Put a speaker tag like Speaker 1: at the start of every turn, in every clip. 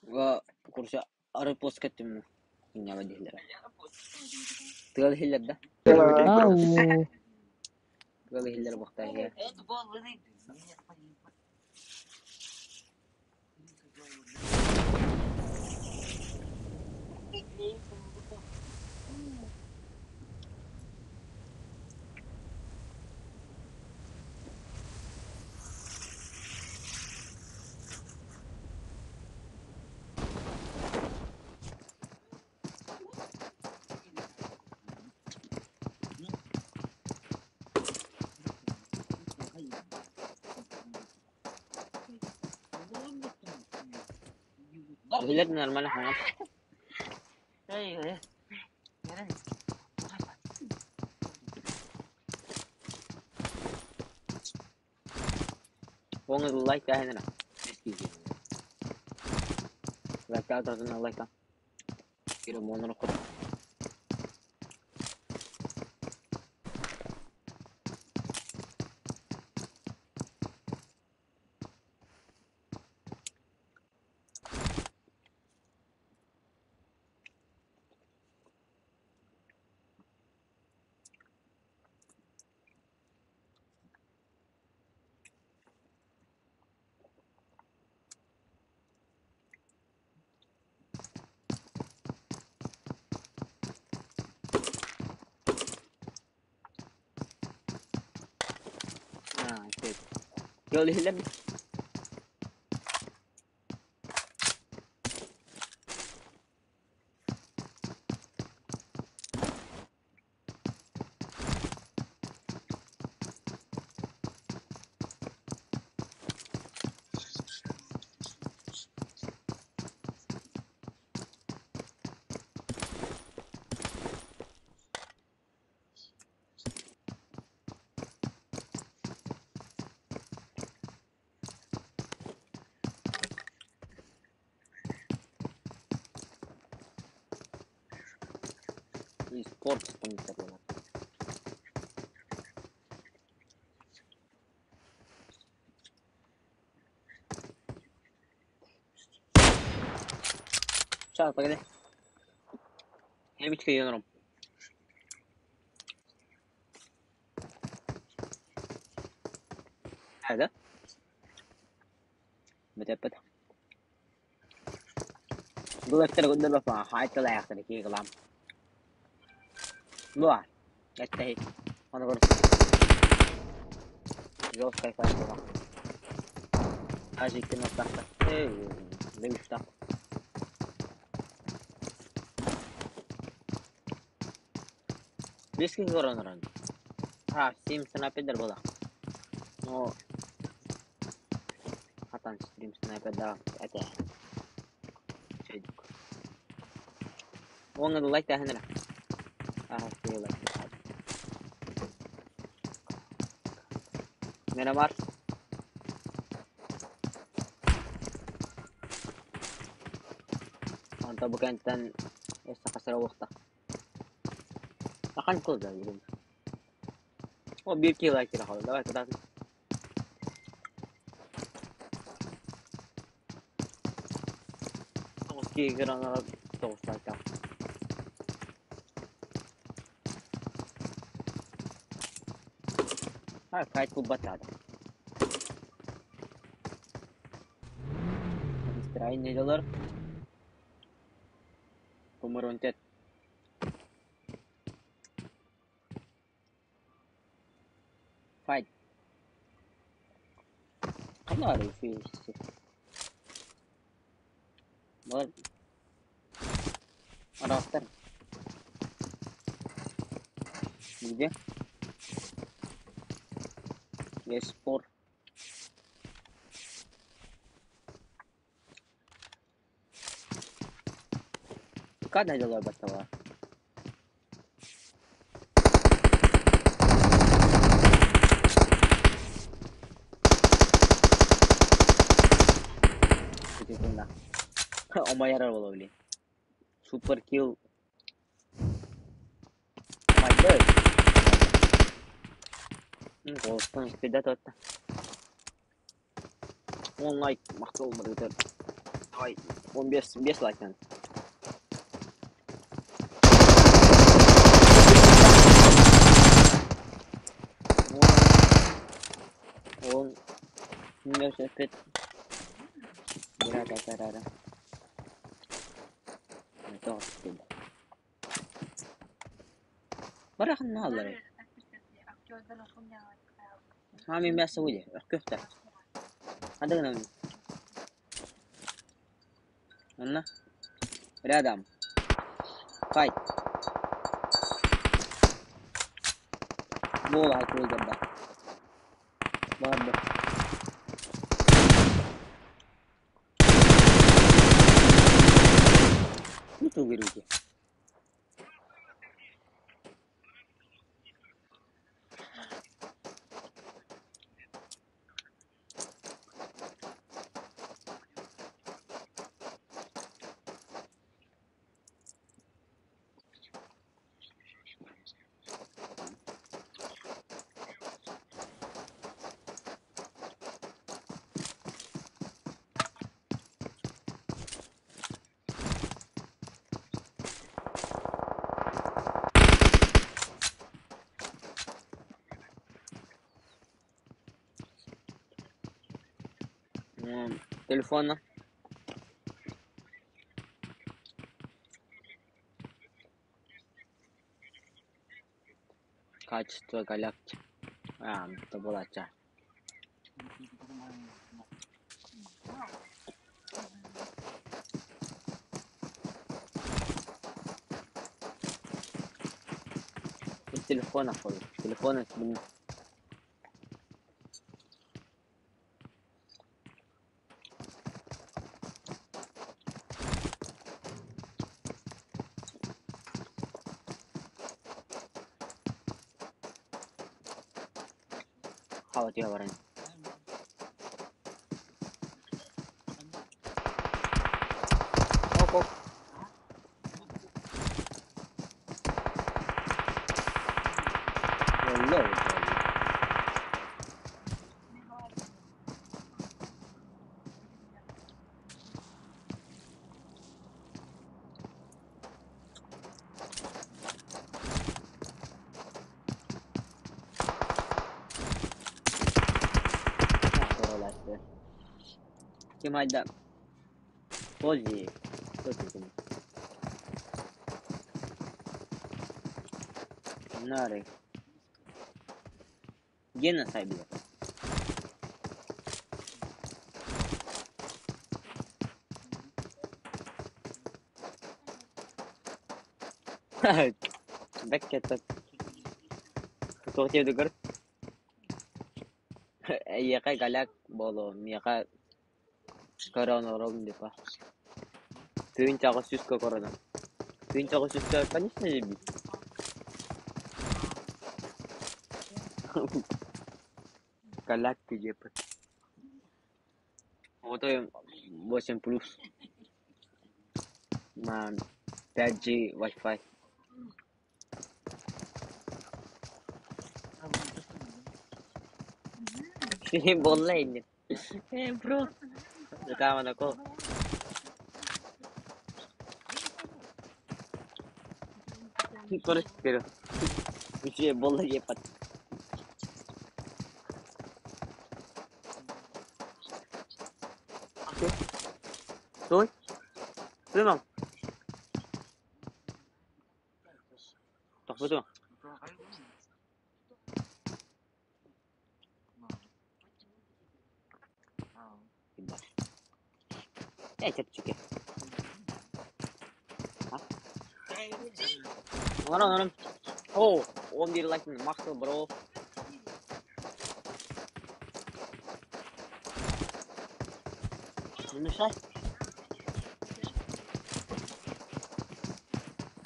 Speaker 1: Короче, арыппыска эттим инньэҕэ дииллэрэ. Тыал иһиллэр да?
Speaker 2: Ау.
Speaker 1: Тыал иһиллэр буохтаа иһиэ. Иһиллэр нормально хаҥас. Уоҥа лайк ааһынара. Лайка тардына лайка. Кире монор кот. Аа, Тыал иһиллэр Спорт спонсорланар. Сейчас, погоди. Я мечты هذا متأبد Бұл өттер көндөл хай тыл аяқтар ки кылам. Буа. Этте. Оны көр. Жесткая файт была. Даже икки ноттахта. Эй, дымышта. Близкий коронаран. А, стрим снайпер была. Но хатан стрим снайпер да, это. Чайдук. Оны лайк та ханара. Аа, лайк. Мирамар. Онто бу кэнтэн өссө хасара уохта. Ахан кыл да бүгүн. О, биир киһи лайк киирэ хаалла. Давай, кытаатын. Тоҕус киһи кыраҥаҕа тоҕус лайктаах. Ха, файт кулбаттаата. Настроение доллар. Кумурунтет. Файт. Ханна баарый фейси? Бар. Араастар. Где? Есть спор. Когда делаю батала? Омайарар буолла блин. Супер килл. My bird. Голостан спидат отта. Он лайк махтал баргытар. Давай, 15, 5 лайк надо. Он 5. Да. Барахын. Хами мясо уйде, köfte. Hadi гынан. Онна. Рядом. Файт. Буола хайкулганда. Барды. Ну говорите? Телефона. Качество галактик. А, это была ча. Телефона ходит. Телефона блин. Хавать я варен. Оп, оп. والله. Ким айда? Поззи. Нары. Где на сайбе? Бэккет. Тоқтевді көр. Эйеқай галяк боло, миэхэ корона ролун депа. Тыын чаҕы сүүскэ корона. Тыын чаҕы сүүскэ, конечно же, бит. Галяк деп. Вот 8 плюс. На 5G Wi-Fi. Bolla inne. Eh, bro. Nataman ako. Correct, pero. Bolla yepat. Okay. Thôi. Đúng không? Đọc với tôi. Eh, чэпчики. Онон, онон. О, 11 лайк мактал, бро. Не мешай.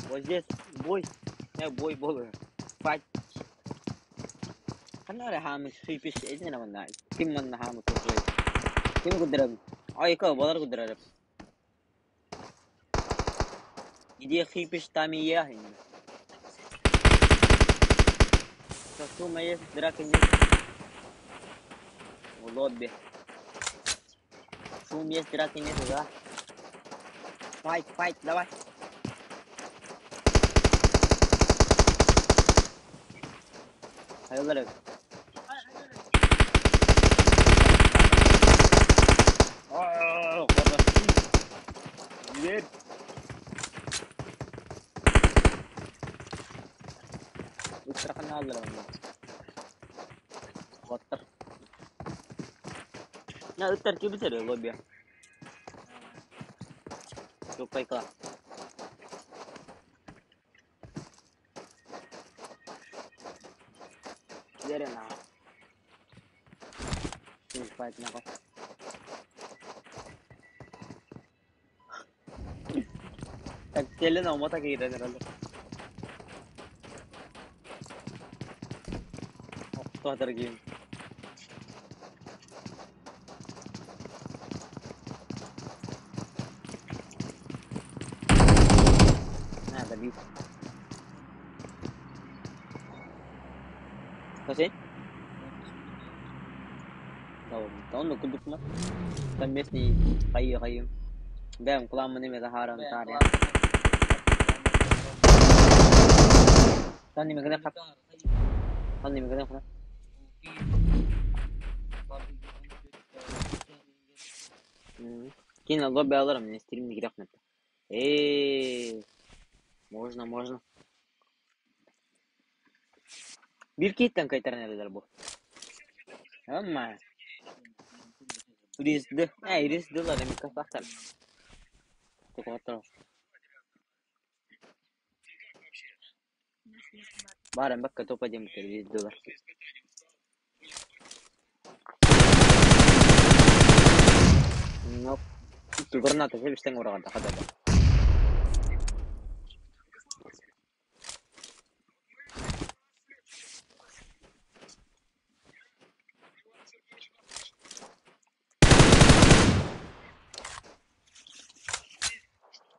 Speaker 1: Вот здесь бой. Я бой был. Файт. Ханара хамы сүйпиш эзин аманна. Ким манна хамы кудрай. Ким кудрам? Ай ка балар кудрар. Иди хипиш там и я. Что есть драка нет. В лобби. Шум есть, драки нет, да? Файт, файт, давай. Хайалар эбит. Билэр. Ыттархан ааллар манна. Уоттар. На ыттар кибитер лобби. Тупайка. Верена. Fight na ako. Kailan ako matakita na rin. Other game. Ah, W. Kasi? Онно курдук Там местный хайы хайы. Бэм куламмын эмэ таһааран таарыйа. Тан нимэ гына хап. Тан нимэ гына хап. Кин лобби аларым, мне стрим не грехнет. Эй, можно, можно. Бир киттен кайтаран эрэлэр бу. Амма. Ризды. Э, риздылар эми кафахтар. Токоттор. Баран бакка топа демтер риздылар. Но граната себистен ураганда хадада.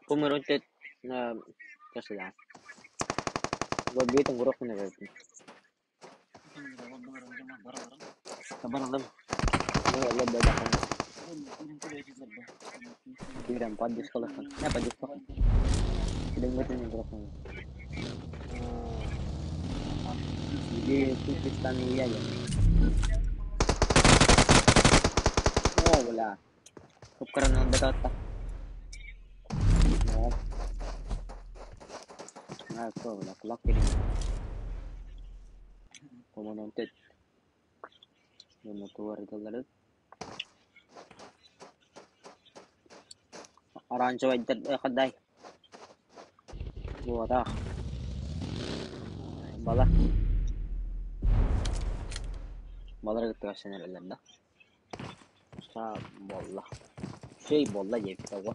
Speaker 1: Помиротет на кашля. Лоббитен урок не верно. Табаралым. Лобби дахан. Кирам поддержка. Не поддержка. Кидем урок. Где Туркестан и я. О, бля. उपकरण बताता. Оранжевый ходай. Вот, ах. Бала. Балар кытта да. Са болла. Şey болла диэбит тоҕо.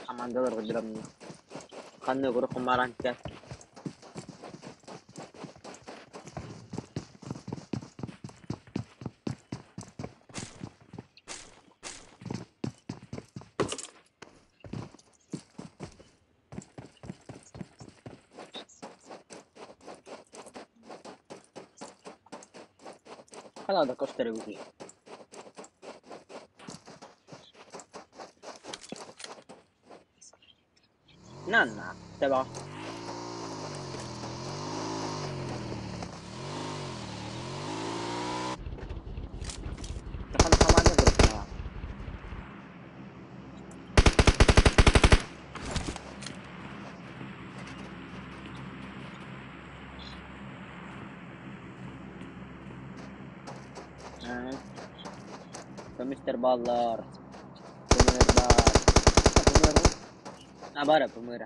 Speaker 1: Командалар көрдөрөм. Ханны көрө хумаранча. Канада көстөр бу. Nanna, det var. Dakan команда группа. Мистер Баллар. Пумыр бар. Пумыр. А бара пумыр.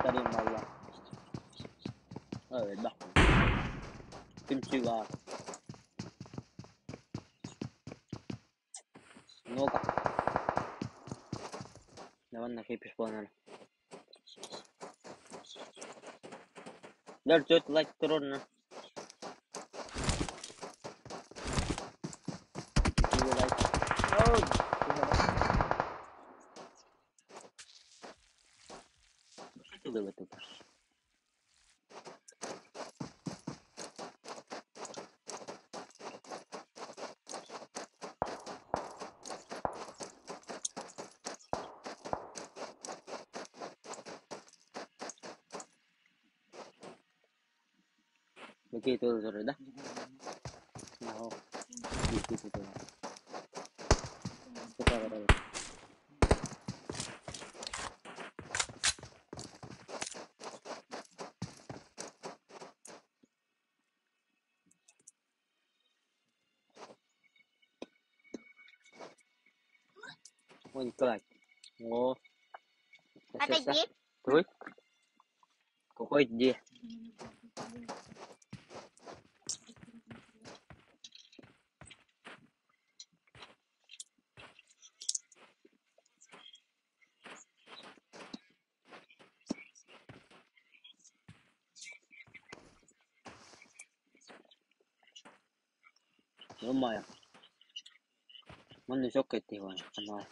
Speaker 1: Тарим балла. Evet bak. Kimchi var. Много. Давай на хейпиш планер. Дэр төрт лайк турорна. Тугу Begitu sudah. Nah, gitu gitu. О, Николай. О.
Speaker 2: Отойди.
Speaker 1: Твой? Какой где? Ё-моё. Манна шок кеттик ханаа.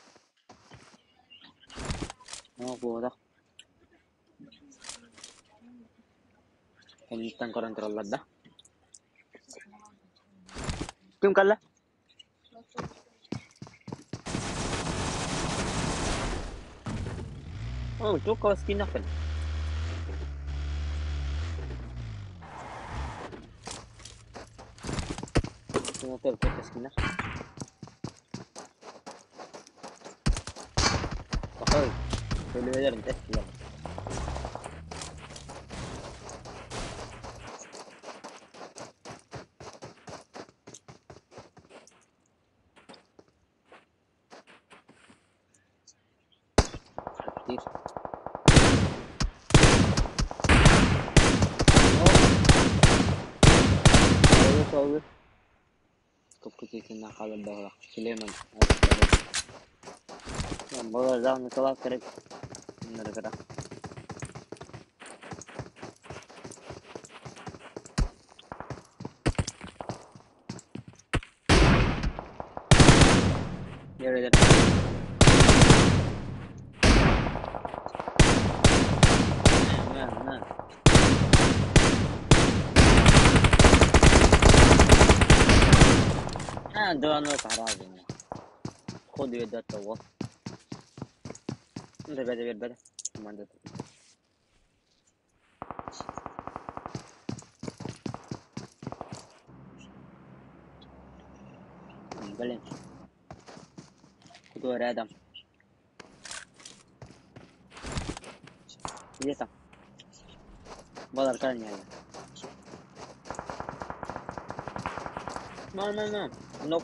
Speaker 1: Оо буолах. Кэнниттэн көрөн тураллар да. Ким кэллэ? Оо, туох скиннахпын. Туох скиннах. Ой, Өлүөлэрин тэстилэр. Тир. Ол Копкутитина хаалар баҕалаах Сулейман. Балардаах Николай керек. Нырыгыра. Nerede? На, на. А, да, ну это разум. Ходу я до того. Ну, ребята, ребята, команда. Блин. Куда рядом? Где там? Балар не. No, no, no. No.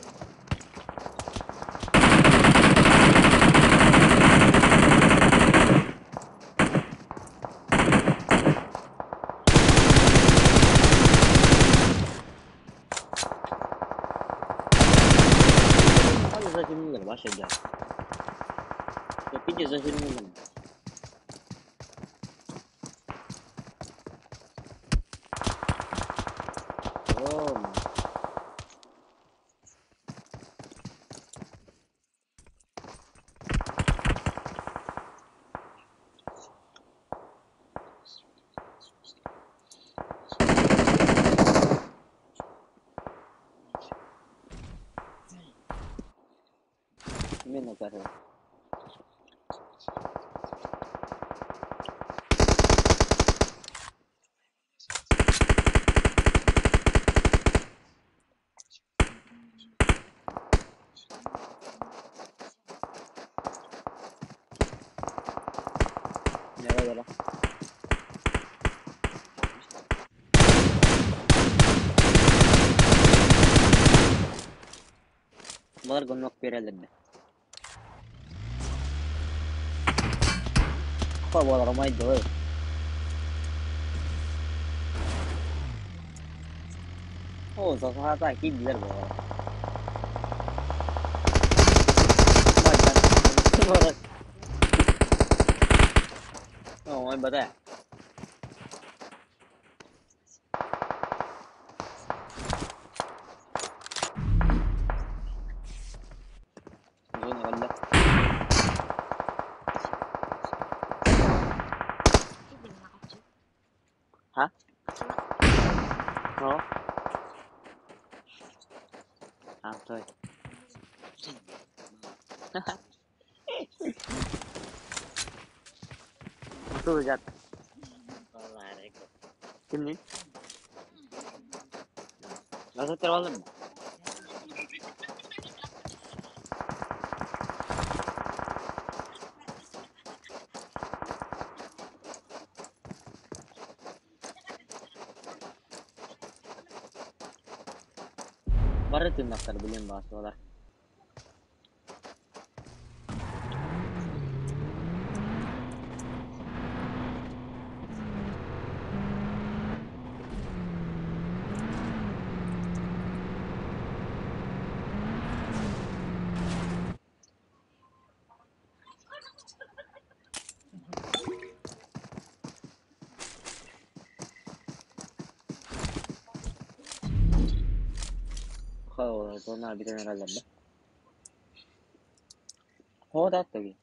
Speaker 1: Hadi Yapınca zahirimi Oh. Meno per Давай, давай. Балар гонок берелерди. Балар алмайды. О, засада кийдилер балар. Ой, бата. Зона валла. Сылдьар. Кимниин? Газеттер баллар ма? Бары тыыннахтар билиэн баҕа. Onlar bir herhalde. Ho da tabii.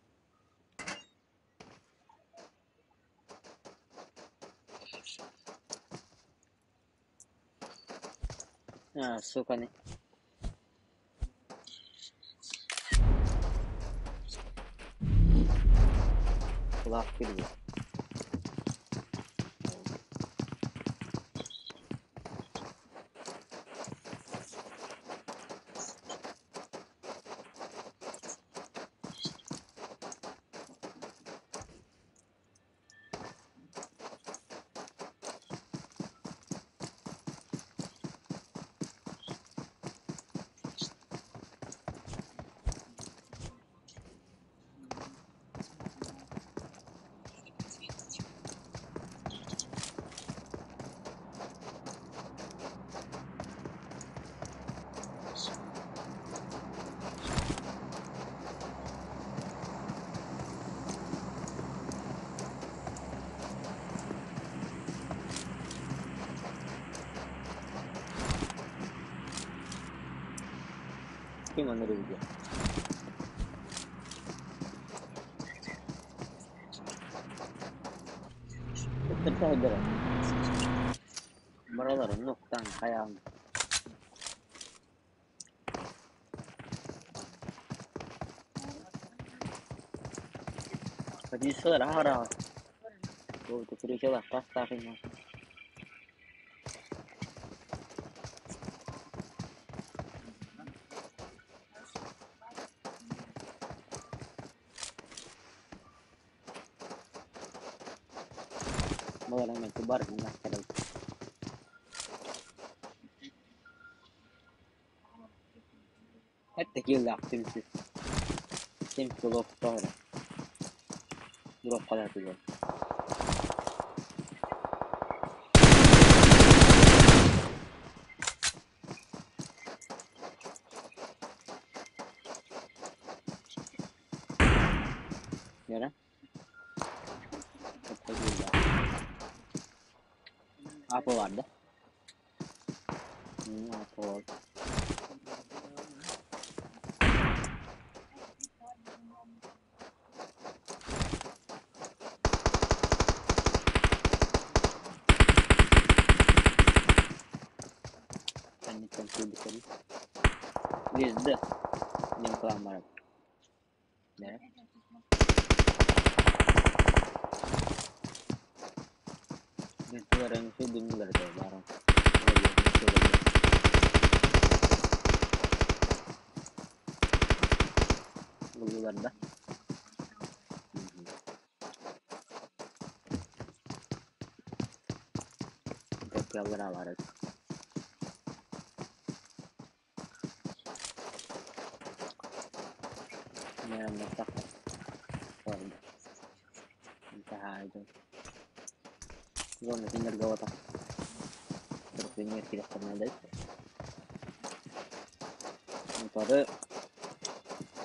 Speaker 1: А, сука, не. Kulak girdi. Kim onları biliyor? Tırsa Buraların noktan kayağım. Hadi hara. Bu da tas takayım. Hemen kibar bunlar. Hatta kill timsi. Timsi lok tohra. Drop kadar güzel. Nere? Hatta kill Apo vardı. Apo var. Kanittan kubikal. Lizda. Yung klamar. Ne? Itu orang itu dulu barang. Luar dah. Var. Meron masak. Sorry. Intaha itu. Gua masih ngergawa tak. Terus tidak pernah ada. Antara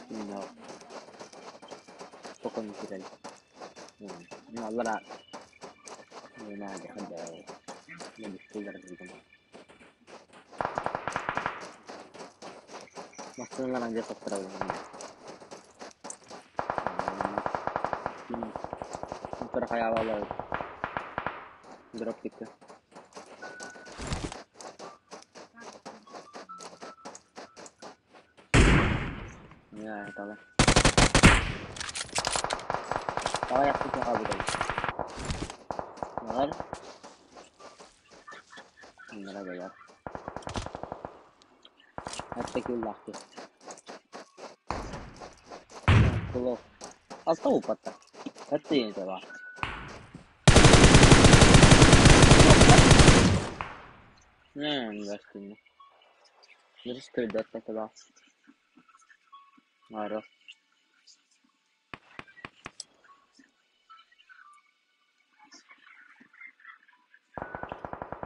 Speaker 1: no. Pokoknya tidak. Allora non ha non discutere Maksudnya lanjut terlalu. Kayak awal drop gitu. Ya, tahu lah. Tahu ya, aku coba guys. 6 киллаах киһи. Алта уппаттар. Эттиин баар. Баар.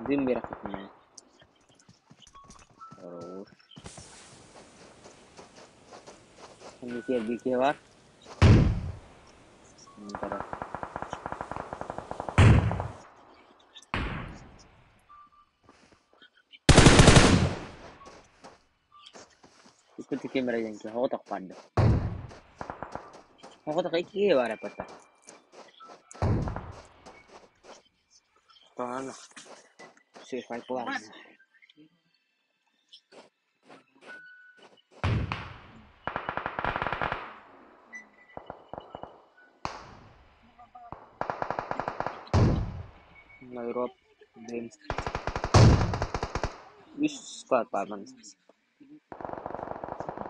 Speaker 1: Дым берахтытын. Хорош. Бикер бар. Ikuti kamera yang ke hotak panda. Hotak iki bara pata. Paano? Survive lang. Nairobi Games. Үс склад бар.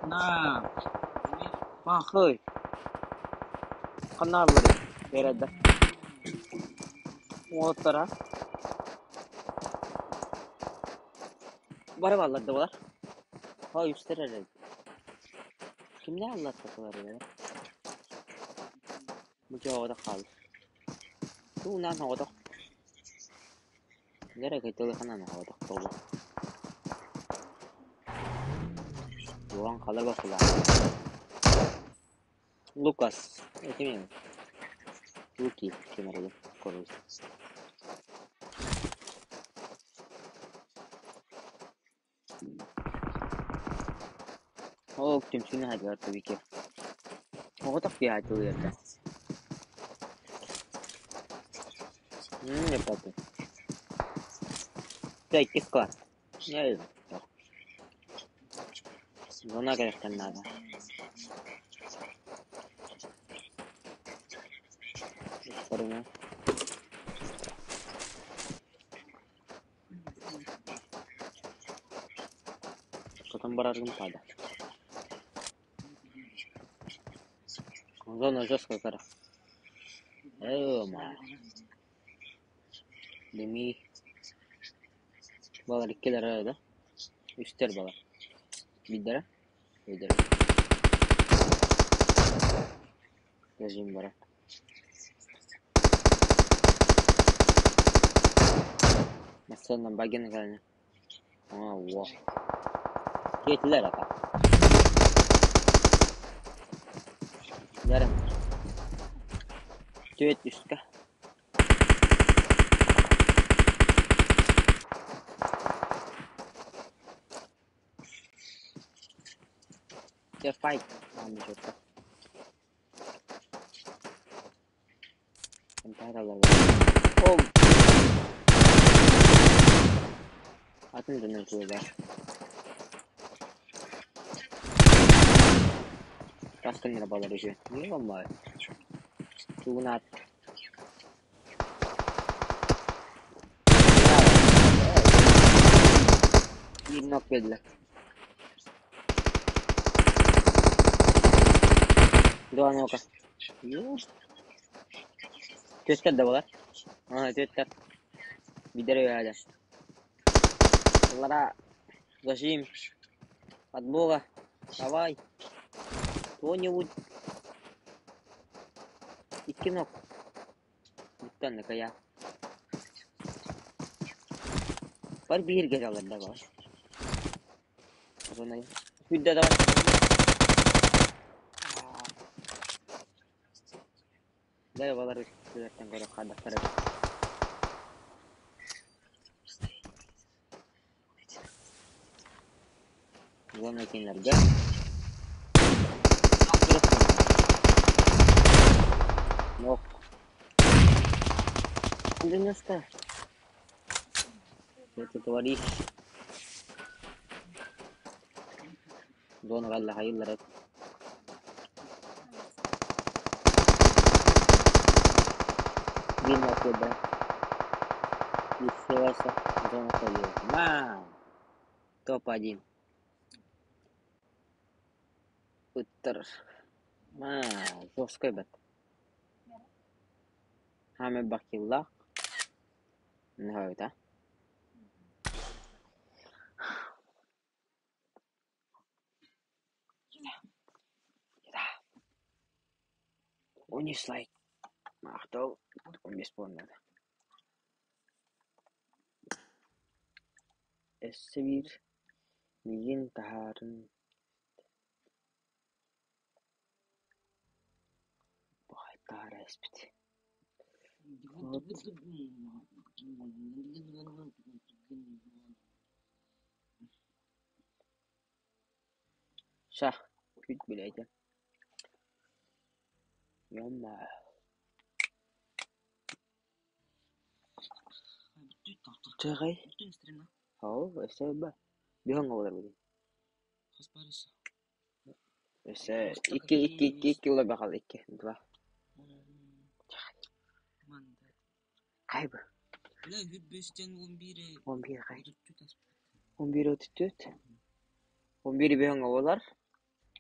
Speaker 1: На. Махой. Канал береді. Уоттара. Бары балларды болар. Ha üstler herhalde. Kimler anlattılar ya? Bu cevabı kaldı. Tuğundan havada. Nereye gitti kanan havada dolu. Doğan kalır bakılar. Lucas. Kim Luki kim aradı? Koruz. Oh, tümsünü hadi tabii ki. O kadar bir hadi oluyor da. Yapalım. İki squad. Ne? Zona gerekten nerede? Sorun. Потом бараргым пада. Зона жесткая кара. Ма. Деми. Балар иккилер arada. Üstler балар. Биддere. Биддere. Rejim bara. Mesela bagene geldi. Aa, wow. Kettiler aka. Yarın. Tüet üstka. The fight on the joke. Oh. Атын дөнөр туйда. Таскын балар уже. Не болмай. Тугунат. Bir nok verdiler. Два нока. Төттер да болар. Ага, төттер. Бидер öyle. Лара, зажим. От Бога. Давай. Кто-нибудь. Икки ног. Бүттен я. Бар bir gece da var. Зона. Hüdde давай. Дай балар үстүлөртөн көрө кадактар. Зона кинлерге. Yok. 90. Что ты творишь? Зона غلا hayırlar. Bir noktada bir varsa zona koyuyor. Wow. Топ-1. Кыттар. Жесткой бат. Хаамай бакиллах. Нахайта. 13 лайк. Махтал. 15 буолла. Өссө биир миигин таһаарын таһаара испит. Ша, күүт билэйдэ. Йомма. Чэгэй. Һау, өссө ба. Биһон олар били. Өссө икки икки икки икки ула бахал икки два. Кай бу? 11 кай. 11:34. 11 биһон олар.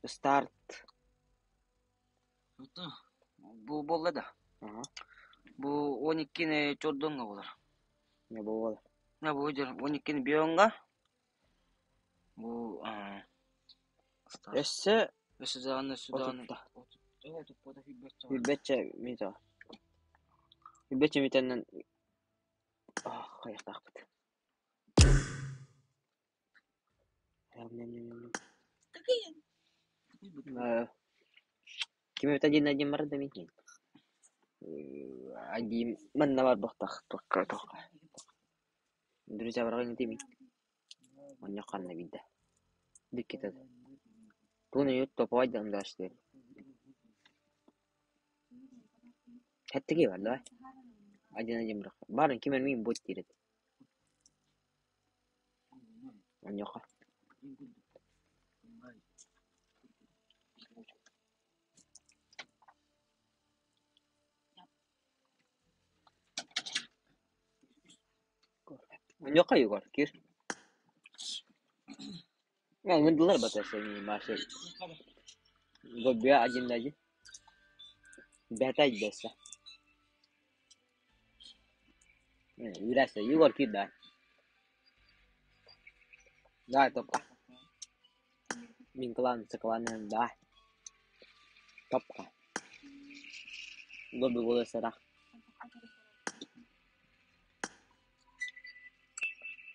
Speaker 1: Старт.
Speaker 3: Бу буолла да.
Speaker 1: Ага.
Speaker 3: Бу 12-ни чордоҥҥо буолар.
Speaker 1: Не буолар.
Speaker 3: На бу 12-ни биоҥҥа. Бу старт.
Speaker 1: Өссө
Speaker 3: Өссө даҕаны, өссө даҕаны.
Speaker 1: Отутта.
Speaker 3: Отут сүүрбэччэ.
Speaker 1: Сүүрбэччэ минута. 20 минутанан хайахтаахпыт. Ким это один один бар да мин. Один манна бар бохтах туохка туохка. Друзья баргын тими. Онно ханна бидде. Диккетет. Туны ют топовай дандашты. Хаттыги бар да. Один один бар. Барын ким мин бот дирет. Оньоха. Оньоха Егор, кир. Мындылар батасы маши. Гоббия один один. Бэтай дэсэ. Юрася, Егор кир да. Давай топка. Мин клан, клан, да. Топка. Гобби голос сара.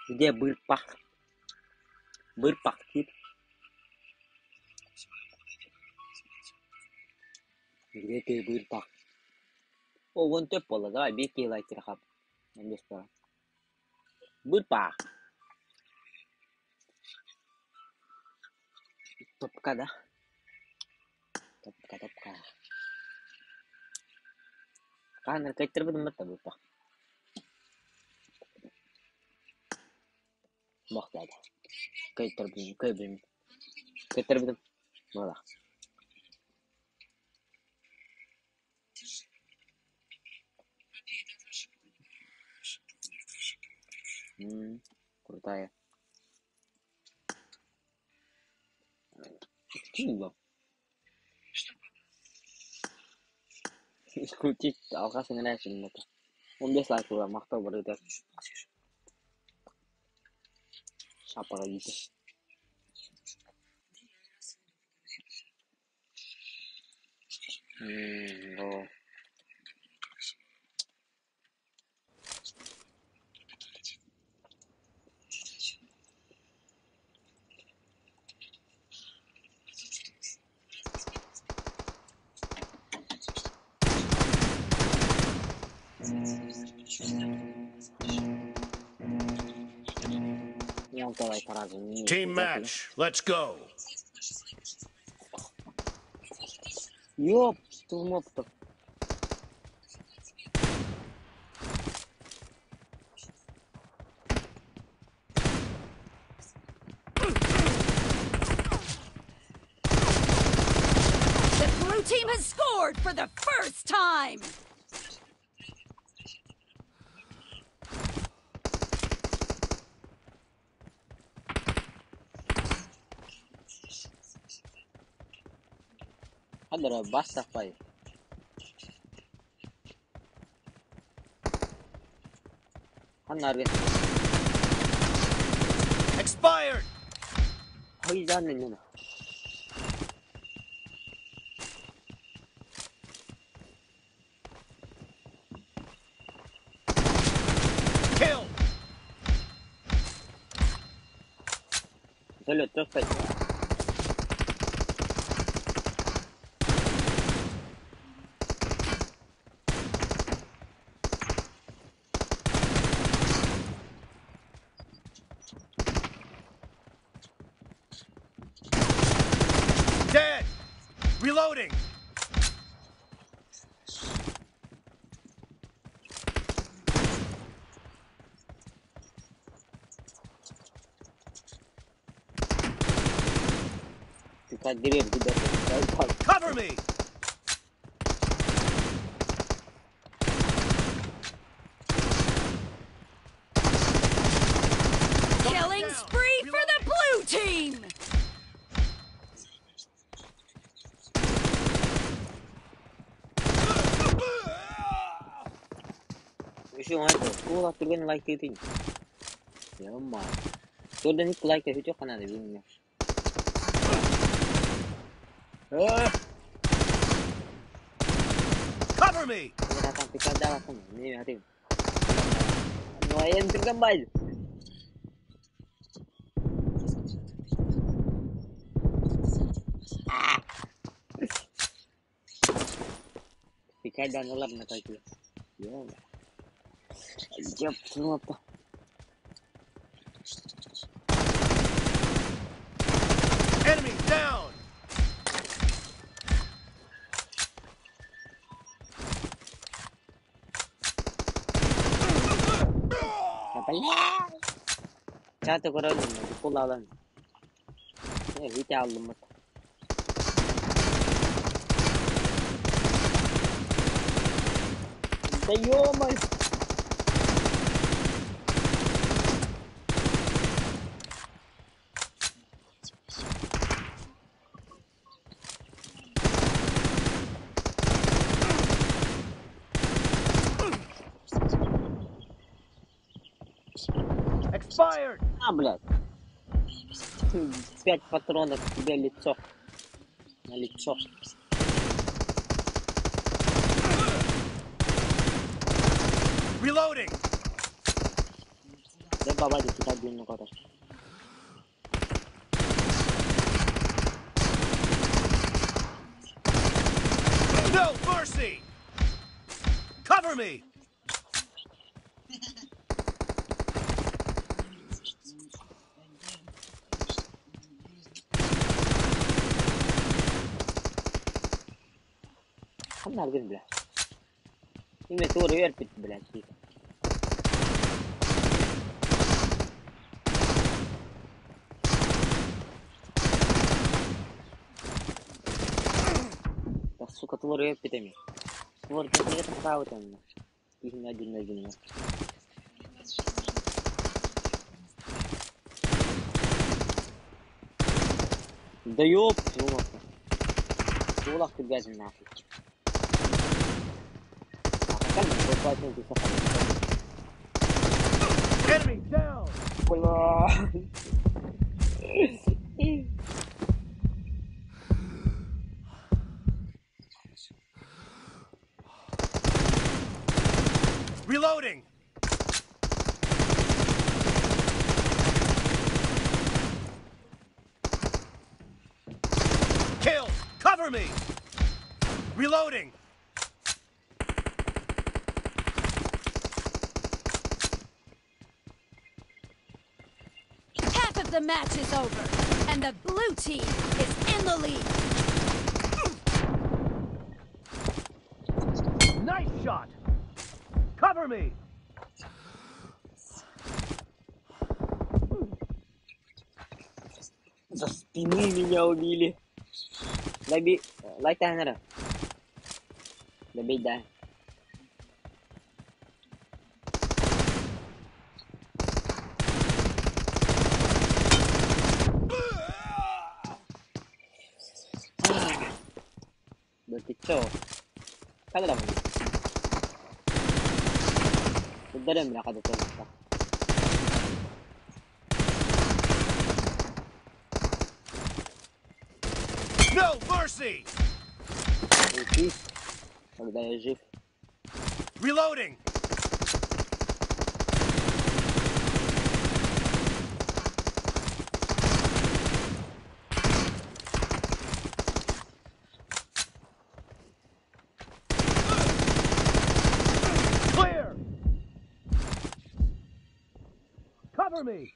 Speaker 1: Где бырпах? Бырпах кир. Где ты бырпах? О, вон төп буолла, давай биир киһи лайк хап. 15 пара. Бырпах. Топка, да? Топка, топка. Хаһан кыайтарбытым батта бырпах. Бохтаада. Кыайтарбытым, кыайбытым. Кыайтарбытым. Буолла. Крутая. Кинула. Крутить алҕас ыҥыраа это. 15 лайк була махтал барыта. Шапаға дейді. О. Лайк разу.
Speaker 4: Team match. Let's go.
Speaker 1: Ёп, твою.
Speaker 5: The blue team has scored for the first time!
Speaker 1: Allora basta fai. Hanno
Speaker 4: Expired!
Speaker 1: Hoy.
Speaker 4: Kill!
Speaker 1: Solo tres.
Speaker 4: Dead! Reloading! Cover me!
Speaker 5: Killing spree for the blue team!
Speaker 1: Школа түрген лайк етейін. Ё-ма. Төрден ик лайк өтө канады билмейм.
Speaker 4: Cover me!
Speaker 1: Мен түрген бай. Пикадан олар на кайты. Ё-ма. Ёп,
Speaker 4: Enemy down!
Speaker 1: Бля! Чаты көрөйүн, букул алан. Витя алдым. Да ё-моё!
Speaker 4: Expired!
Speaker 1: А, блядь. Пять патронов тебе лицо. На лицо.
Speaker 4: Reloading!
Speaker 1: Да баба китай дүйнө көрөр.
Speaker 4: No mercy! Cover me!
Speaker 1: Ханна аргын, бля. Име тур верпит, блядь, тихо. Да, сука, тур верпит эми. Тур верпит хатаабыт эми. Кихин один один. Да ёб, твою мать. Тулак ты нахуй.
Speaker 4: Enemy down!
Speaker 1: Бля.
Speaker 4: Reloading! Kill! Cover me! Reloading!
Speaker 5: Half of the match is over, and the blue team is in the lead.
Speaker 4: Nice shot! Cover me!
Speaker 1: За спины меня убили. Добей. Лайк Таннера. Добей, да. Кадра. Куддарым бля када тонта.
Speaker 4: No mercy!
Speaker 1: Уйти, когда я жив.
Speaker 4: Reloading! Clear! Cover me!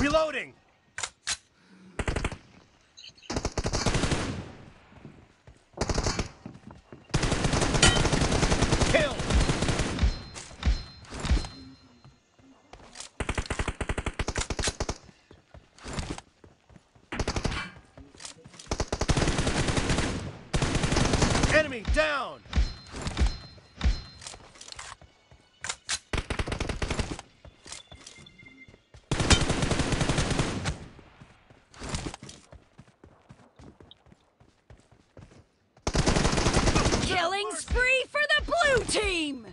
Speaker 4: Reloading! Kill! Enemy down!
Speaker 5: Killing spree for the blue team!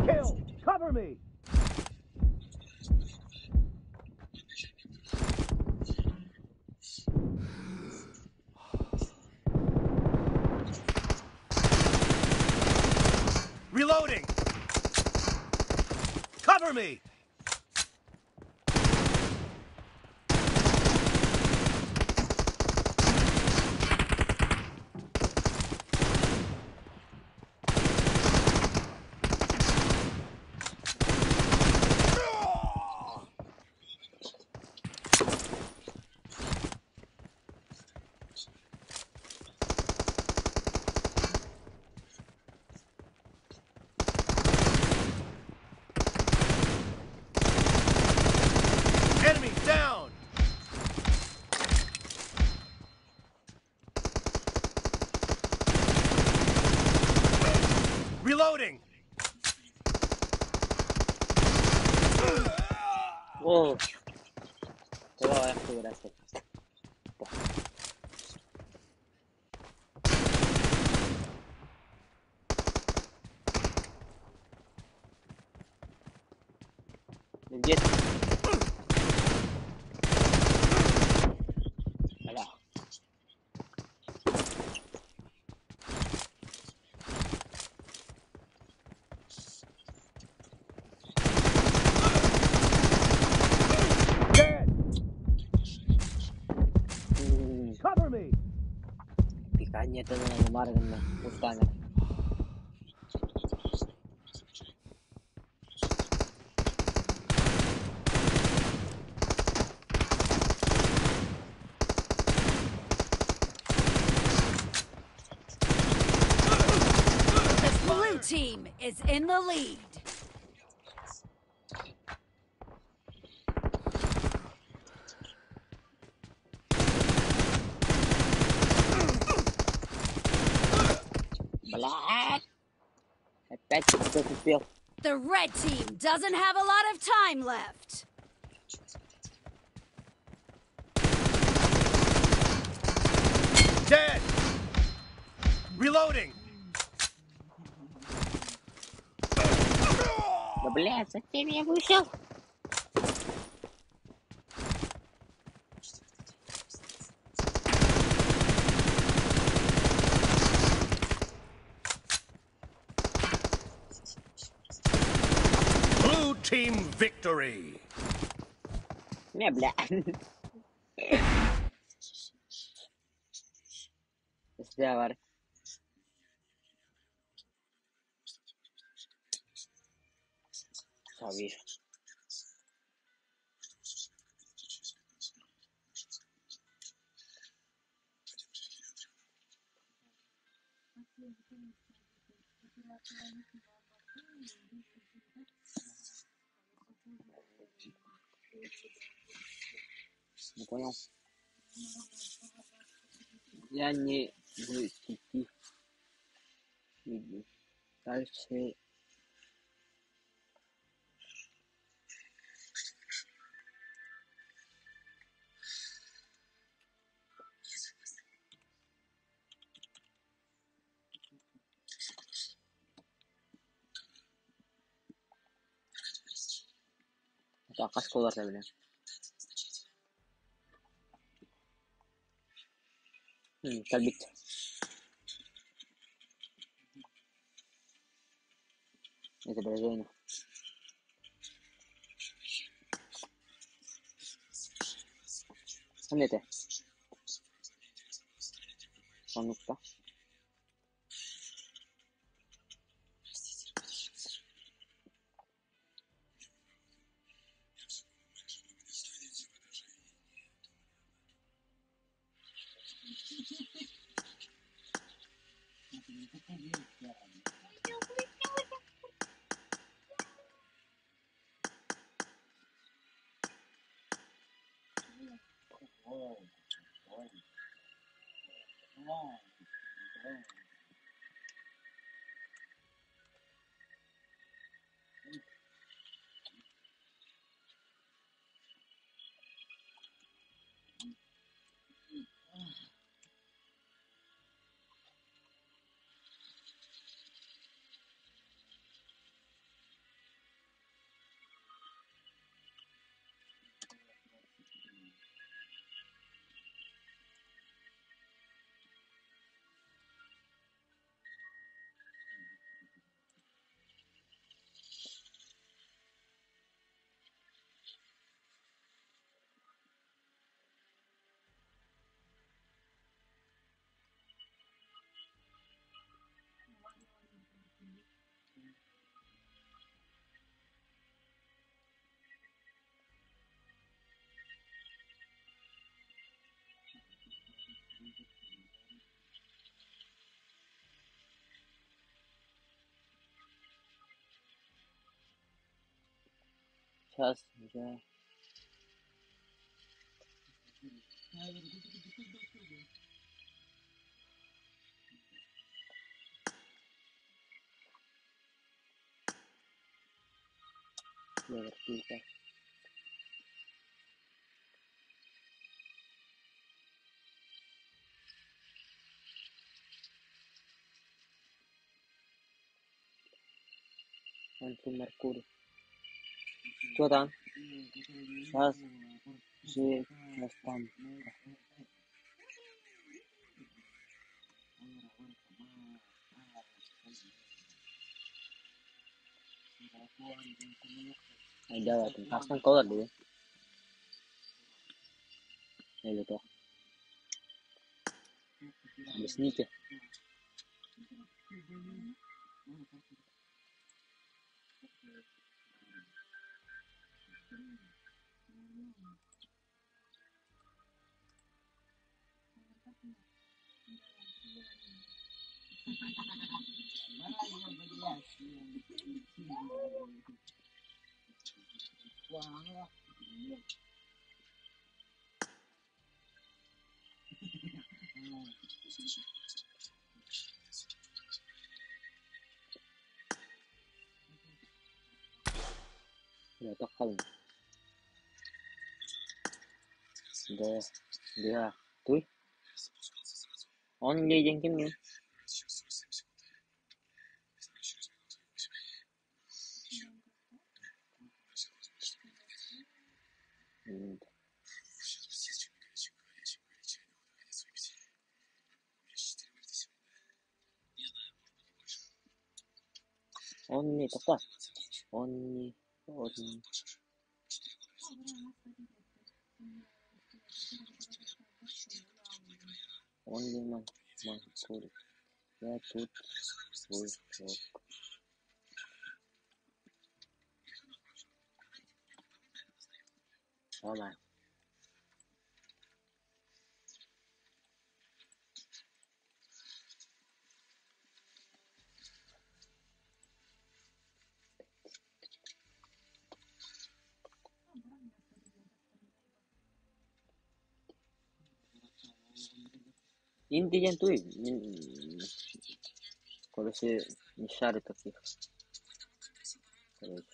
Speaker 4: Kill! Cover me! Reloading! Cover me! Enemy down! Reloading!
Speaker 1: О! Давай, хуй Где ты? Бля.
Speaker 4: Dead!
Speaker 1: М,
Speaker 4: Cover me!
Speaker 1: Пиканье это марганно устане.
Speaker 5: The blue team is in the lead.
Speaker 1: Блядь! Опять затупил.
Speaker 5: The red team doesn't have a lot of time left.
Speaker 4: Dead! Reloading!
Speaker 1: Да блядь, зачем я вышел?
Speaker 4: Blue team victory!
Speaker 1: Не, бля. Var. Tabii. Не понял. Я не в сети. Дальше. Так, хас колор билэн. Кэлбит. Изображение. Ханна этэ? Оннукта. Сейчас я... Я Антимеркурий. Что там? Сейчас же там. Айда, тастан колор дии. Это. Объясните. Тоххал. Да, да. Туй. Он не деньги мне. Он не такой. Он не... Он... Only Mercury. Я тут свой срок. Давай. Инди диэн туй? Мин короче, не шарю таких. Короче,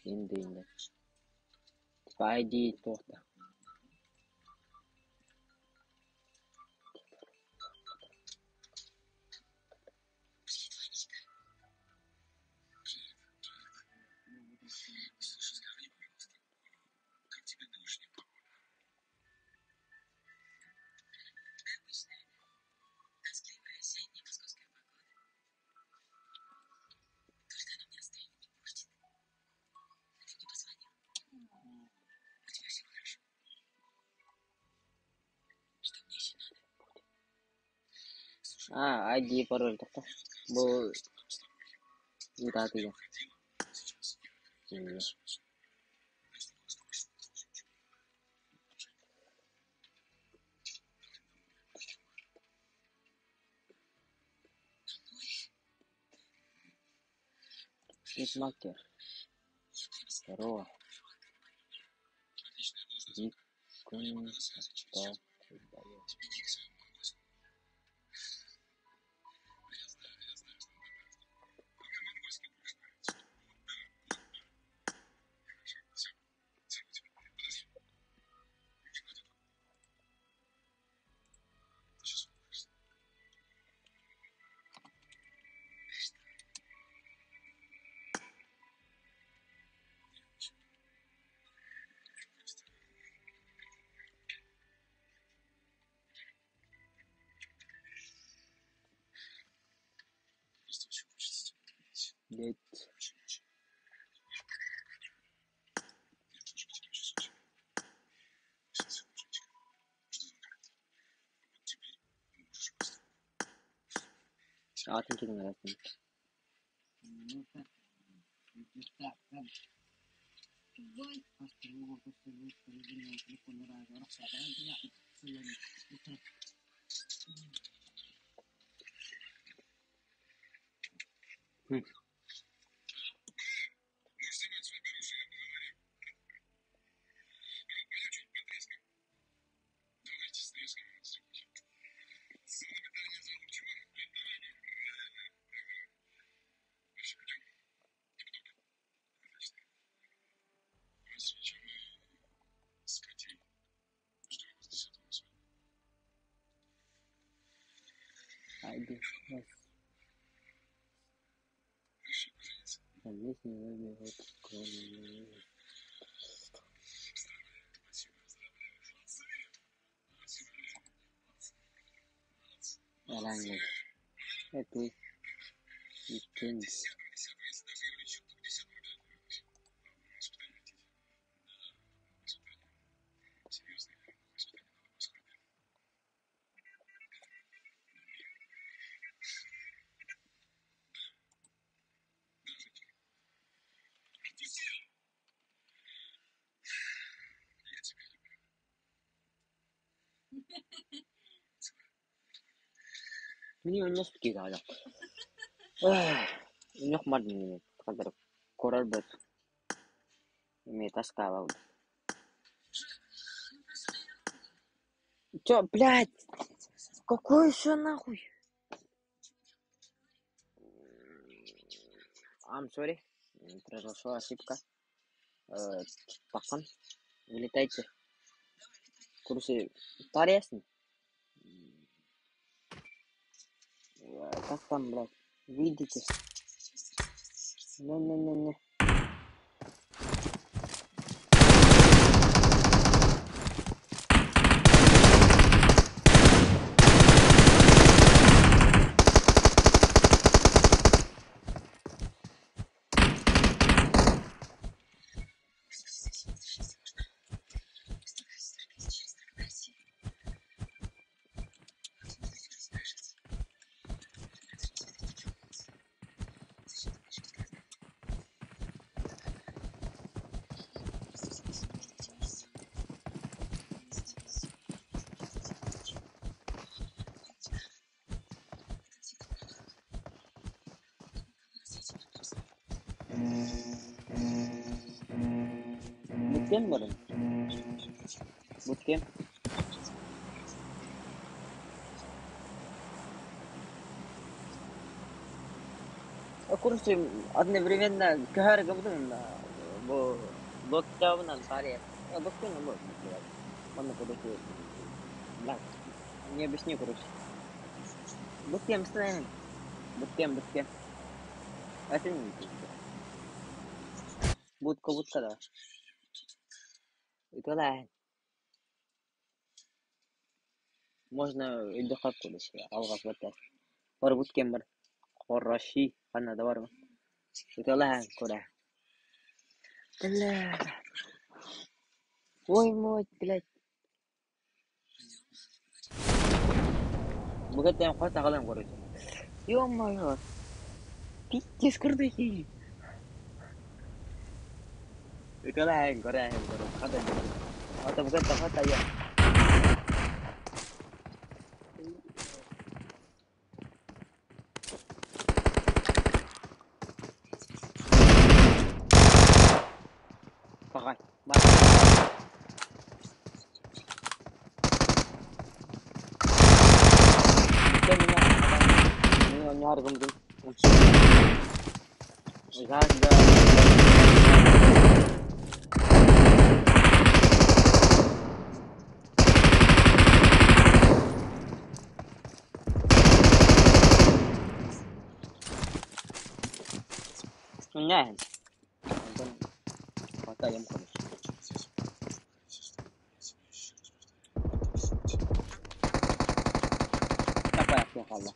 Speaker 1: инди инди. Типа ID туох да. А, ID пароль тохто. Бу ыытаатыга. Hitmaker. Здорово. Дикун Блять. Аатын кэлин аратын. ID. Language. Это weekend. Мин онньос киирээҕэ. Онньох мардын хадar корар бет. Ме таскава. Чё, блядь? Какой еще нахуй? I'm sorry. Произошла ошибка. Пахан. Вылетайте. Короче, таресн. Как там, блядь? Выйдите. Не-не-не-не. Bootcamp баран. Bootcamp. Короче, одновременно көһөр гыбытым бу локтябынан паре. Локтян вот. Ладно, короче, блядь, не объясню, короче. Буткем станем. Буткем, буткем. Это не Будка, будка, да. Это Можно өйдөхөп короче, алғас баттар. Бар буткем бар. Хороши, ханна да бар. Это куда? Бля. Ой, мой, блядь. Бүгін қот ағалам короче. Ё-моё. Пиздец курдыки. Это кора, кора. Хата. Хата бүгін хата я. Пағай. Нэ. Хватаем, короче. Такая хаалла.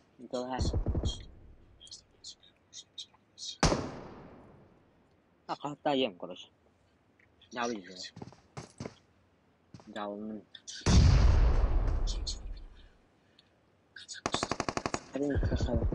Speaker 1: Хаттаем, короче. Дабыл. Дабыл. Один красава.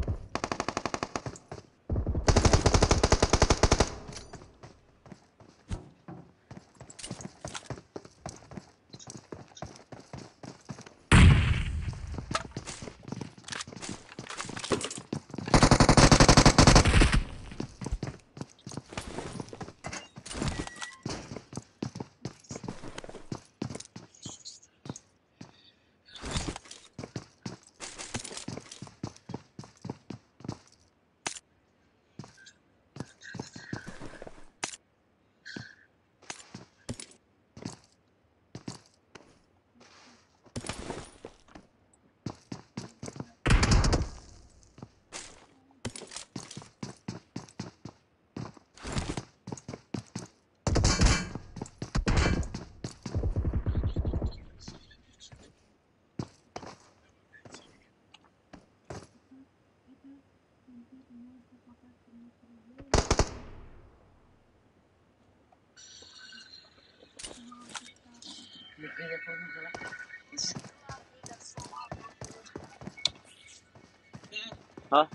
Speaker 1: А?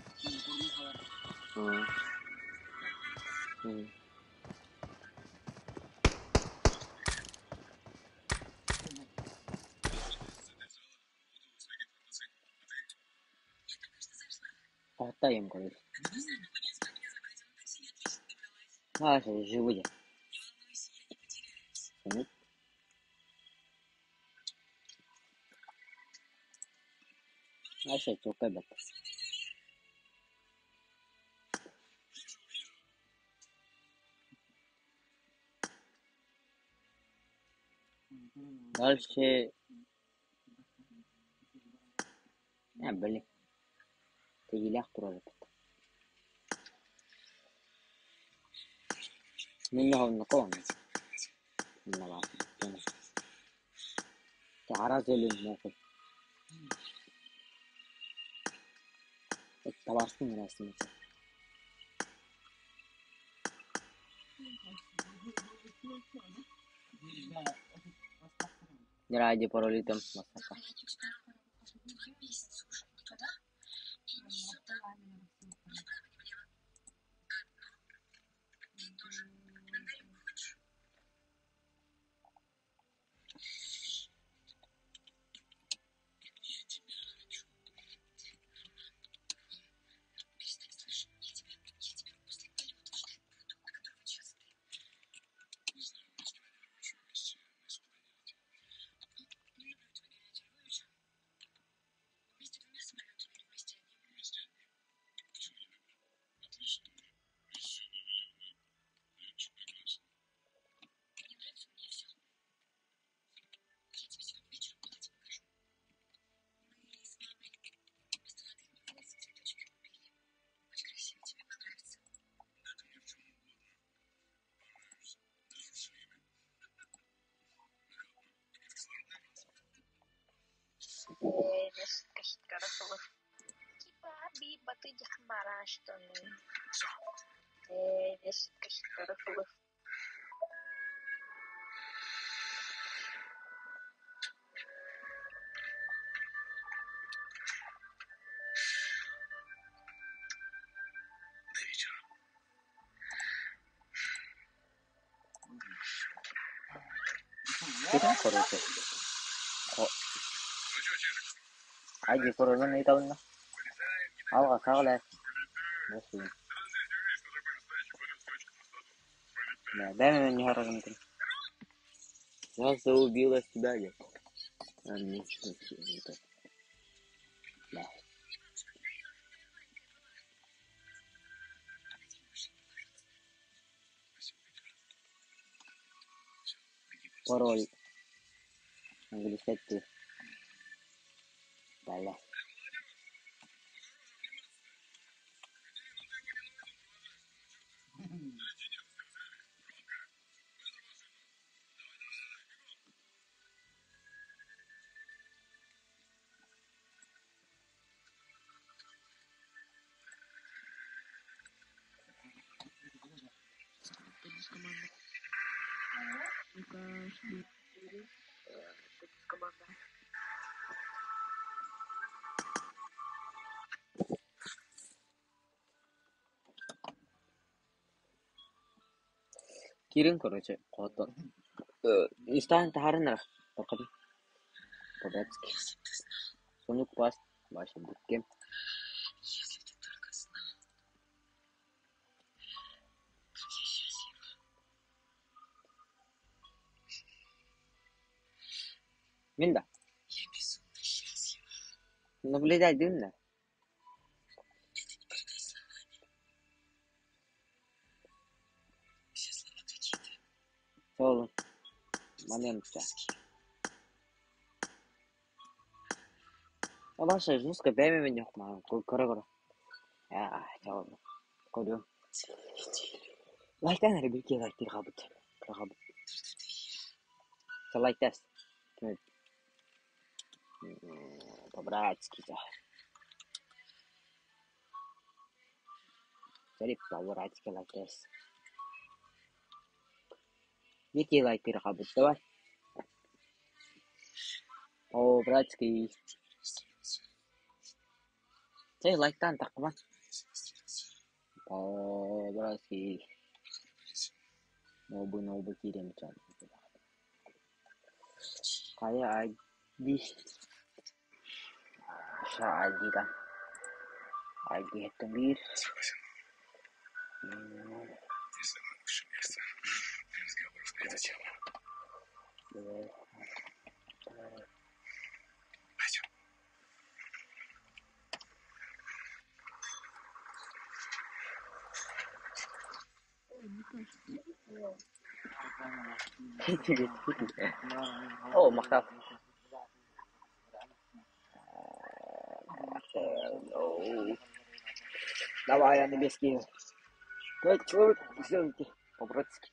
Speaker 1: Хватаем, короче. А, живые. Нет. Вообще, чё, Дальше... А, блин. Тегилях турар Миннохонноко Араас өлүн мокul. Табарсын эрасин. Ради паролитом масака. Кирин короче. Айди королун ыйталынна. Алға сағылай. Да, дай мне не гаранту. Я убила себя, нет. А, ничего себе, это. Да. Пароль. Английский ты. Далее. Кирин, короче, қото. Истан тахарынара. Тақын. По-братски. Сонук пас. Вася буккем. Мин да. Наблюдай дымно. Сол. Момент. Ваша жуска бэми меня кора А, чао. Көрүм. Лайктан эрэ бир лайктыр хабыт. Хабыт. Лайктас. По-братски. Сори, по-братски лайктас. Бир лайктыр хабыт. Давай. По-братски. Сэй лайктан тақпан. По-братски. Нобу нобу кирем чан. Кая ID. Ша ID да. ID это мир. О, махтал. Давай, я небеский. Давайте, сделайте по-братски.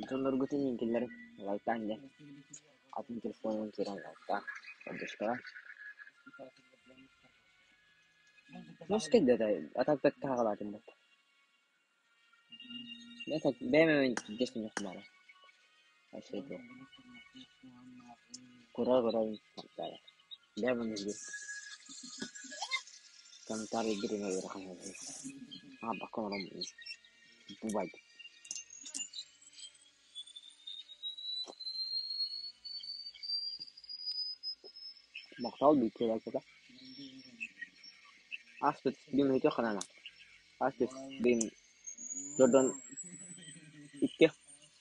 Speaker 1: Дьонноргутун инкиллерин лайтаан дьэ. Атын телефонун кирен лайтаан. Поддержка. Носки да атак тагалаатым бат. Это бэм десен yok бара. Ашейді. Кура кура бэм не Комментарий бирин өлөр А, бакон бубайт. Мактал бити лайката. Аспет бим хитё ханана. Аспет бим Jordan икки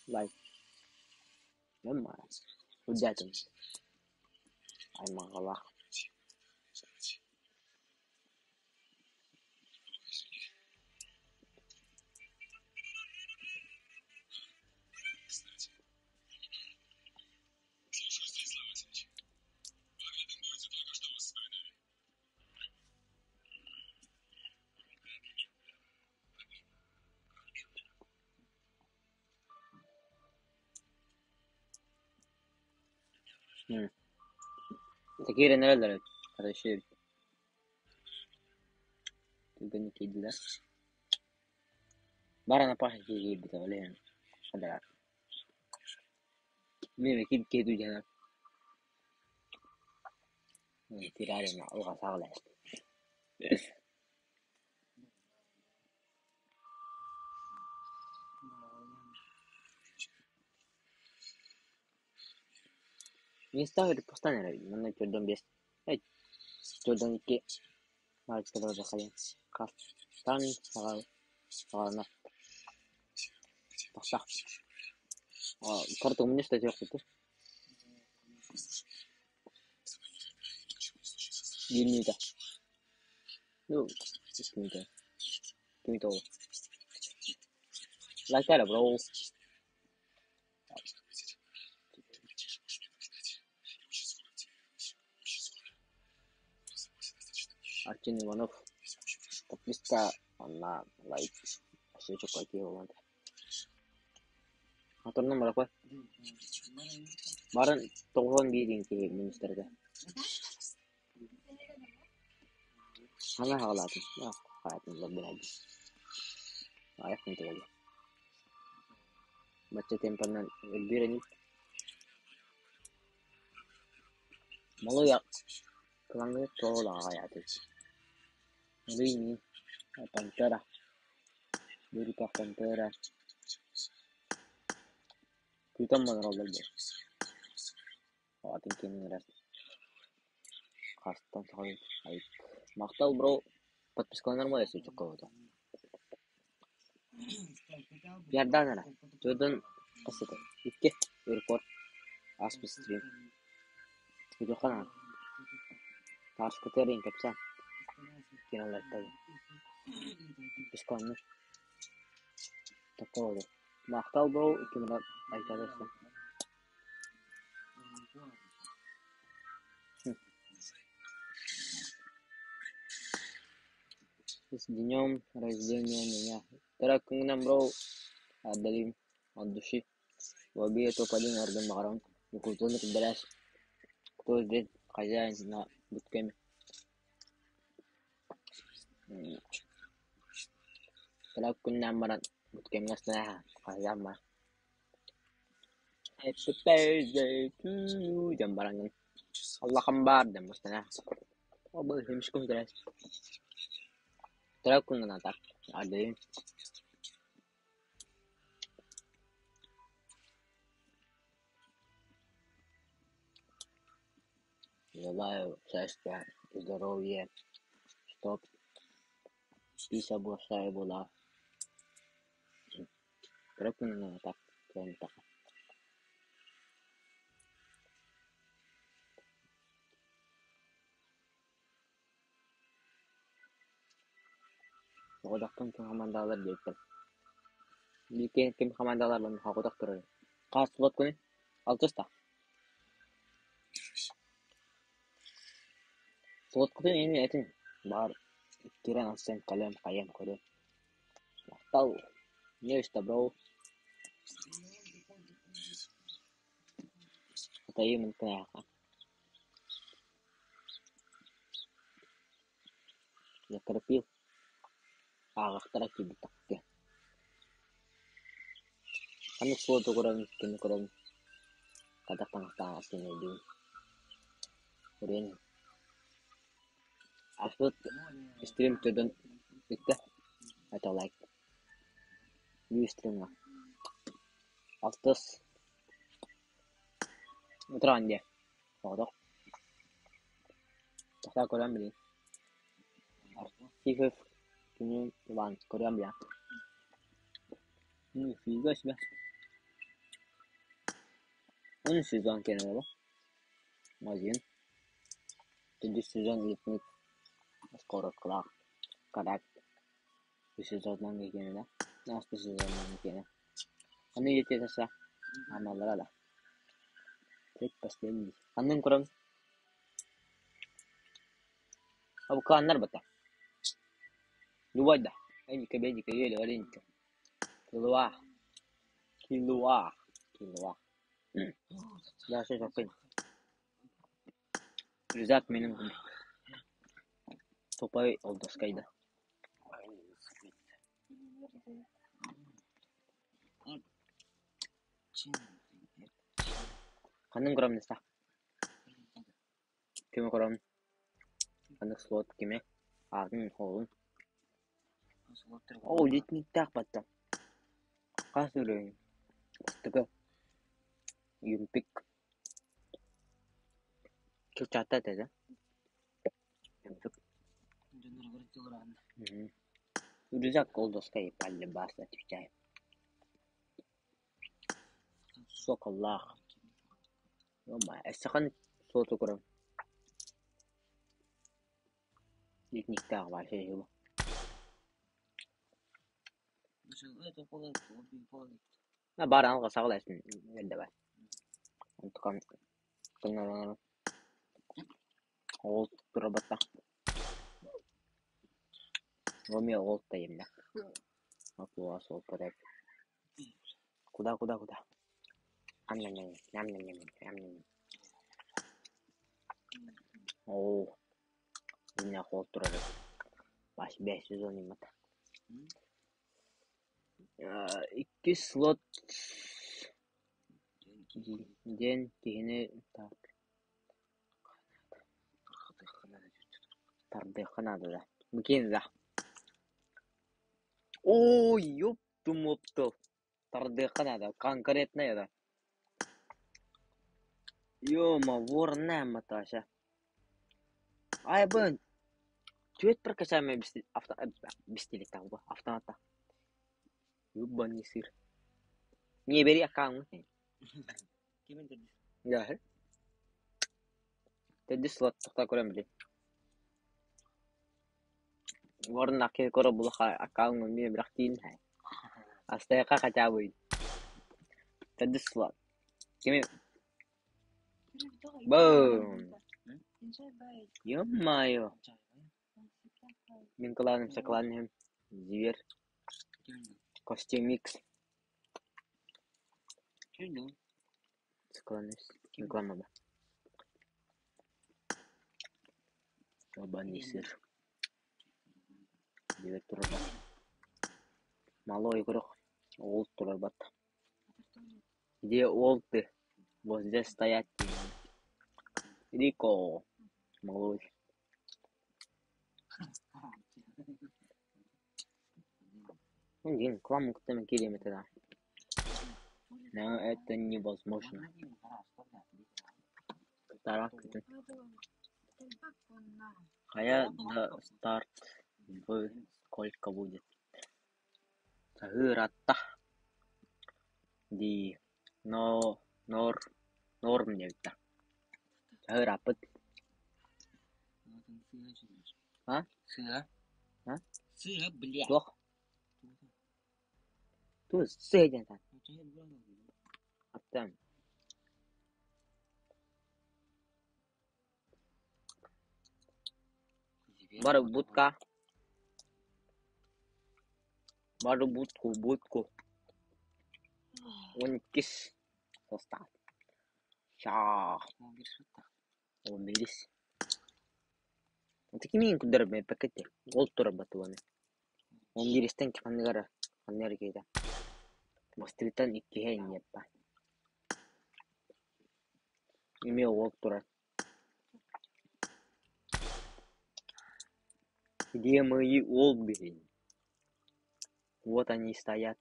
Speaker 1: лайк. Нема. Удятым. Аймагалах. Киирэн эрэллэр эбит, хата үчүгэй эбит. Түргэнник киирдилэр. Баран Паша киирбитэ, ол иһин хадара. Мин ким киһи дьаһанар. Тирарина алҕас Миэстэҕэ репостан эрэбит, манна 4-5, 4-2 мальчиктар хайан хастан саҕаланар. Тахса. Карту мне что делать? Минута. Ну, минута. Минута. Like that, bro. Артем Иванов. Подписка на лайк. Все какие варианты. Аторнан бараква. Барын 91 киһи министрде. Ана хаалаатын. Хаатын лоббинайды. Аяқ ментелеге. Бачча темпанан өлбүрени. Малуя кылаңы тоолаға аяты. Малуй Пантера. Бүрүтэх Пантера. Күтэн манараллар бу. Атын кемин эрэр. Хастан саҕалыыр. Махтал бро. Подпискаланар ма эссе чокко Пиардаан эрэ. Төрдөн хас этэ? 2 рекорд. Ааспыт стрим. Күтүөххэ наада. Тааскытыар кэпсээн. Кинолартан. Подпискаланнар. Такого. Махтал бро. Кимера айтарысын. С днем рождения меня. Тараккунан бро. Отдалим от души. Вобие топ-1 Орден Барон. Культурный разбираюсь. Кто здесь хозяин на буткеме? Тараккунан баран буткемҥэ хозяин ма. Happy birthday to you диэн бараҥҥын. Аллахам баар диэн мустанаа. Обы химишкум тэрээс. Тараккунан атар. Отдалим. Желаю счастья и здоровья, чтоб пися большая была. Тараккунан атар. Оҕодохтон ким хамаандалар диэбиттэр. Биир ким хамаандалар манна хоҕудах турар. Хаас субот күнү алтыста. Субот күнү ини этин баар кирен алсен калем хайам көрөм. Махтал. Не что, бро. Атайымын кынаяха. Закрепил. Ааҕахтара киирбит Ханнык суоту көрөбүн, кими көрөбүн, хайдах таҥастаах кини өйдүүбүн. Көрүөн Ааспыт стрим төрдөн бүттэ. Это лайк. Бүү стримҥа. Алтыс. Утраан диэ. Соҕотох. Тахса көрөн билин. Архивов күнүн Иван көрөн билэн. Нифига себе. Он сезон кенело. Магазин. Төрдүс сезон липник. Скоро клак. Карак. Үс сезоннан кенеле. Ааспыт сезоннан кене. Аны етеса. Амалара да. Предпоследний. Ханнын көрөм. Абы кланнар бата. Любой да. Эника бедика еле оленька. Килуа. Килуа. Килуа. Да, все закрыть. Рюкзак минин курдук. Тупой олдоскай да. Ханнык көрөмнүстэ? Кими көрөм? Ханнык слот кими? Аатын, хоолун. Оо, литниктээх батта. Хас үрүҥ? Бастакы. Юмпик. Кылчаатта этэ да? Юмпик. Рюкзак колдоскай паллебас отвечаю. Соколлаах. Ё-моё, эсэхэн суоту көрөн. Литниктээх вообще его. Баар аҥа саҕаласын эрдэ баар. Онтукам Ол турабата. Ромео ол тайымна. Апуа сол порядок. Куда, куда, куда? Ам-ням-ням, ням-ням-ням, ням-ням. Оо, иннэ хоол турар. Бас бэс сезон иммат. Иккис слот диэн киһини так тардыахха наада да. Бу да. Оо, ёпту-мопту. Тардыахха наада, конкретно да. Ё-ма, ворная Наташа. Ай, бын. Түөрт прокачаемый бистилик автоматта. Ёбаный сыр. Не бери аккаунт. Да. Төрдүс слот тоқта көрөн били. Ворон акки көрө булаха аккаунт эмиэ бирах тиин. Астайка хотя бы. Төрдүс слот. Кими Бум! Ё-моё! Мин кланым сокланым Зверь. Костюмикс. Склонность. Реклама Ёбаный сыр. Девять турар. Малой игрок. Ол турар бат. Где олты? Вот здесь стоять. Рико. Малой. Блин, к вам кто тогда. Но это невозможно. Хайа да старт в сколько будет? Саһыыратта дии но нор норм диэбиттэр. Саһыыраппыт. А?
Speaker 3: Сыа.
Speaker 1: А?
Speaker 3: Сыа, бля.
Speaker 1: Туох? Туох сыа диэн Аттан. Бары будка. Бары будку, будку. Он иккис состав. Чаа. Он билис. Такими куддар пакете. Ол турар батуаны. Он биристен ханныгара ханнар кейда. Бастыгытан иккиһэ иннеппа. Эме ол турар. Где мои олбы? Вот они стоят.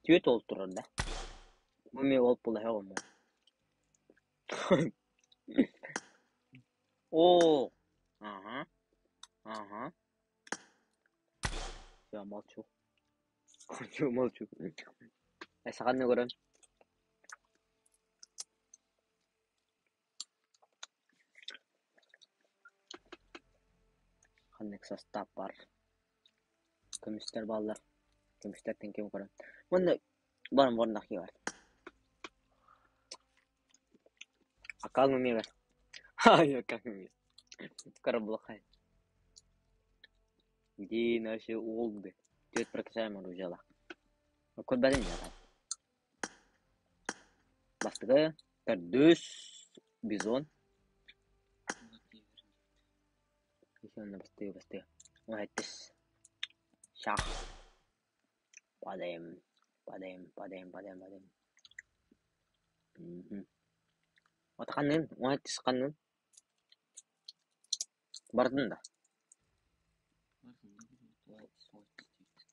Speaker 1: Түөрт ол турар да? Эме ол пулаһа О! Ага. Ага. Всё, молчу. Молчу, молчу. Саханы көрөн. Ханнык состав бар. Көмүстэр бааллар. Көмүстэртэн ким көрөн. Уонна баран барнах бар. Акаал мемер. Ай, акаал мемер. Караблахай. Где наши олды? Түөрт прокачаем оружиела. Көрбөтүн я Бастакы, төрдүс бизон. Онно бастыы бастыы. 17. Шах. Падаем. Падаем, падаем, падаем, падаем. Угу. Вот ханын, 17 ханын. Бардын да.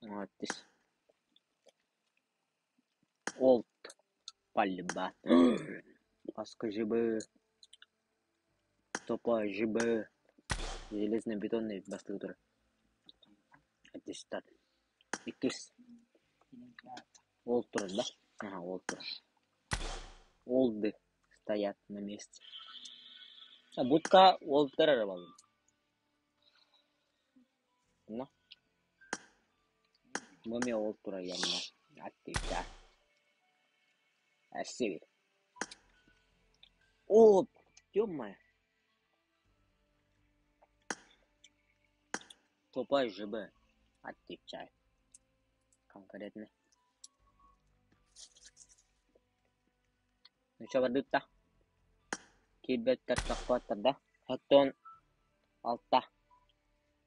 Speaker 1: 17. Олд. Пальба. Паска ЖБ. Топа ЖБ. Железно-бетонный бастыгы Аттестат. Иккис. Ол турар, да? Ага, ол турар. Олды стоят на месте. А будка олтар арабалым. Но. Маме ол турар янна. Аттестат. Ассивир. О, ё-моё. Топа ЖБ. Отвечай. Конкретно. Ну что, бардытта? Кирбеттер тақпаттар да? Хаттон алта.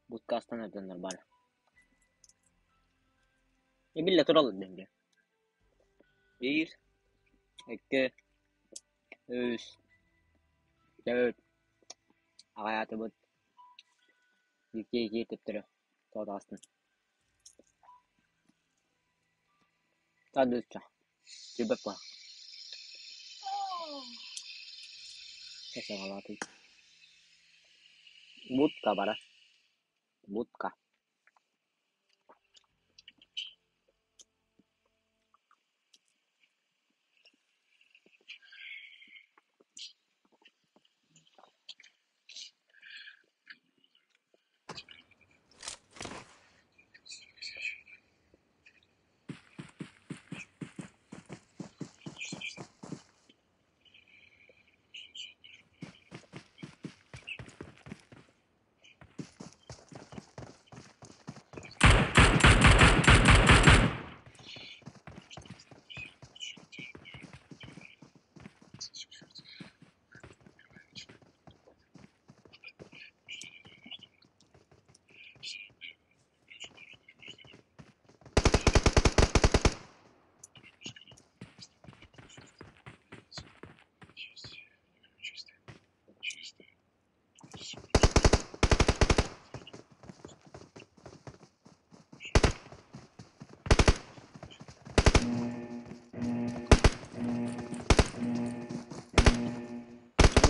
Speaker 1: Будкастан өтөннөр бар. Эбилле туралы денге. 1 2 3 4 Ағаятыбыт. 2 2 тептері. Тоғастын. Тадыча. Жибек бар. Кесегалаты. Будка бара. Будка.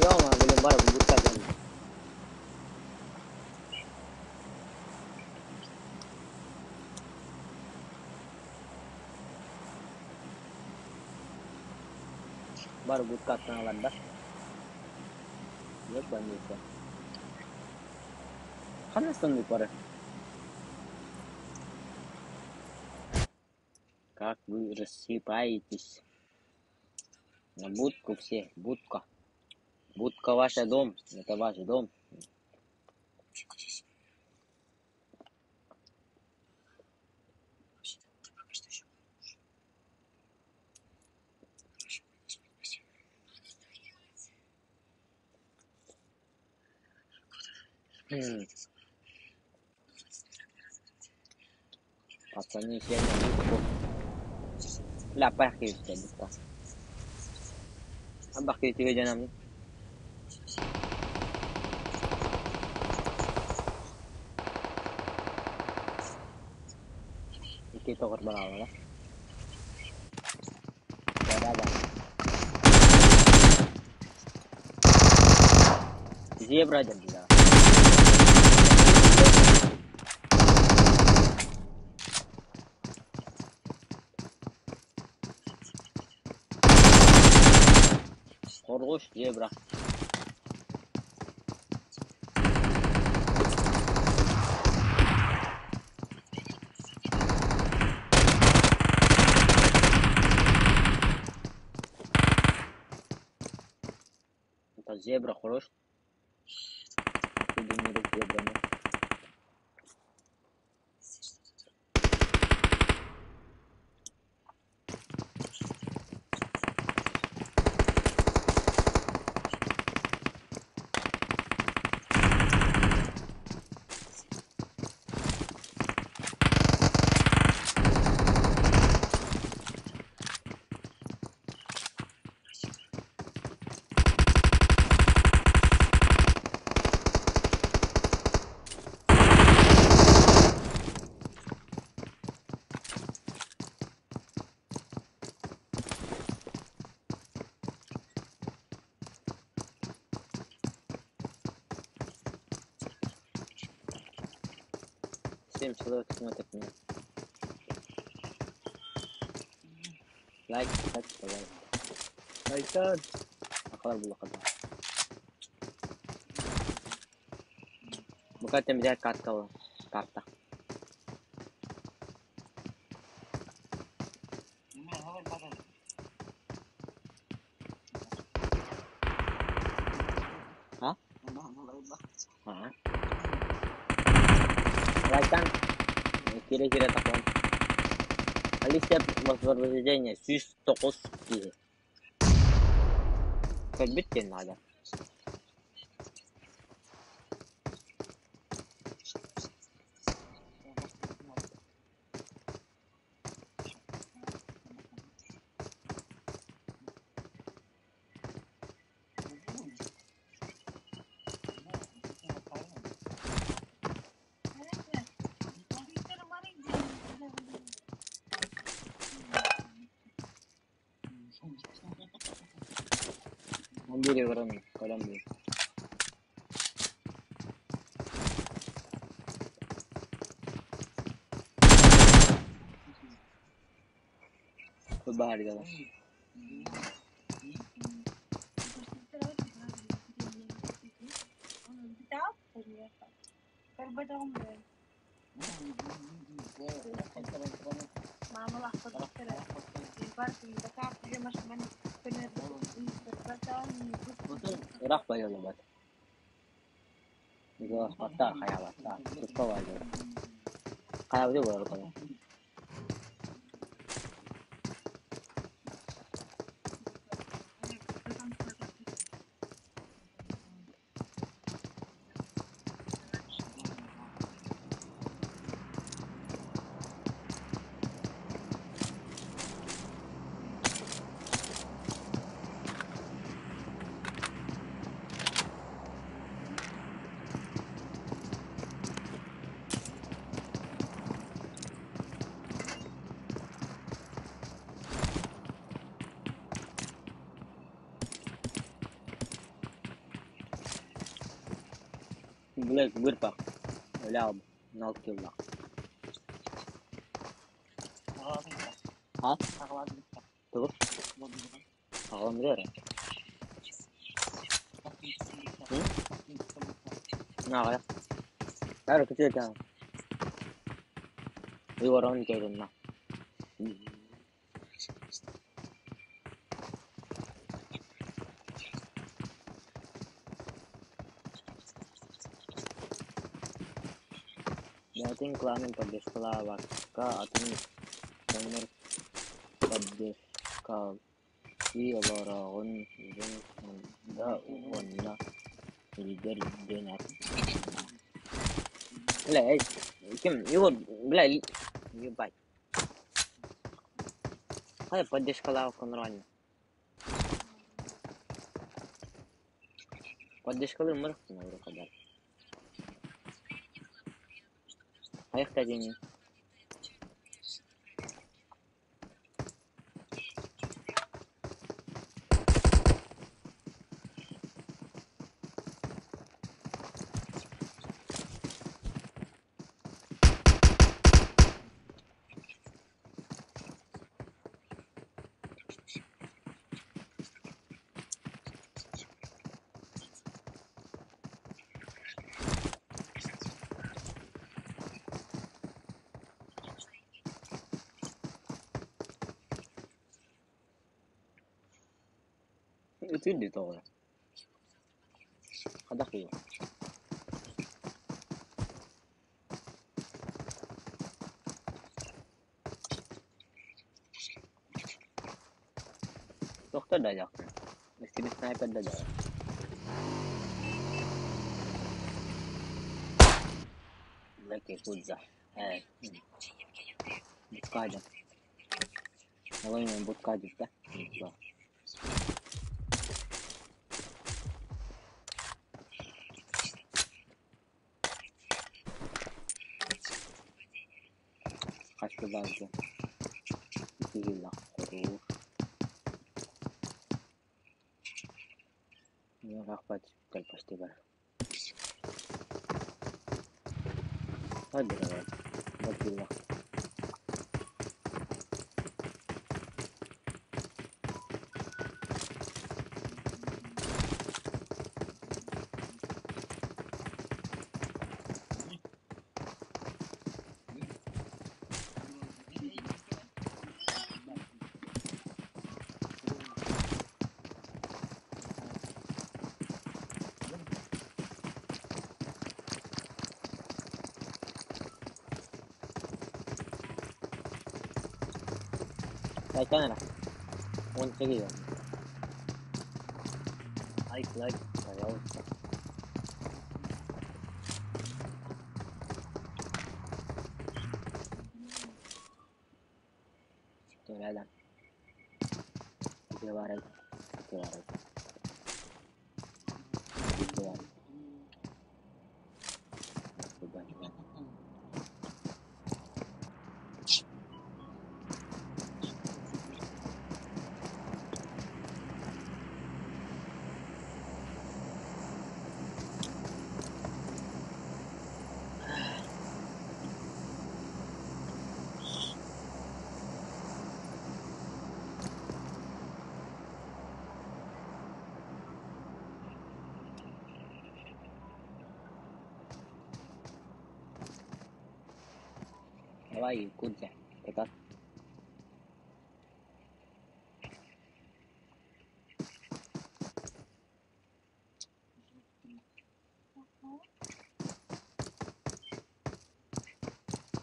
Speaker 1: Ё-моё, блин, бар будка дем. Бар будка да? Yok bence. Ханасан пары. Как вы рассыпаетесь? На будку все, будка. Будка ваша дом, это ваш дом. Пацаны все на будку. Ля, поехали все, будка. Абахи тебе нам. Ики тоғыр балалы. Да-да-да. Зебра да. Хоргош зебра. Это зебра хорош. Зебра. Семь человек смотрит меня. Лайк ставьте, пожалуйста.
Speaker 6: Айтан.
Speaker 1: Сахалар буллахха Бука взять карта. Карта. А? Ага. Лайктан. Кире-кире такон. Алисия воспроизведение. 109 киһи. Көрбүт диэн наада. Биир көрөн көрөн биир. Баһарга. Ыраах байыллыбат. Баттаа хайаабаттаа. Туспа байыллыбат. Хайаабыты буолар коно. Блэк бырпах. Лял. Налкилла. А? Тугу? Аҕалан билэр. Наҕа. Бары күтүөтэ. Уйворон кэлинна. Бэйэтин кланын поддержкалаабакка атын дьоннор поддержкалыы олороҕун дьон да уонна лидер диэн ааттанар. Бля, ким его, бля, ебать. Хай поддержкалаабакка нормально. Поддержкалыы мырыхтын урукадар. Хайахта диэни. Ытыыр дии тоҕо. Хайдах киһи. Тохтор да дьахтар. Истибит снайпер да дьаҕар. Лэки кудза. Буткадя. Олоймен буткадя да? Хас да киһилэх хорур. Рахпат почти бар. Hadi bakalım. Два килла. Лайктан эрэ. 18 Лайк, лайк, пожалуйста. Кто рядом? Открывай. Открывай. Открывай. Открывай. Давай, Кудзя. Это.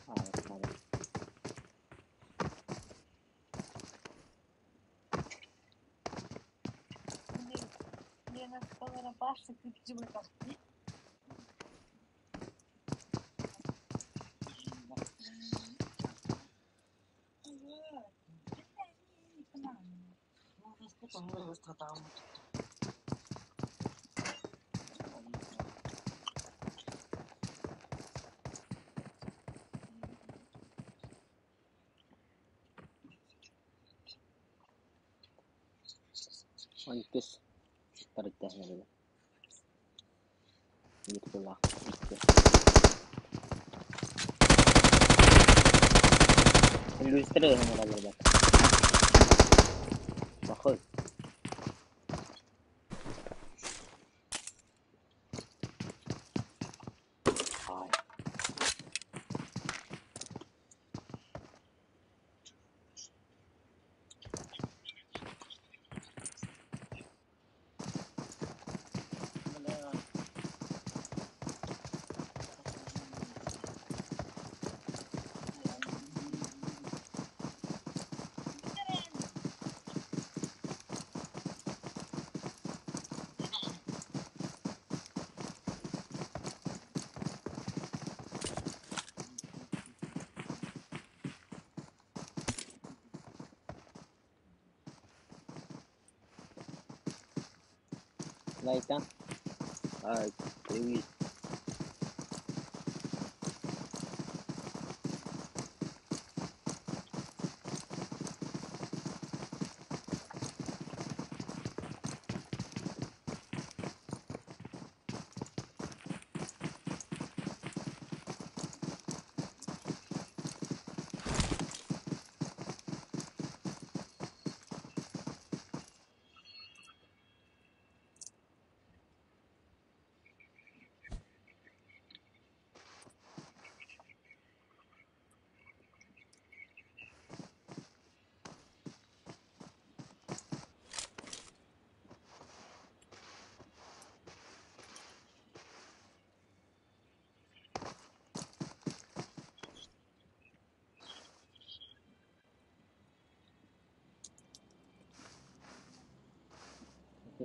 Speaker 1: А, вот надо.
Speaker 2: Лена сказала, Паша, ты
Speaker 1: Он кис. Тарыттаһын Биир икки. Иллюстры генераллар. Плохой. Ай. Лайка. Ай, привет.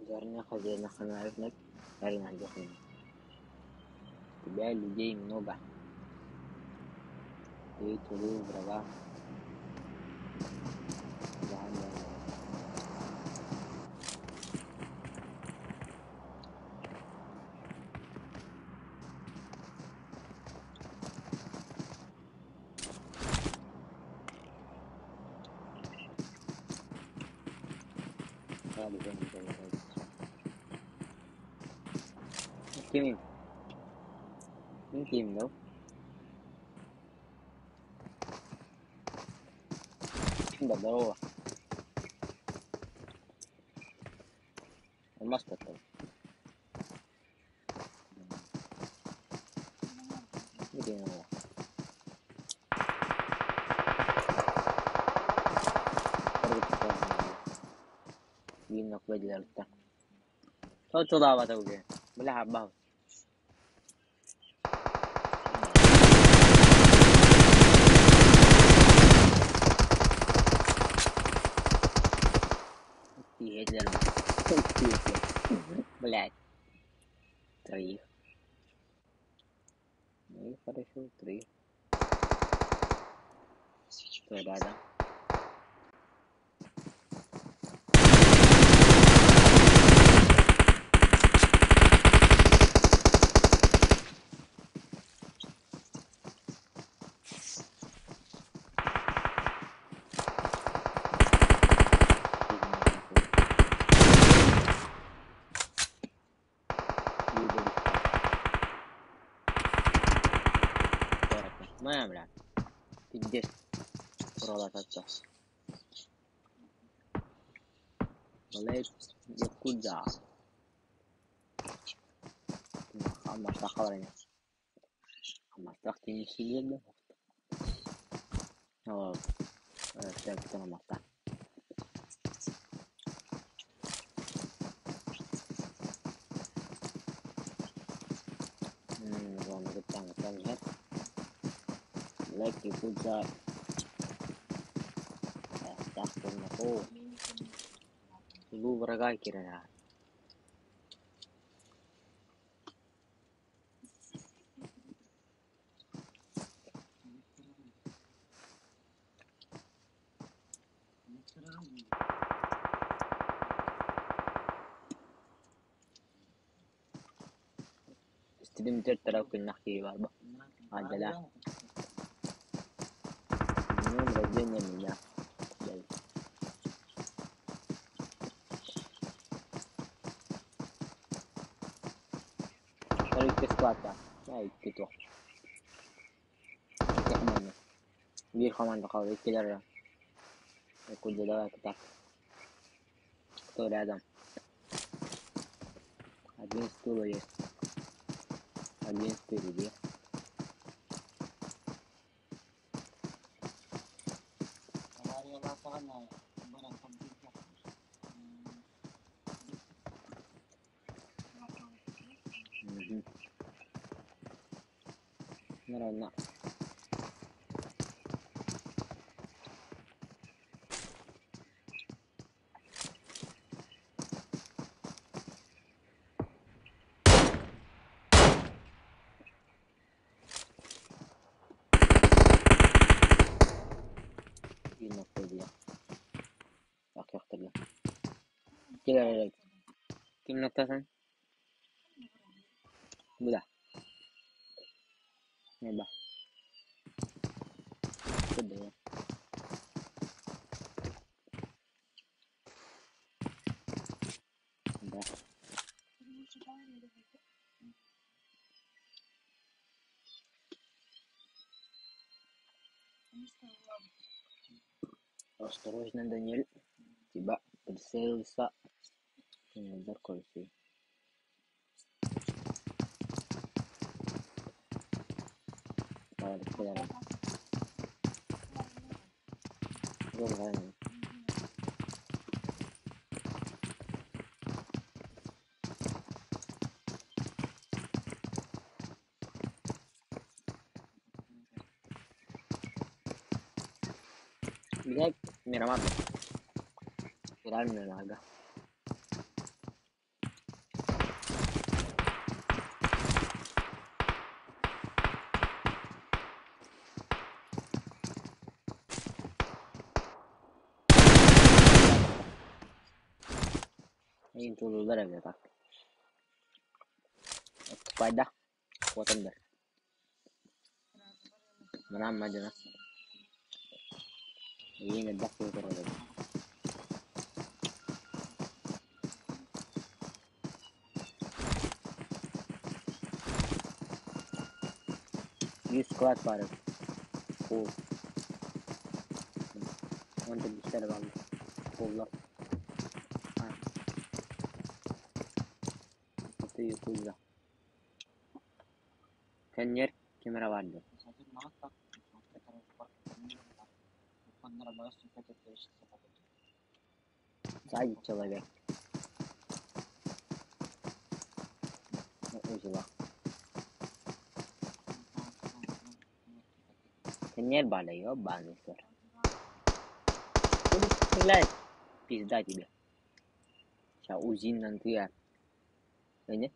Speaker 1: Зарня хозяина ханарных, Тебя людей много. Ты тулил врага. Да, да, да. Да, да, да, да. Кимим? Ким đâu? Симба, здорово. Алмаз потом. Где его? Сочулаабата уге. Бля, бал. Гитлер. Блять. Троих. Ну и хорошо, три. Что рядом? Моя, бля. Пиздец. Уралататься. Блять, я куда? Хаммастах. Хаммастах тенисилерде. О, так, хаммастах. Like Yakuza. Так, Улуу врага кирера. Стрим тарап күннах киһи бар бу. Аджала. Днем рождения меня. Икки склад Да, икки туох. Икки команда. Биир команда хаалла, иккилэр. Якудза, давай так. Кто рядом? Один стул есть. Один впереди. Угу. Нормально. Кел Ким ноктасын? Бу да. Не ба. Куда? Да. Осторожно, Даниэль. Тебя прицелился. Зеркальце. Давай, давай. Блядь, Мирамар. Реально надо. Эйин тулуулар эбит так. Отступай да. Куотан бер. Манан мадьына. Эйин элбэх киһи турар эбит. Үс склад баар эбит. Кул. Уон төрдүстэр бааллар. Буоллар. А. Это якудза. Кэннер ким эрэ баар дуо? Сзади человек. Узела. Кэннер баала, ёбаный сор. Куда ты стреляешь? Пизда тебе. Сейчас УЗИ ты. Эне?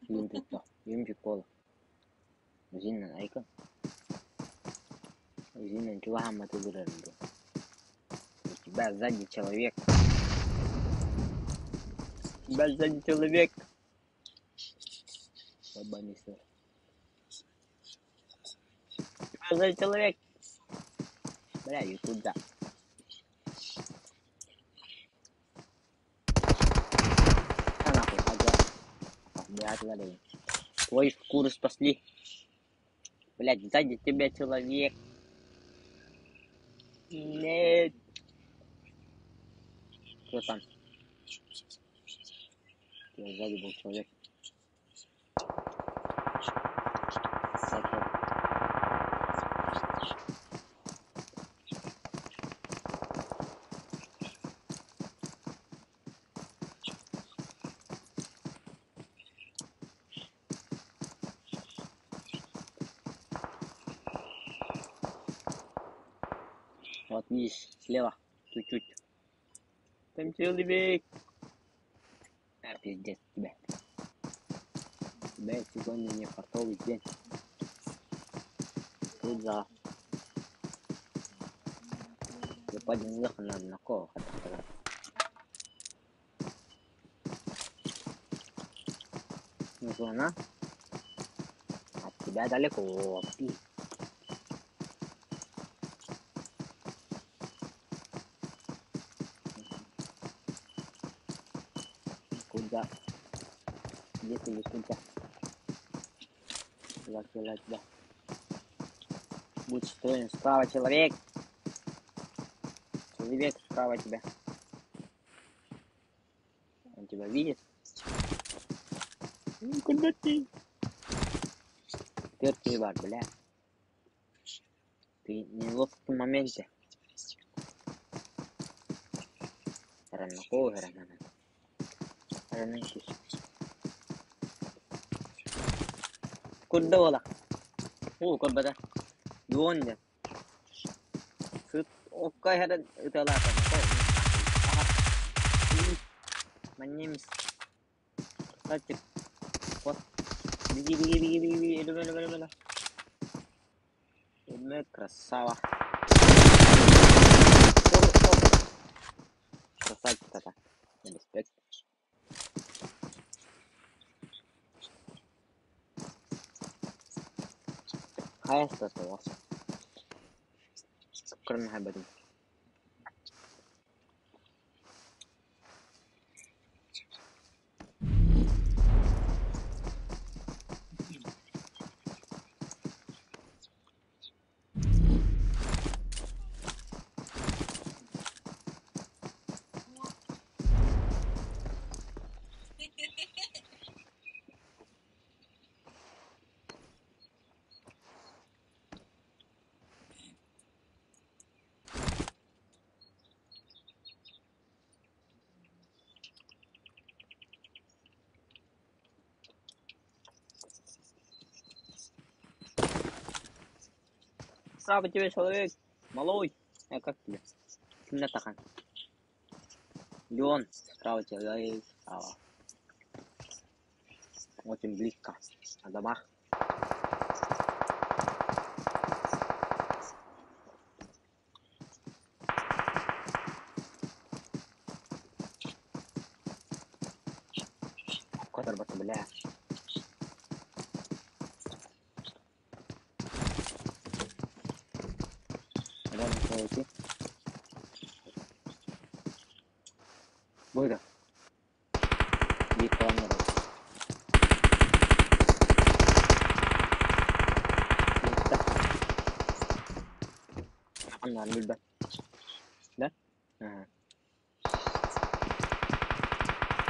Speaker 1: Юмчик юмчик кола. УЗИнан айка. УЗИнан чугаһаамматы ылырарын дуо? У тебя сзади человек. У тебя сзади человек. Ёбаный сыр. У тебя сзади человек. Бля, якудза. Да нахуй, ага. Блядь, Твою шкуру спасли. Блядь, сзади тебя человек. Нет. Кто там? Я сзади был человек. Так, Вот видишь, слева, чуть-чуть. Там человек. А, пиздец тебя. Тебя сегодня не фартовый день. Тут за. Западин на кого Зона. От тебя далеко. Пи. Куда? Где ты, куда? Куда, куда, куда? Будь строен справа, человек. Человек справа тебя. Он тебя видит? Ну, куда ты? Теперь бар, бля. Ты в неловком моменте. Рано, рано. Рано Куда ола? Оо, көрбөтө. Дуон дьэ. Сыт окко иһэрин ытыалаата. Маннемис. Красавчик. Вот. Беги, беги, беги, беги, беги. Өлүмэ, өлүмэ, өлүмэ. Өлүмэ, красава. Красавчик это. Респект. Хайа суох. Көрөн хайбатым. Справа тебе человек, малой. А как тебе? Кимде тахан? Леон, справа человек, справа. Очень близко. На домах. Котор бля. Рядом идти. Быда. Биир планер. Наарын билбэт. Да? Ага.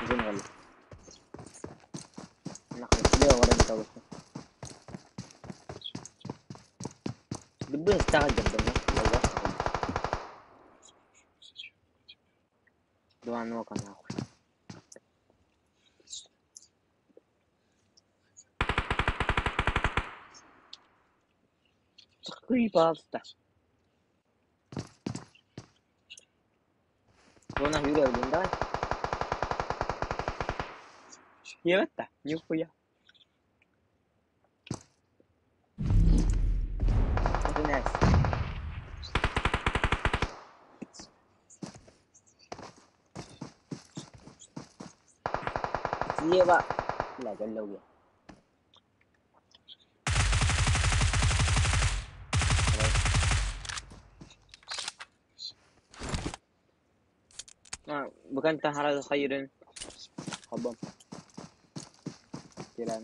Speaker 1: Зона Дыбын стагы Два нока нахуй. Пожалуйста. Зона Юрия, блин, давай. Это, нихуя. Это nice. Слева. Бля, залёг я. Bukan tahara khairin. Habam. Kira.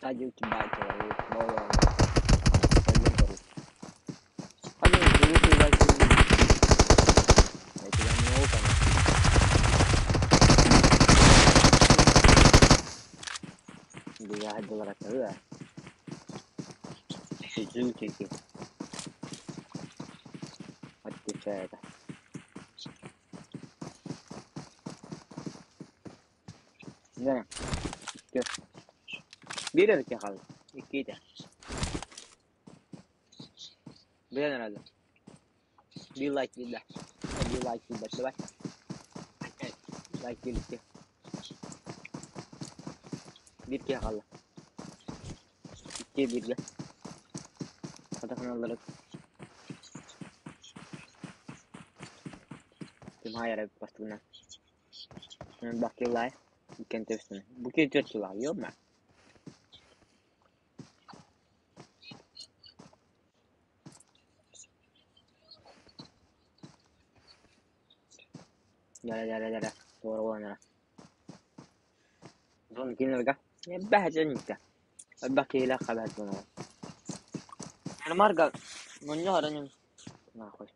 Speaker 1: Taju coba coba bawa. $1 Suzuki. Отвечает. Да. Bir erkek kaldı. İki de. Bir herhalde. Bir like bir de. Bir like bir de. Давай. Like bir iki. Bir iki kaldı. İki bir de. Hadi Tim бастыгына. Бакилай. Иккен төпсүн. Бу ки төрт кило, ёма. Yara yara yara. Doğru olan Zon кинерга. بهجنك بقي لا خبر أنا مارقا من يهرن ناخذ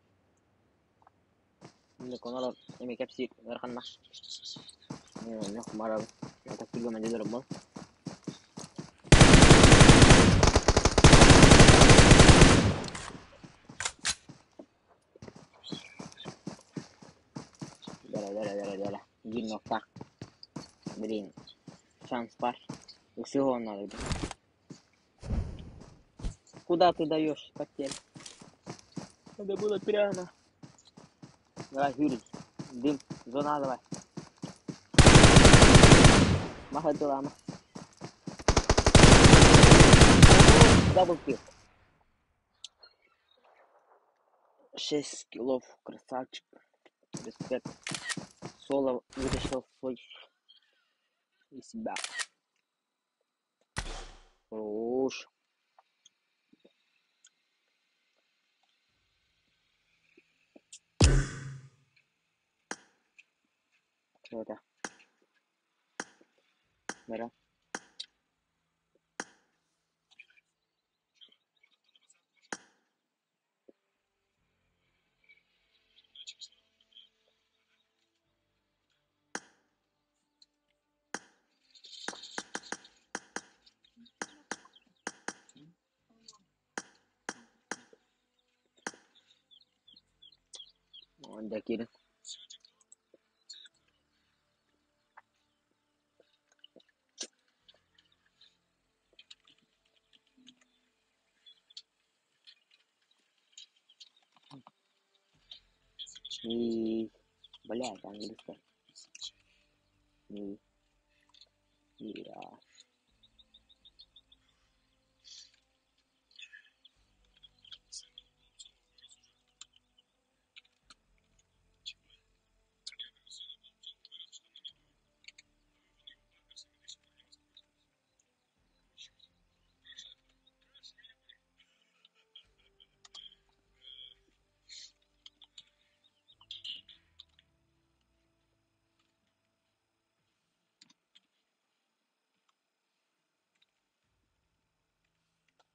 Speaker 1: نكون إمي كبسي رخنا نخ مرة تكتب من جدر ربما لا لا لا لا لا Bir nokta. Блин. Шанс бар. Всего надо. Куда ты даешь коктейль? Надо было прямо. Давай, Юрий. Дым. Зона давай. Махатулама. Double kill. 6 киллов. Красавчик. Респект. Соло вытащил свой из себя. Хорош. Кто это? Мира. Кирин. И, блядь, английская. И, и,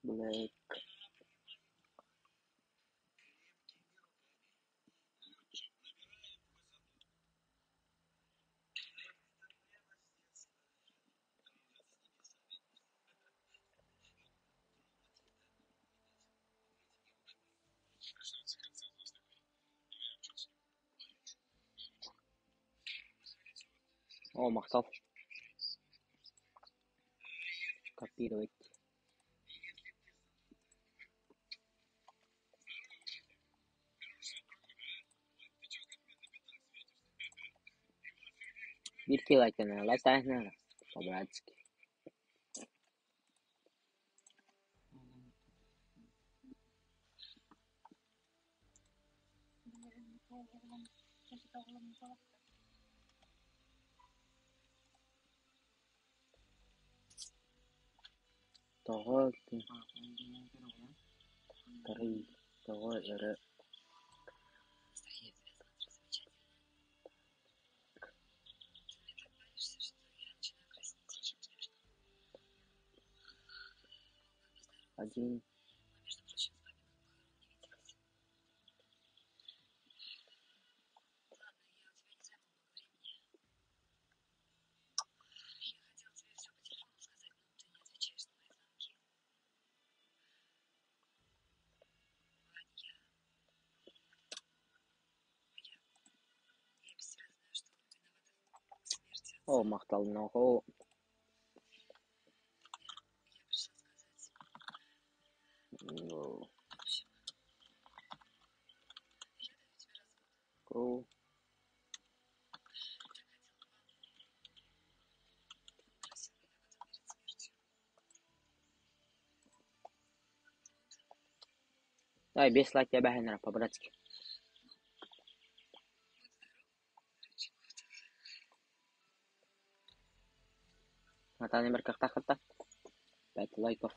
Speaker 1: Black. О, махтал. Копировать. Биир лайктана, лайктаһына, по-братски. Тоҕо тарый, тоҕо эрэ один Оо, махталнаах Go. Давай без лайк я бэһиннэр по-братски. Наталья Меркахтахата. 5 лайков.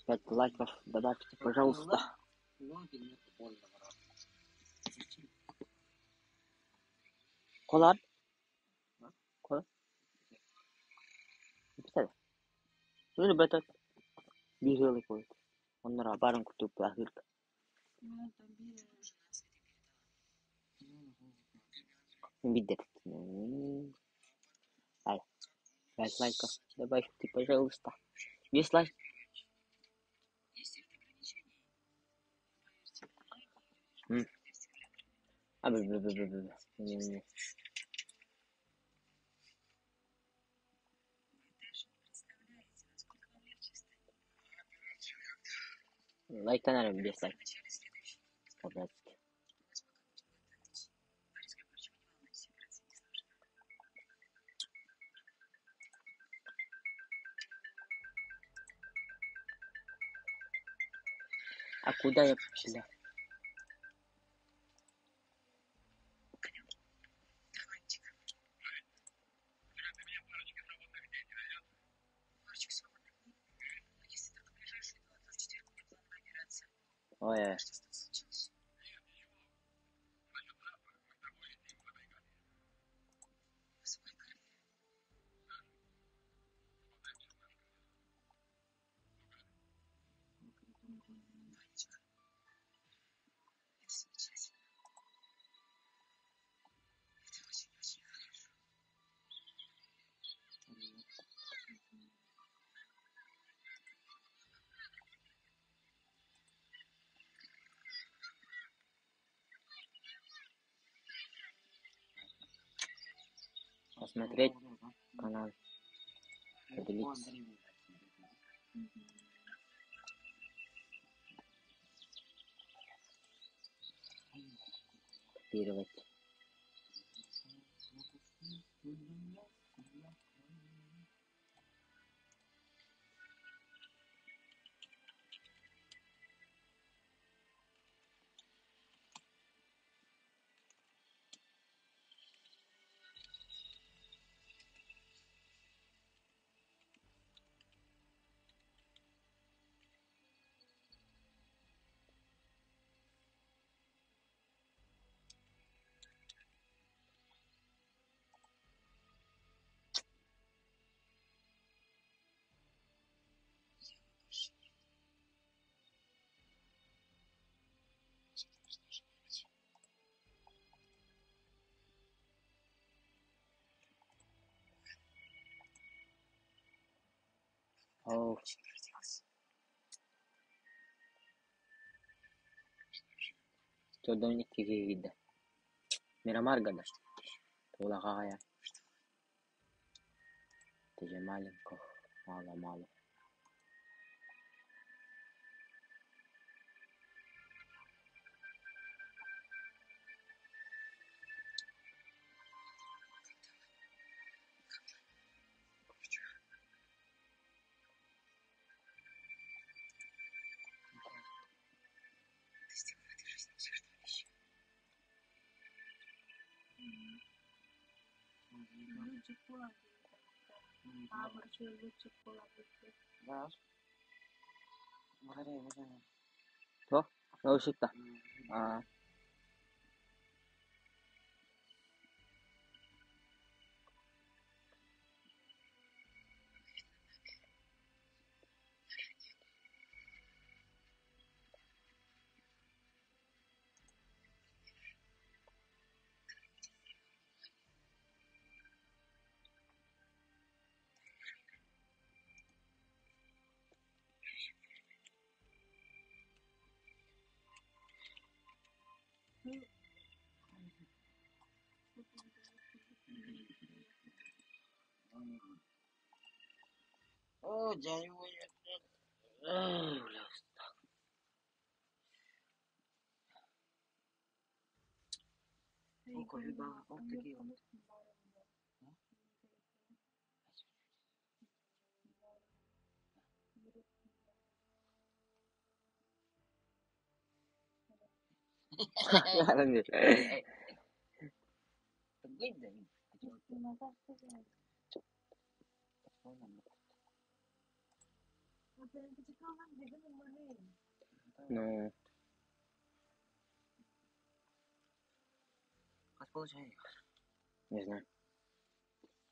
Speaker 1: Пять лайков добавьте, пожалуйста. Колар? Колар? Написали. Ну, ребята, бежали кое. Он на баран куту плахирка. Видит. Пять лайков добавьте, пожалуйста. Без лайк. А, б, б, б, б, б, Не, не. Лайк наверное, без лайк. По-братски. А куда я, бля? Ой. Посмотреть канал. Поделиться. Копировать. Оо. Төрдөн икки киһи киирдэ. Мирамарга да. Туолаҕаҕайа. Ты же маленького, мало-мало. Туох? Наушникта. Аа.
Speaker 3: О, дядя, бля, устал.
Speaker 1: Ну. Не знаю.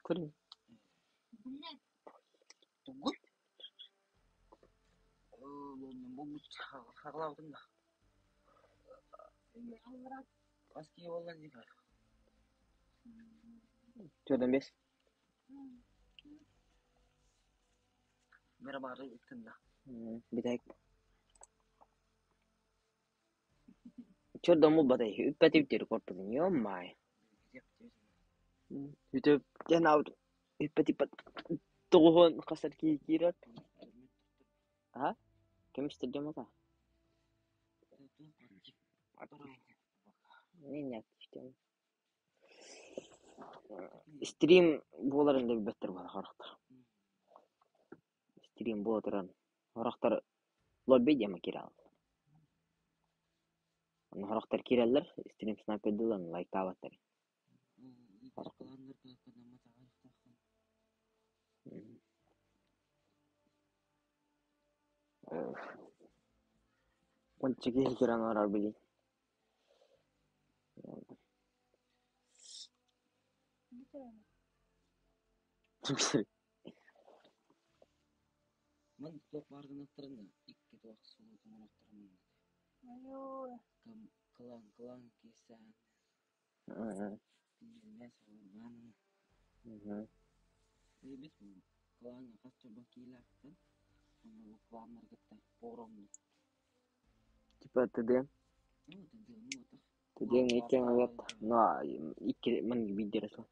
Speaker 1: Курим. Төрдөн бес. Бүтэһик. Төрдөн булбатай. Үппэтиптер корпутун. Ё-май. Үтөп ден аут. Үппэтиппат. Тоҕуһун хасар киһи киирэр. А? Кемистер дьомата. Не Стрим буоларын да билбэттэр буолар харахтар. Стрим буола туран харахтар лобби диэми киирэллэр. Онно харахтар киирэллэр, стрим снайпердыыллар, лайктаабаттар. Онча киһи киирэн олорор билигин. Типа ТД. ТД икки ылат. Но икки ман биирдэрэ суох.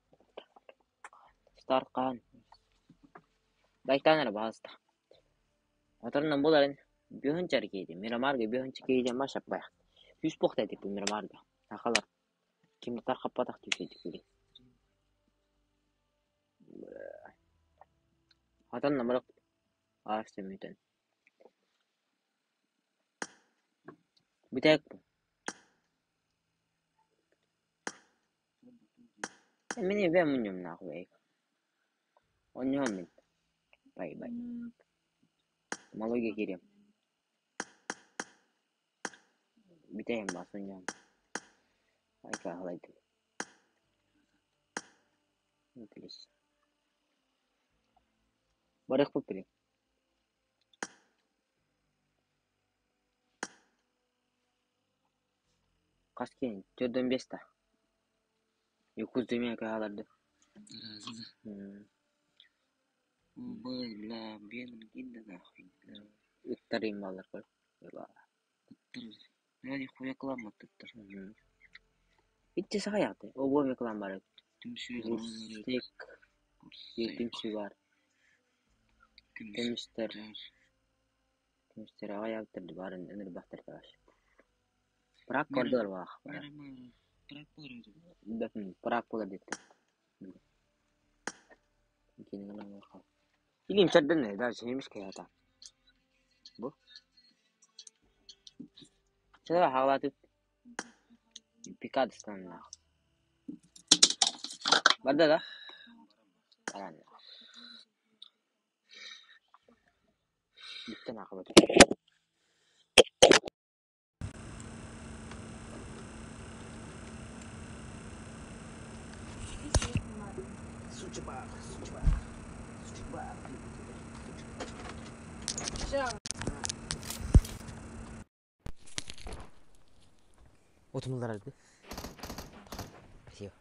Speaker 1: Старт хаһан? Лайктаан эрэ баһаалыста. Оторунан буларын бүһүн чаркейди. Мирамарга бүһүн чаркейди маша баях. Үс буохта этиппин Мирамарга. Сахалар. Ким тархаппатах түүсэйдик билин. Хатан намырык аас мүтен. Бүтэк. Мин эбэ мунньум нахуй. Онньоом мин. Бай бай. Малойга киириэм. Бүтэйим баас онньоом. Айка аһылайдым. Отлично. Барыахпыт билин. Хас киһи? Төрдөн бес да. Якуз демия каһаларды.
Speaker 3: Бля, Веном, иди да нахуй.
Speaker 1: Ыттар иммалар көр.
Speaker 3: Бля, нихуя клан ыттар.
Speaker 1: Итти саха яқты. Обо ме клан бар.
Speaker 3: Түмсүү
Speaker 1: Бурстек. Түмсүү бар. Көмүстер. Көмүстер аға яптыр барын ыныр бақтыр табаш. Прак кордор бақ. Прак болар депті. Илим чардын да жемиш каята. Бу. Чада хаалатып Пикадыстан нах. Барда да? Баран. Бүттен ақыбат. Отумлар алды. Спасибо.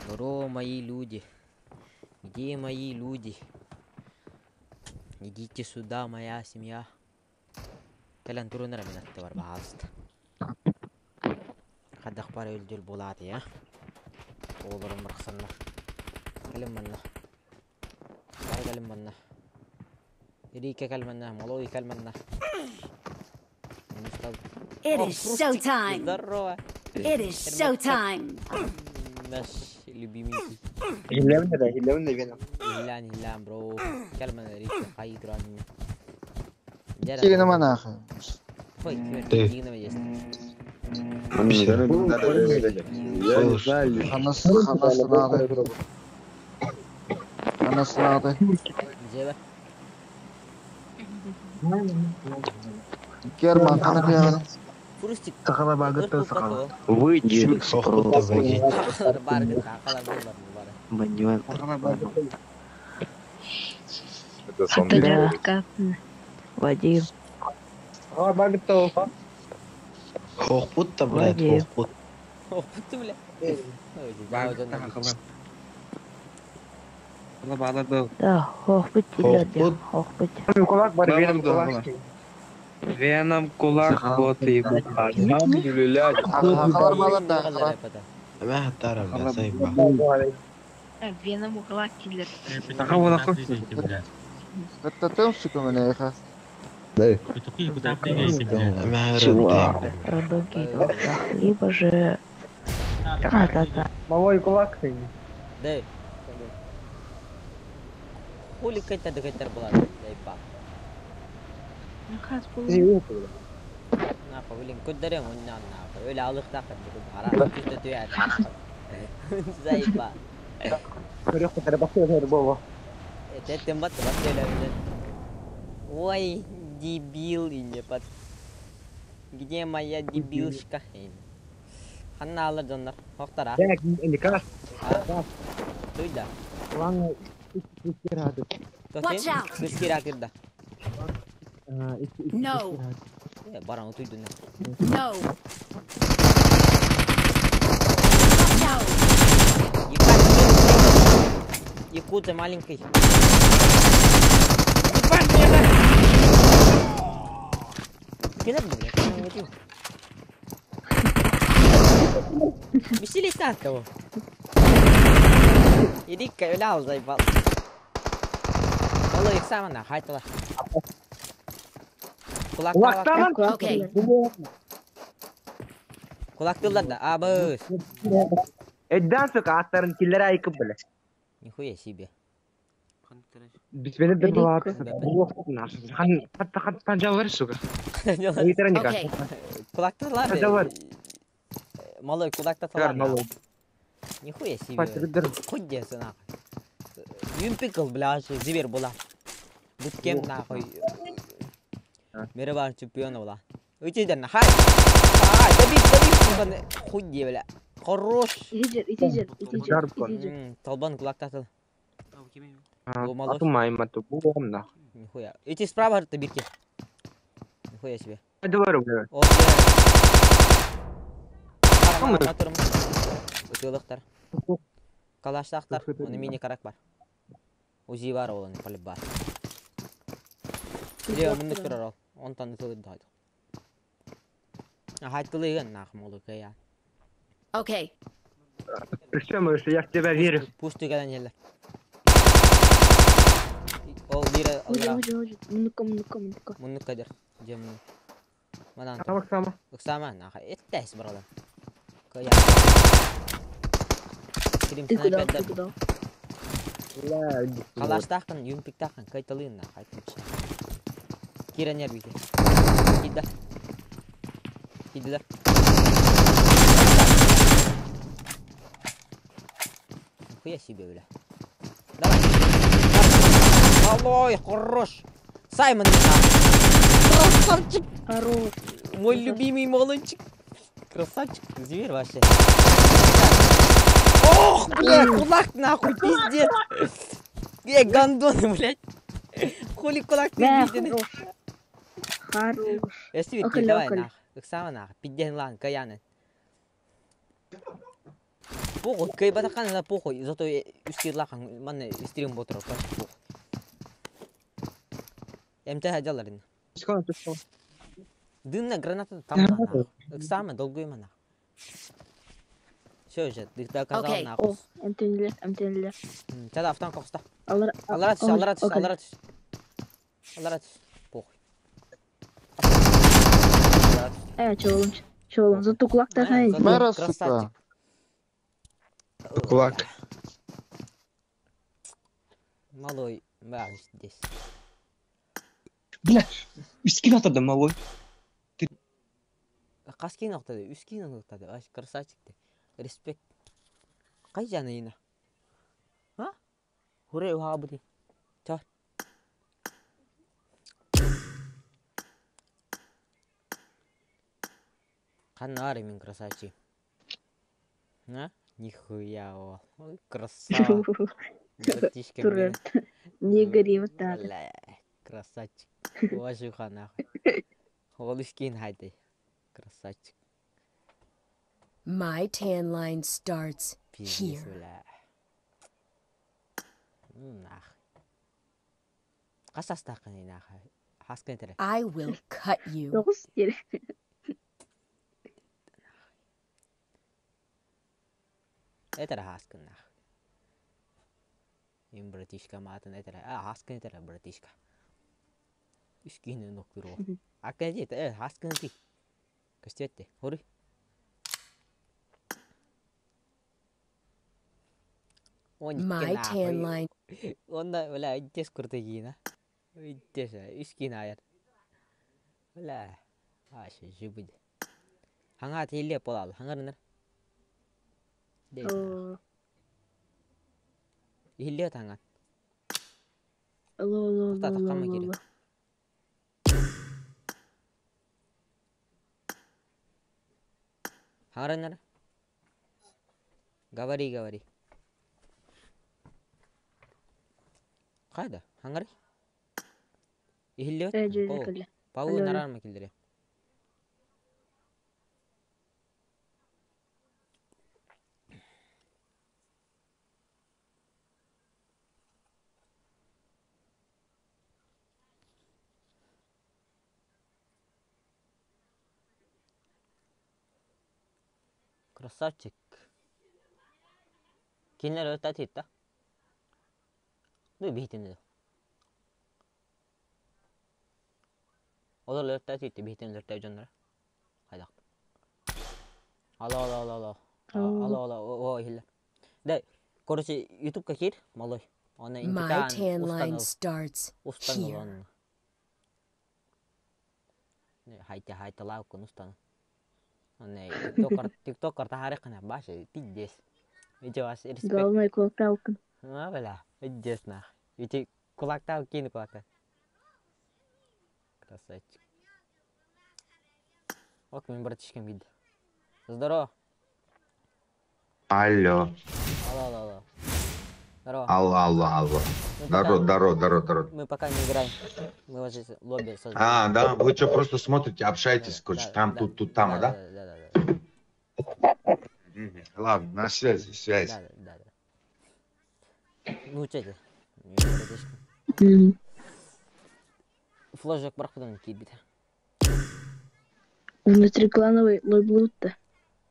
Speaker 1: Здорово, мои люди. Где мои люди? Идите сюда, моя семья. Кэлэн турунара мин аттыбар баҕалыста. Хайдах бары өлдүл буолааты я. Оҕолорум барахсаннар. Кэлин манна. Бары кэлин манна. Рика кэл манна, Малой кэл манна.
Speaker 5: It is showtime.
Speaker 1: Здорово.
Speaker 5: It is showtime.
Speaker 1: Наш любименький.
Speaker 6: Хиллэмнэ да, хиллэмнэ Веном.
Speaker 1: Хиллан, хиллан, бро. Кэл манна Рика, хайдуран.
Speaker 6: Сигнама нахуй.
Speaker 1: Ой,
Speaker 7: Ты.
Speaker 1: сигнама есть.
Speaker 7: Я не знаю.
Speaker 6: Ханас ханас надо. Ханас надо.
Speaker 1: Где
Speaker 6: Герман хана кыягын.
Speaker 1: Фурустик.
Speaker 8: Сахала багытта сахала.
Speaker 7: Выйди, сохпутта выйди.
Speaker 8: Бандюан.
Speaker 7: Это зомби.
Speaker 2: Да.
Speaker 9: Вадим.
Speaker 6: Сахала багытта
Speaker 7: Хохпутта, блядь,
Speaker 9: Вадим.
Speaker 7: хохпут.
Speaker 1: Хохпутта, бля.
Speaker 8: Сахала. Сахала
Speaker 9: Да, хохпут
Speaker 7: Хохпут.
Speaker 9: Хохпут.
Speaker 6: Кулак бар, Веном кулак.
Speaker 8: Веном кулак вот и
Speaker 7: Блядь.
Speaker 6: Сахалар балар да, сахала.
Speaker 7: Мә, бля, заебал.
Speaker 2: Веном кулак киллер.
Speaker 8: Сахала
Speaker 6: Это тем, сука, меня еха.
Speaker 7: Мә,
Speaker 9: Рандом Либо же... А, да, да.
Speaker 6: Малой кулак ты.
Speaker 1: Да. Хули кайта дагайтар была, заебал. Нахуй, блин, кударем он на нахуй. Öyle alık takın dedim. Haram tüste tüy Заебал. Это тембат бат Ой, дебил и не под. Где моя дебилшка? Ханна алыр доннар. Хоктара. Туйда.
Speaker 5: Watch out.
Speaker 1: Күскер акырда.
Speaker 5: No.
Speaker 1: Баран туйду.
Speaker 5: No. Watch out.
Speaker 1: Ебать, Якудза маленький. Ебать, меня Кидай, блядь, Веселись на кого. Иди-ка, улял, заебал. Алло, их сам на, хайтала. Кулактан.
Speaker 5: Okay.
Speaker 1: Кулактылар да, абыз.
Speaker 8: Эддан сука аттарын киллер айкып биле.
Speaker 1: Нихуя себе.
Speaker 8: Бисмилlah деп балаты. Хан хатта хатта жавар сука.
Speaker 5: Okay.
Speaker 1: Кулактылар.
Speaker 8: Жавар.
Speaker 1: Малой кулактылар. Нихуя себе. Хуй десен нахуй. Юмпикл, бля, зибер була. Буткем нахуй. Мировой чемпион була. Уйти хай. Хай, добить, добить, хуй бля. Хорош.
Speaker 2: Итижер, итижер, итижер, итижер.
Speaker 1: Толбан кулактатыл.
Speaker 8: Атумай мату буомна.
Speaker 1: Нихуя. Эти справа табирки. Нихуя себе.
Speaker 8: Давай, бля.
Speaker 1: О, Моторым. Утылыктар. Калаштаахтар, оны мини карак бар. Узи бар ол, оны полип бар. Лео муннук турар ол. Онтон ытылыр да. Хайтылыгын нахуй молу кыя.
Speaker 5: Okay.
Speaker 8: Все, я в тебя верю.
Speaker 1: Пустый кэлэн иһэллэр. Ол биир
Speaker 2: Ожи,
Speaker 1: аллара.
Speaker 2: ожи, ожи. Муннукка, муннукка, муннукка.
Speaker 1: Муннук кадыр. Дьэ муннук. Манан тур.
Speaker 8: Сама, сама.
Speaker 1: Ыксама нахуй. Эттээс баралар. Кыя. Кирим
Speaker 2: Ты куда, ты
Speaker 1: снайпердер.
Speaker 2: куда?
Speaker 1: Калаштааххын, юмпиктааххын, кайталыын нахуй. Кирен эрбите. Кидда. Киддилер. Нихуя себе, бля. Давай. Малой, хорош. Саймон, нахуй. Красавчик.
Speaker 2: Хорош.
Speaker 1: Мой любимый молодчик. Красавчик, зверь вообще. Ох, бля, кулак нахуй, пиздец. Эй, гондоны, блядь. Хули кулак ты
Speaker 2: Бля,
Speaker 1: виден.
Speaker 2: хорош. Хорош.
Speaker 1: Эсти
Speaker 2: Около,
Speaker 1: давай
Speaker 2: около.
Speaker 1: нахуй. Ыксама нахуй, пиздец лан, каяны. Похуй, кайбатакан на похуй, зато үстир лахан, манна стрим ботур, похуй. МТ жаларын. Дымная граната там нахуй. Ыксама, долгуйма нахуй. Все уже, ты доказал
Speaker 5: Окей.
Speaker 1: нахуй.
Speaker 2: О, МТНлер, МТНлер.
Speaker 1: Чада автан кокста.
Speaker 2: Алар,
Speaker 1: Аллара түс,
Speaker 2: ожи,
Speaker 1: аллара түс,
Speaker 2: около.
Speaker 1: аллара түс. Аллара түс. Похуй. Аллара түс.
Speaker 2: Чолом, чолом. Зато кулактар
Speaker 1: Э,
Speaker 2: ай.
Speaker 1: зато
Speaker 6: Мэра, сука.
Speaker 1: красавчик.
Speaker 7: Кулак.
Speaker 1: Малой, бля, здесь.
Speaker 8: Бля, үскин атырды малой.
Speaker 1: Каскин оқтады, үскин оқтады. Аш, красавчик ты. Респект. Кай жаны ина? А? Хуре уха буди. Чар. Канары мен красавчик. А? Нихуя о. Ой, красава. Братишка
Speaker 2: Турет.
Speaker 1: мені.
Speaker 2: Не гори вот так.
Speaker 1: Бля, красавчик. Уважуха нахуй. Ол үскин хайды. Красавчик.
Speaker 5: My tan line starts
Speaker 1: Пиздец,
Speaker 5: here.
Speaker 1: бля. Нахуй. Қас астақын нахуй. Хаскын тірі.
Speaker 5: I will cut you.
Speaker 2: Тоғыз керек.
Speaker 1: Это хаскын нахуй. Им братишка матын это. А, хаскын это братишка. Үскин ноктур. Акка жет, хаскын ти. Көстетти. Хори.
Speaker 5: My tan line
Speaker 1: Онда, бля, иттес куртагина. Иттес, үскин аяр. Бля, аш, жибыд. Хаңа тиле полал, хаңарыныр.
Speaker 2: О,
Speaker 1: Ихилле таңа.
Speaker 2: Алло, алло,
Speaker 1: Тоқта,
Speaker 2: алло,
Speaker 1: таққанма
Speaker 2: алло,
Speaker 1: керек.
Speaker 2: алло.
Speaker 1: Хаңарыныр. Говори, говори. Қайда? Хаңары? Ихилле
Speaker 2: Э, же,
Speaker 1: О,
Speaker 2: кэллэ.
Speaker 1: палу
Speaker 2: Алло, алло.
Speaker 1: нарарма килдере. Красавчик. Кинилер өтө тиитта. Ду биһитин Олор өтө тиитти биһитин өртө дьоннор. Хайдах. Алло, алло, алло, алло. Алло, алло, о, иһиллэр. Да, короче, ютубка киир, малой. Оны
Speaker 5: My tan
Speaker 1: интикаан
Speaker 5: line
Speaker 1: устан
Speaker 5: starts
Speaker 1: устан
Speaker 5: here.
Speaker 1: ылан. Хайта хайта лаукун устан. Оны тиктокер тиктокер тахарыкына башы пиздец. Ити вас респект.
Speaker 2: Главное, кулактаукын.
Speaker 1: А, бля, пиздец нах. Ити кулактау кин кулакта. Красавчик. Ок, мен братишкам видно. Здорово.
Speaker 7: Алло.
Speaker 1: Алло, алло, алло. Здорово.
Speaker 7: Алло, алло, алло.
Speaker 1: Мы
Speaker 7: Здорово,
Speaker 1: пока,
Speaker 7: здорово, здорово, здорово.
Speaker 1: мы пока не играем. Мы вот здесь лобби создаем.
Speaker 7: А, да, вы что, просто смотрите, общаетесь,
Speaker 1: Да,
Speaker 7: короче,
Speaker 1: да,
Speaker 7: там,
Speaker 1: да,
Speaker 7: тут, тут, там,
Speaker 1: да,
Speaker 7: да?
Speaker 1: да, да, да,
Speaker 7: Мгм. Ладно, на связи, связь.
Speaker 1: да, да, да. Нуучча этэ. Флажок барахпытын киирбитэ.
Speaker 2: Внутриклановый лойблуутта.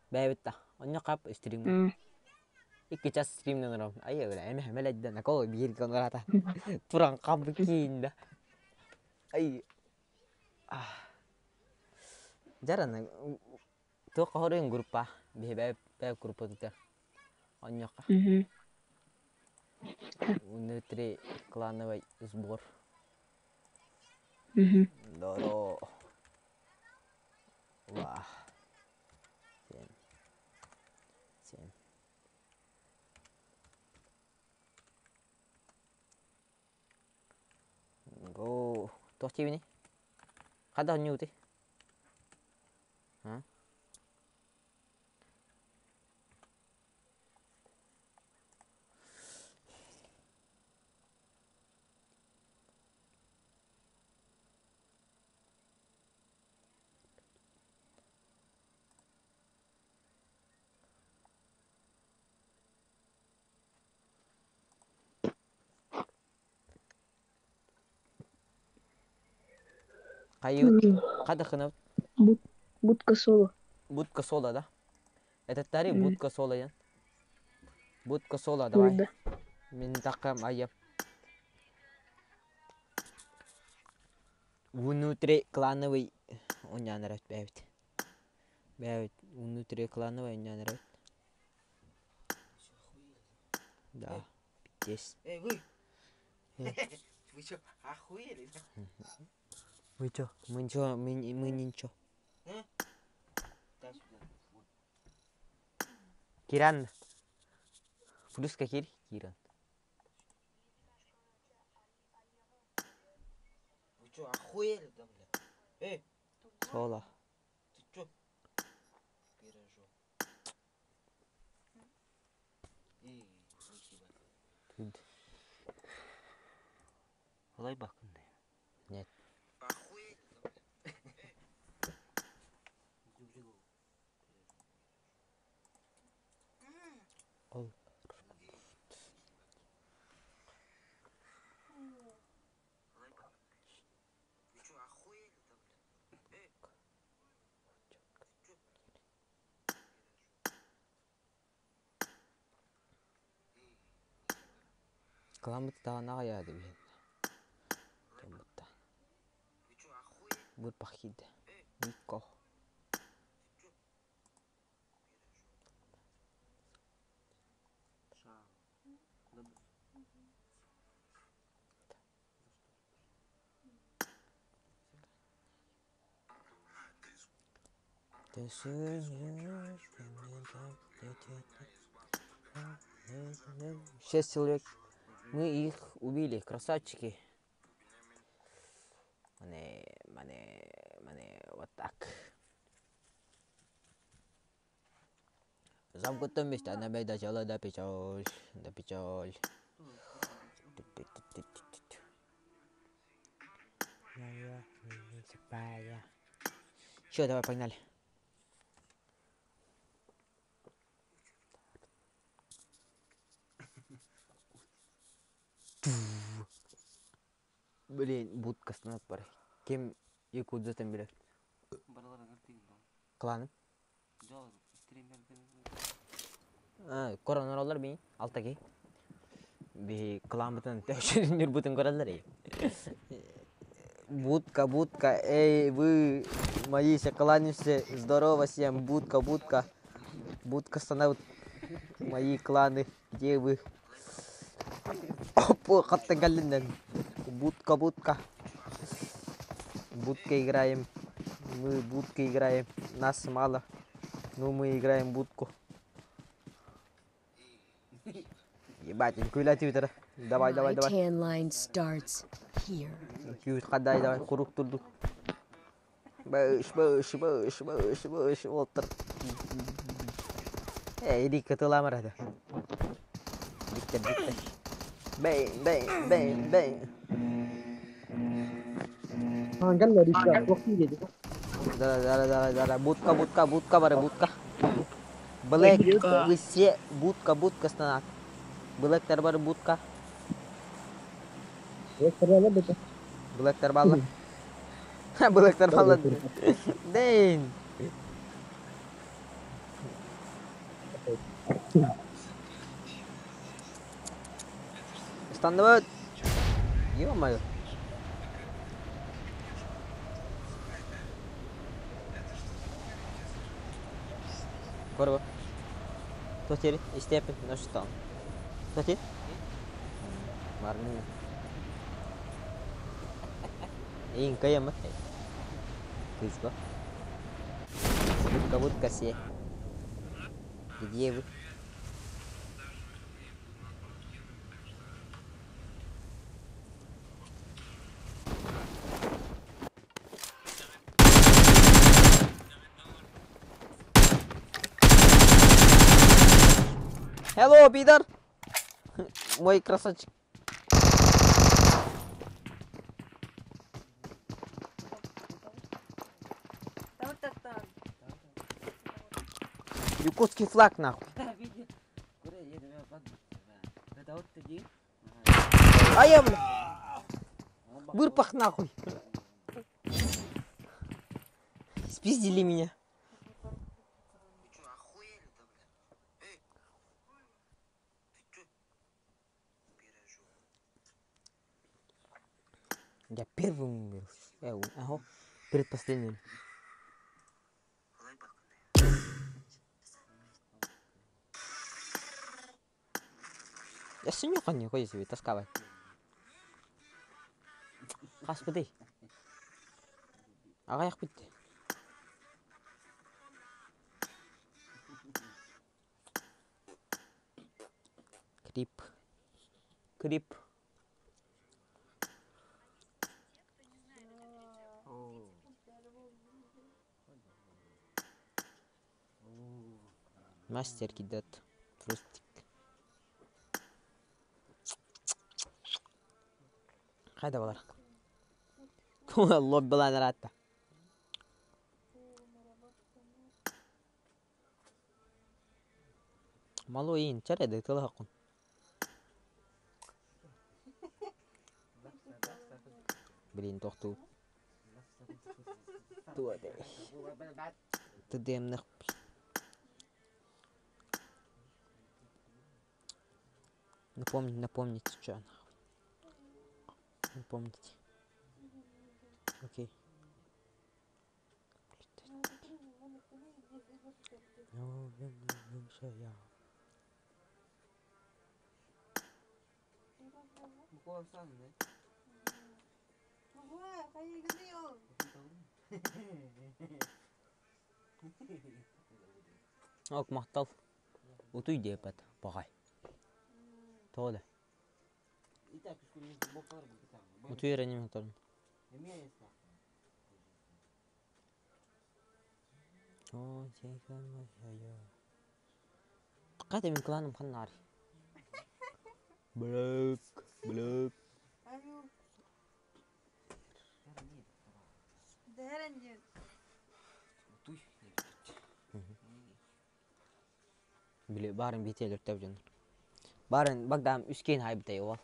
Speaker 1: Бэйэбит да. Онньо хап стримҥа. Икки час стримнен олором. Айа бля, эме хэмэлэйдэ накол биир гонората. Туран хабы киинда. Ай. Жараны туох хоруйун группа биһи бэйэ бэйэ группа тутар. Онньохха. Внутри клановый сбор. Здорово. Ва. Семь. Семь. Го. Туох диибиний? Хада оонньуубутуй? А? Хайыыбыт? Хада гынабыт?
Speaker 2: Будка соло.
Speaker 1: Будка соло, да? Этаттари будка соло диэн. Будка соло, давай. Мин таккам айым. Внутри клановый унньаан эрэ бэйэбит. Бэйэбит внутри клановый унньаан эрэбит. Да, пиздец.
Speaker 8: Эй, вы! Вы чё, охуели?
Speaker 1: Вы чё? Мы ничего, мы ничего.
Speaker 3: Дай сюда.
Speaker 1: Киран. Плюс какие? Киран.
Speaker 3: Вы чё, охуели да, бля? Эй,
Speaker 1: Соло.
Speaker 3: ты чё? Пирожок. Эй,
Speaker 1: Тут.
Speaker 3: Алай бакындай.
Speaker 1: Нет.
Speaker 3: Охуели да, бля? Люблю.
Speaker 1: Ол.
Speaker 3: Вы чё, охуели да, бля? Эй, ты чё?
Speaker 1: Кыламмыт таҕанаҕа яады биһин. Дьоммутта.
Speaker 3: Вы чё, охуели?
Speaker 1: Бырпах киирдэ. Никко. Шесть человек. Мы их убили, красавчики. Мане, мане, мане, вот так. Замкнутом месте она дочала до печаль, до печаль. Че, давай, погнали. Блин, будка станок бар. Ким якудзатын билэр? Кланы? Көрөн олороллор бии, алта киһи. Биһи кламмытын төшүрбүтүн көрөллөр эй. Будка, будка, эй, вы, мои все кланяемся, здорово всем, будка, будка. Будка становит мои кланы, где вы? Опа, хаттан кэллиннэн. Будка, будка. Будка играем. Мы будка играем. Нас мало. Ну мы играем будку. Ебать, күләтип Давай, давай,
Speaker 5: My
Speaker 1: давай.
Speaker 5: tan line starts here.
Speaker 1: Күүт хадай, давай, курук турду. Быш, быш, быш, быш, быш, олтыр. Эй, иди кытыламыр это. Биттер, биттер. Бэйн, бэйн, бэйн, бэйн. Да, да, да, да, да, будка, будка, будка, бары, будка. Блэк, вы все, будка, будка станат. Блэктэр бары будка. Блэктэр балла. Блэктэр балла. Дэйн. Ыстанныбыт. Ё-моё. Көрө. Тотери, истепин, ну что? Тоти? Барны. Эйин кайамат. Кызба. Будка будка се. Где вы? Hello, Peter. Мой красавчик. Якутский флаг нахуй. А я, бля. Вырпах нахуй. Спиздили меня.
Speaker 3: Вы чё, охуели-то, бля? Эй! Ты чё? Пирожок.
Speaker 1: Я первым умер. Ага. Предпоследним. Я синюха не ходи себе таскавай. Хаспыды. Ағаяқ бітті. Крип. Крип. Мастер кидет. Фрустик. Хайда балар. Лоббилан ыраатта. Малой чарады тылахакун. Блин, тохтуу. Туоде. Тдемнах. Напомнить, напомнить, что нахуй. Напомнить. Окей. Ок, махтал. Утуй диэпэт, баҕай. Тоҕо да? Утуй эрэ ньимэ торун. Қайда мен кланым ханнар? Блэк, блэк. Били барын бите лөртөп дьоннор. Барын багдам үскейн хайбытай ол.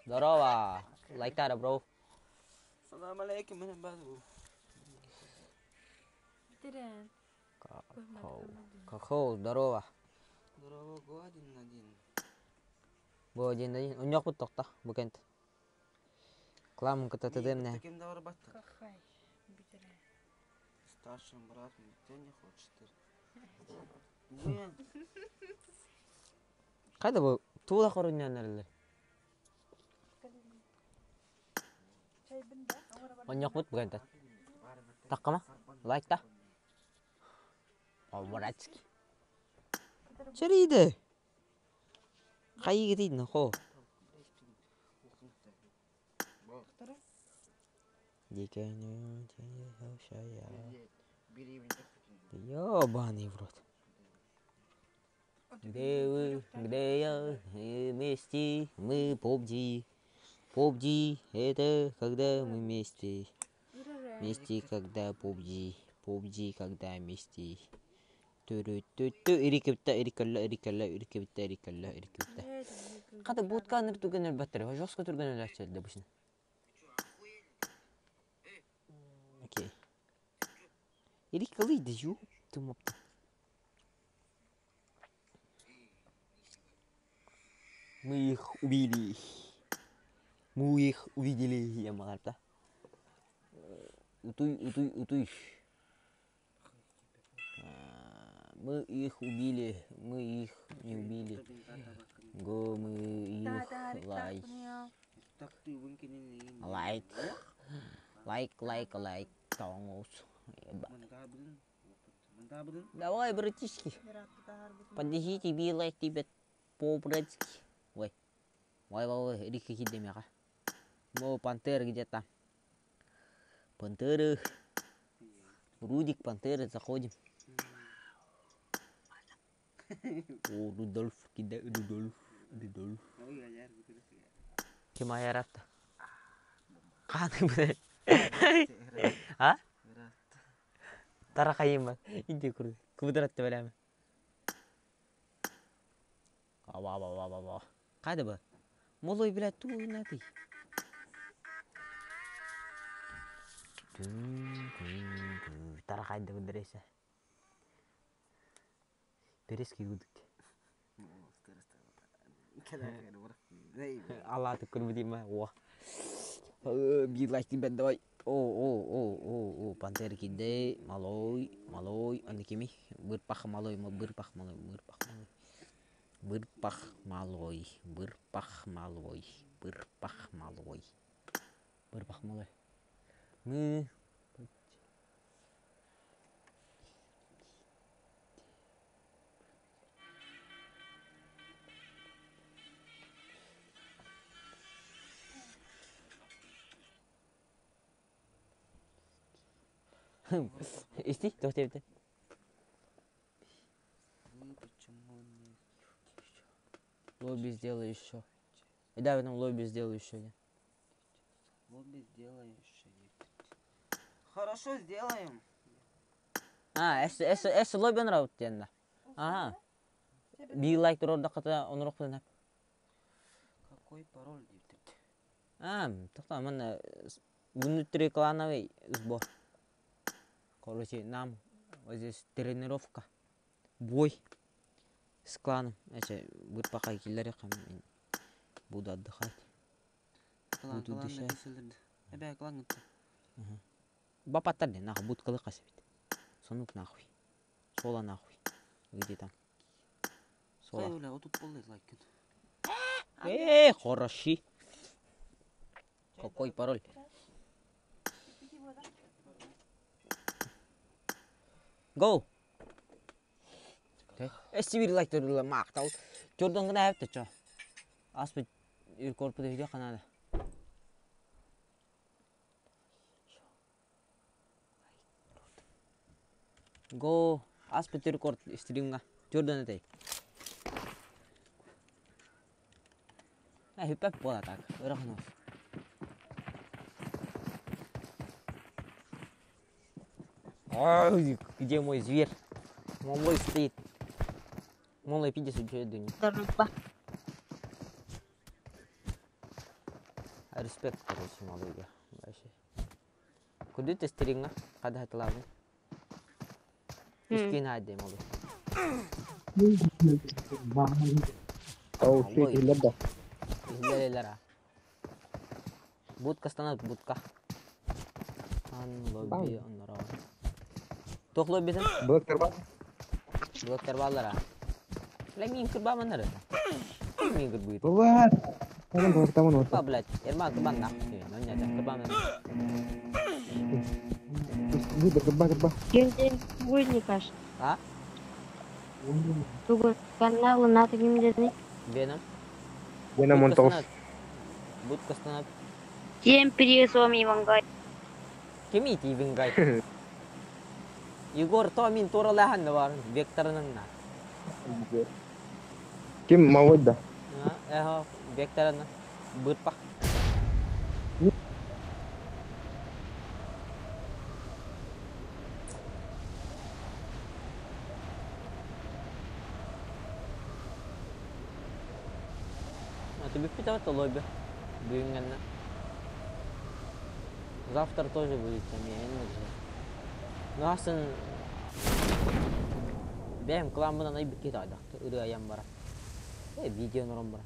Speaker 1: Здорово! Лайктара, бро.
Speaker 3: Салам алейкум, мен базу.
Speaker 1: Какоу, здорово.
Speaker 3: Здорово, го один на один.
Speaker 1: Бу один один. Уньох бут тохта, бу кент. Кламын кыта тыдым
Speaker 3: Таким давар баттар. Старшим братом никто не хочет. Нет.
Speaker 1: Қайда бу? Тула хорунняннарылар. Онньох бут бу кент. Таккама? Лайкта? По-братски. Чариды. Хайы дейін, хо. Ёбаный в рот. Где вы, где я, вместе мы побди. Побди, это когда мы вместе. Вместе, когда побди. Побди, когда вместе. Түрү-тү-тү, ирикибитта, ирикалла, ирикалла, ирикибитта, ирикалла, ирикибитта. Хата будка аныр түгэн өлбөттөр. Жестко түргэн өлөөччү обычно. Окей. Или кылый ю ты мопта. Мы их убили. Мы их увидели, я маарта. Утуй, утуй, утуй. Мы их убили, мы их не убили. Го, мы их лайк. Лайк. Лайк, лайк, лайк. Тоңус. Давай, братишки. Подождите, би лайк тебе по-братски. Ой. Ой, ой, ой, Рика хидемяха. Мо, пантера где-то. Пантеры. Рудик, пантеры, заходим. О, Рудольф, кидай, Рудольф, Рудольф. Ким айаратта? Қаны бұ? А? Тарақайым Иди курды. Кубдыратты бөләме. Аба, аба, аба, аба. Қайда бұ? Молой, блядь, ту на ты. Тарақайды бұдыресе. Перески гудык. Алла түкір дейм О. Би лайк тебе давай. О, о, о, о, о, пантера киде, малой, малой, аны кеми? Бырпах малой, бырпах малой, бырпах малой. Бырпах малой, бырпах малой, бырпах малой. Бырпах малой. Мы Исти, туох диэбитэ? Лобби сделай еще. И да, в этом лобби сделаю еще один.
Speaker 3: Лобби сделай еще. Хорошо, сделаем.
Speaker 1: А, эс эс эс лобби нравится диэн Ага. Би лайк турордаххата онорохпутун
Speaker 3: Какой пароль диэбит?
Speaker 1: А, тоқта, манна внутриклановый сбор. Короче, нам вот здесь тренировка. Бой с кланом. Эче, бырпаха киллери буду отдыхать.
Speaker 3: Клан,
Speaker 1: Буду
Speaker 3: клан
Speaker 1: дышать.
Speaker 3: Эбэ, клан гытты.
Speaker 1: Бапаттар де, нахуй, будкалы касыбит. Сонук нахуй. Соло нахуй. Где там? Соло.
Speaker 3: Бля, вот тут полный лайк.
Speaker 1: Эй, хороши. Какой пароль? Go. Эсси лайк турла мактал. Чордон гына хәпте чо. Аспы рекорд видео канада. Go. Аспы рекорд стримга. Чордон этэй. А хипп бола так. Ырахнос. Ай, где мой зверь? Малой стоит. Малой пиздец убежит дыню. Респект, короче, малой я. Вообще. Куда ты стринга? Когда это лавы? Искин хайде, малой.
Speaker 6: Оу, shit, илэрдэ.
Speaker 1: Илэр Будка станет, будка. Ан лобби, оннора. Туох лоббитын?
Speaker 6: Блоктер бар.
Speaker 1: Блоктер баллара. Бля, мин кырбаманнар это. Мин кырбыйт.
Speaker 6: Бывает. Там блоктамын вот.
Speaker 1: Ба, блядь, Ермак кырбан нахуй. Ну нет, кырбаман.
Speaker 6: Выйди, кырба, кырба.
Speaker 2: Кимден буйникаш.
Speaker 1: А?
Speaker 2: Тугун каналы наты кимдерни.
Speaker 1: Веном.
Speaker 8: Веном он толст.
Speaker 1: Будка станет.
Speaker 2: Всем привет, с вами Ивангай.
Speaker 1: Ким ити Ивангай? Егор Томин туралахан бар векторының на.
Speaker 6: Ким малой да.
Speaker 1: Эхо, векторына. Бырпах. Это бүппүт ава толойбу. Бүгүн гэннэ. Завтра тоже будет там, я не знаю. Ну асын бэйэм кыламмынан айбыт киһи таайдахты ырыа айан бара. Э видео оҥорон бара.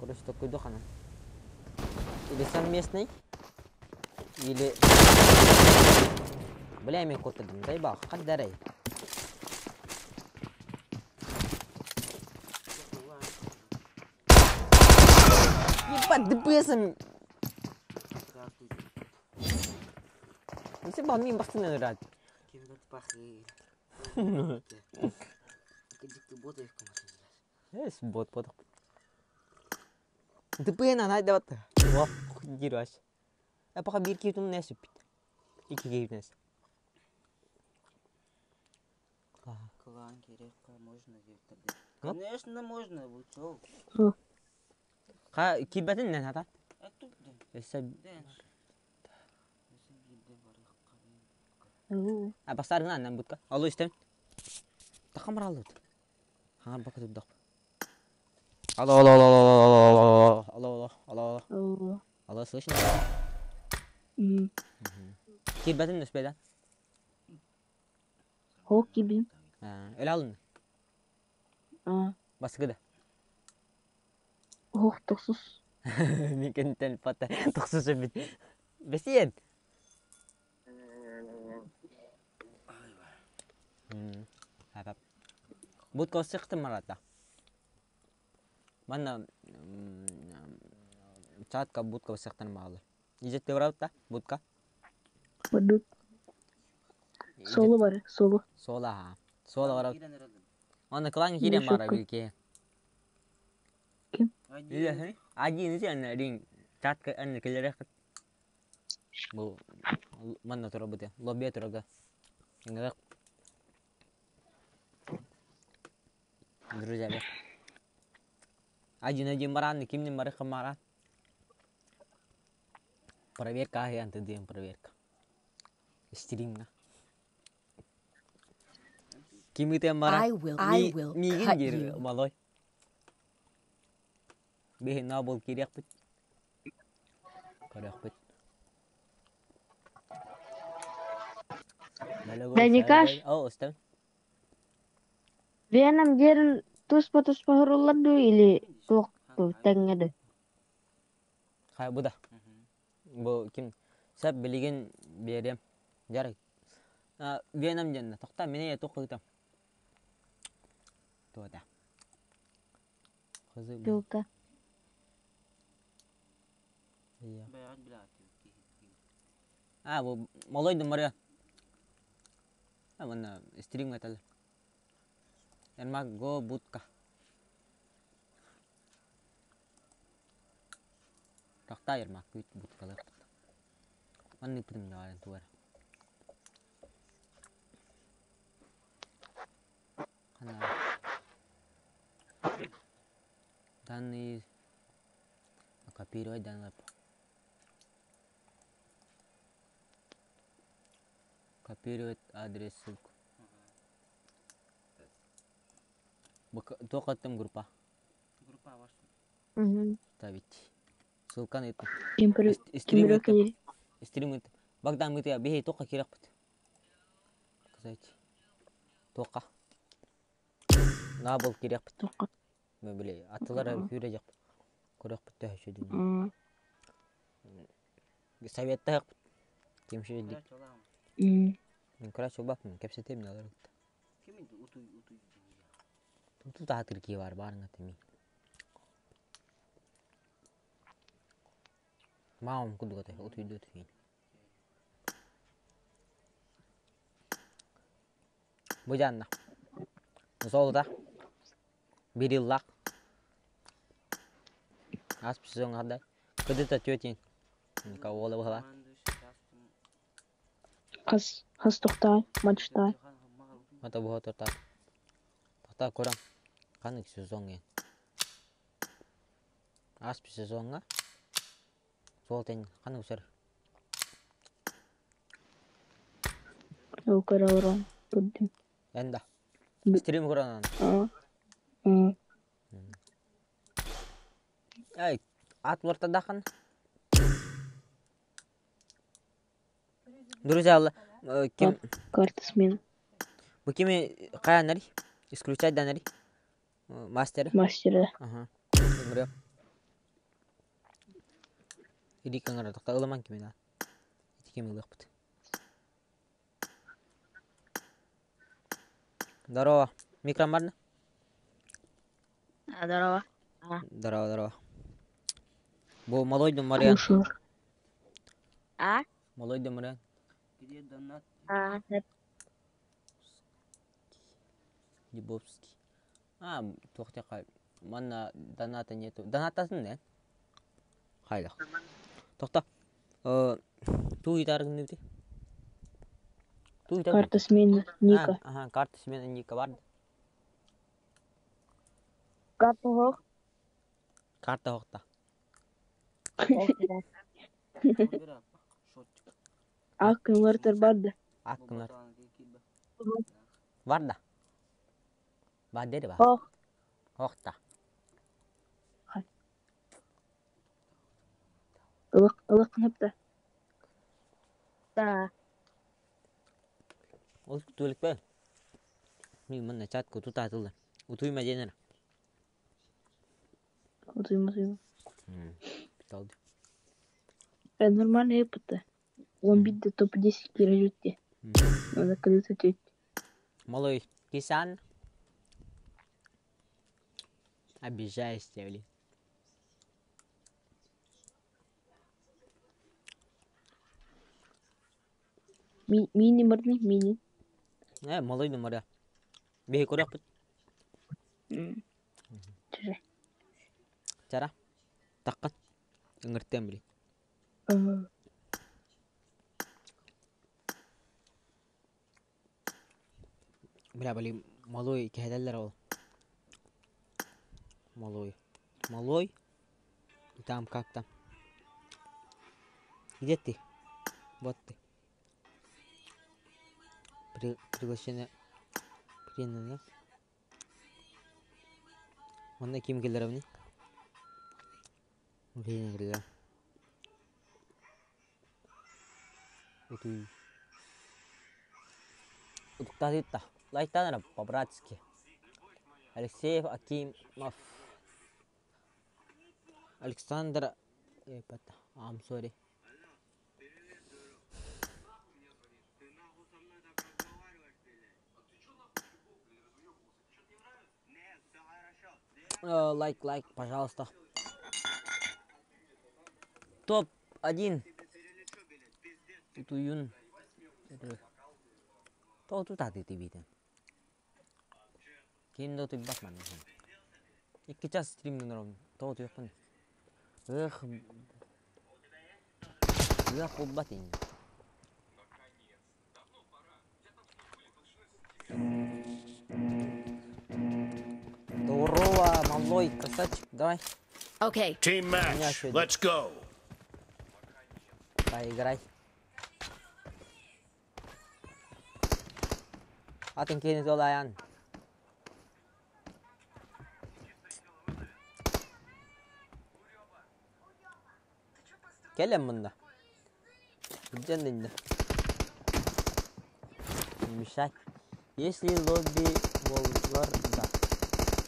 Speaker 1: Короче, такой ханан. Или сам местный, или... Бля, мен куртадым, дай бах, хаддарай. Ебать, ДПС-ом! Несе бал мин бастын ырат. Эс бот бот. ДПС-нан айдабат. Вах, дираш. Апаха бир кийтум не сүппит. Ики кейтнес.
Speaker 3: Клан Кирекка можно Конечно можно, вы чё?
Speaker 1: Ха кибетин нен хата? Өссө А басарына аннан бутка. Алло истем. Тахам алло. Хаңар бака туддак. Алло алло алло алло алло алло алло алло слышно? Кибетин нүспеда.
Speaker 2: Хок кибин.
Speaker 1: Öyle alın. Баскыда.
Speaker 2: Ох, тохсус.
Speaker 1: Микентен пата тохсус бит. Бесиен. Бут косыктым марата. Манна чатка будка сыктан малы. Ижетте барабыт будка.
Speaker 2: Бадут. Соло бар, соло.
Speaker 1: Соло ха. Соло барабыт. Оны клан кирен бара билке.
Speaker 2: Ким?
Speaker 1: Один сен рин чатка ан келерек. Бу манна турабыт. Лобби турага. Друзья, один-один баран, кимнин бары хамара. Проверка, а антидем проверка. Стримна. Ким итен бара?
Speaker 5: I will, I will
Speaker 1: Мигин
Speaker 5: cut
Speaker 1: дир
Speaker 5: you.
Speaker 1: малой. Бихи набол кирек бит. Көрек бит.
Speaker 2: Да не каш.
Speaker 1: О, остан.
Speaker 2: Веном дерин туспа туспа хорулладу или туох тэҥҥэды.
Speaker 1: Хай бу да. Бу ким? Сәп билигин берем. Жарай. Веном дьэннэ. Тохта мине туох кыытам. Туота. Хызы.
Speaker 2: Пилка.
Speaker 1: А, бу малой думаря. А, манна стрим гатал. Эрмак го будка. Тахта Ермак күт будкалар. Манны пүтүм нарын туар. Хана. Данные копировать данные. Копировать адрес ссылку. Туох аттым группа.
Speaker 3: Группа ваша.
Speaker 1: Ставить. Ссылканы ыттым.
Speaker 2: Ким
Speaker 1: Стрим
Speaker 2: ким
Speaker 1: ыттым. Стрим ыттым. Богдан мытыя биһи туохха киирэхпит. Сказать. Туохха. Наабыл киирэхпит.
Speaker 2: Туохха.
Speaker 1: Мен биле аттылар күүрэ жак. Көрөхпүт төһөшүдүн. Советтаһык ким шүдүк. Мен короче убаппын кэпсэтиэм алар. Туту таатыр кии бар барыңа теми. Маам кудуга тахи утуйду түйін. Бу жанна. Солда. Бириллак. Ас сезон хада. Кыдыта тетин. Никого ола
Speaker 2: Хас хас тохтай, матчтай.
Speaker 1: Мата буха торта. Тохта көрөм. Канык сезон ген. Ас сезонга. Сол тен канык сер.
Speaker 2: Ол көрө олорон. Көрдүм.
Speaker 1: Энда. Стрим көрөнөн. Эй, ат улартадахан. Друзья, ким...
Speaker 9: Карта смены.
Speaker 1: Бу кими хайаннарый? Исключать данарый? Мастера?
Speaker 9: Мастера.
Speaker 1: Ага. Ыҥырыам. Илии кыҥыра тохто ылымаҥ кимин аа. Ити ким ылыахпыт. Здорово. Микрон барна?
Speaker 2: Здорово.
Speaker 1: Здорово, здорово. Бу малой да Мариан.
Speaker 9: Слушаю.
Speaker 2: А?
Speaker 1: Малой да Мариан.
Speaker 2: А,
Speaker 1: Дебовский. А, туох диэххэ, манна доната нету. Донаттасын да? Хайдах. Тохто. Туу ыйтааргын Туу ыйтар.
Speaker 9: Карта смены Ника.
Speaker 1: Ага, карта смены Ника бар.
Speaker 2: Карта хох.
Speaker 1: Карта хохта.
Speaker 9: Аккынлар бар да.
Speaker 1: Аккынлар. Бар да. Бар деді ба?
Speaker 2: Хох.
Speaker 1: Хохта.
Speaker 9: Ылык ылык кынапта.
Speaker 2: Да.
Speaker 1: Ол түлүкпэ. Мин манна чат куту таатылла. Утуйма диэнэр.
Speaker 9: Утуйма утуйма.
Speaker 1: Питалды.
Speaker 9: Нормальный опыт. Он бит до топ-10 кирежутте. Надо когда-то теть.
Speaker 1: Малой Кисан. Обижаешься, блин.
Speaker 9: Мини мырны, мини.
Speaker 1: Малой номера. Бей көрөкпүт.
Speaker 9: Чара.
Speaker 1: Чара. Таккан. Ыңыртыам блин. Бля, блин, малой кэһэтэллэр ол. Малой. Малой? Там как там? Где ты? Вот ты. При, приглашение принято. Онно ким кэллэрэбиний? Билин кэллэ. Утуй. Утуктаатыытта. Лайктаан эрэ по-братски. Алексеев Акимов. Александр I'm sorry. Лайк, лайк, пожалуйста. Топ-1. Утуйун. Тоҕо тутаатыы тибиитин? Ким да утуйбат манна. Икки час стримнен ороммун. Тоҕо утуйуохпун? Ых, ыах булбат ини. Здорово, малой, красавчик, давай.
Speaker 5: Okay.
Speaker 4: Team match. Let's go.
Speaker 1: Поиграй. Атын киһини туолайан. Кэлэн мунна. Илдьэн иннэ. Не мешать. Если лобби боллар да.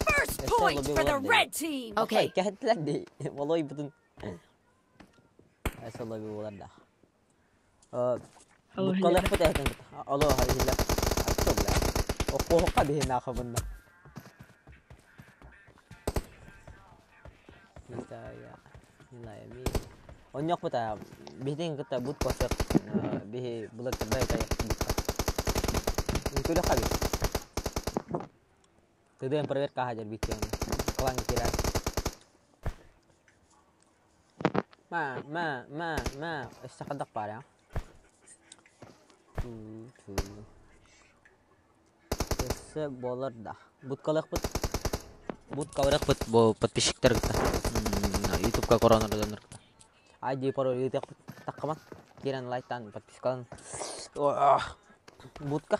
Speaker 5: First
Speaker 1: Өссө
Speaker 5: point
Speaker 1: лобби
Speaker 5: for the
Speaker 1: болар дии.
Speaker 5: red team. Okay.
Speaker 1: Кэһэтилэр дии. Волойбутун. Өссө лобби болар да. Буккалыахпыт эһэтин Алло, иһиллэ. Атто бля. Оккуоһукка биһинаха бунна. Онньохпут биһитин кытта бут косык биһи былыртарда бутка. Үҥкүлүхха би. Тыдыан проверка хаадьар биттиэн. Клан кирар. Ма, ма, ма, ма, өссө хайдах баар Өссө буолар да. Будкалыахпыт. Будкалыахпыт бу подписчиктар кытта. Ютубка коронар дьоннор кытта. ID пароль ыытыахпыт таххаман. Киирэн лайктаан подпискалан. Будка.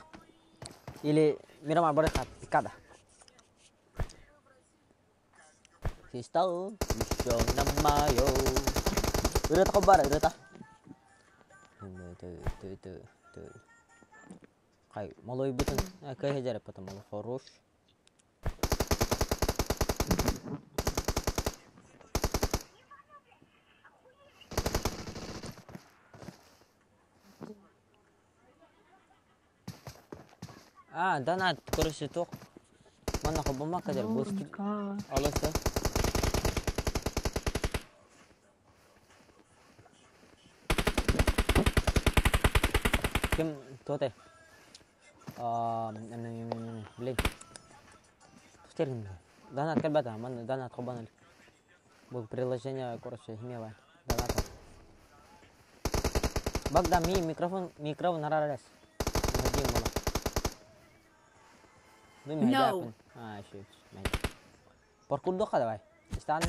Speaker 1: Или Мирамар барыха пикада. Кристалл еще на мою. Ырыата хоббар, ырыата. Хай, малойбутун кыһы дьэрэ потом хорош. А, донат, короче, туох манна холбоммакка дьэр бу алыс Ким туотай? Блин. Термин. Донат кэлбэтэ, манна донат холбоно илик. Бу приложение, короче, химия Донат. Богдан, ми микрофон, микрофон арарас.
Speaker 5: No.
Speaker 1: А, еще. Паркур давай. Стан.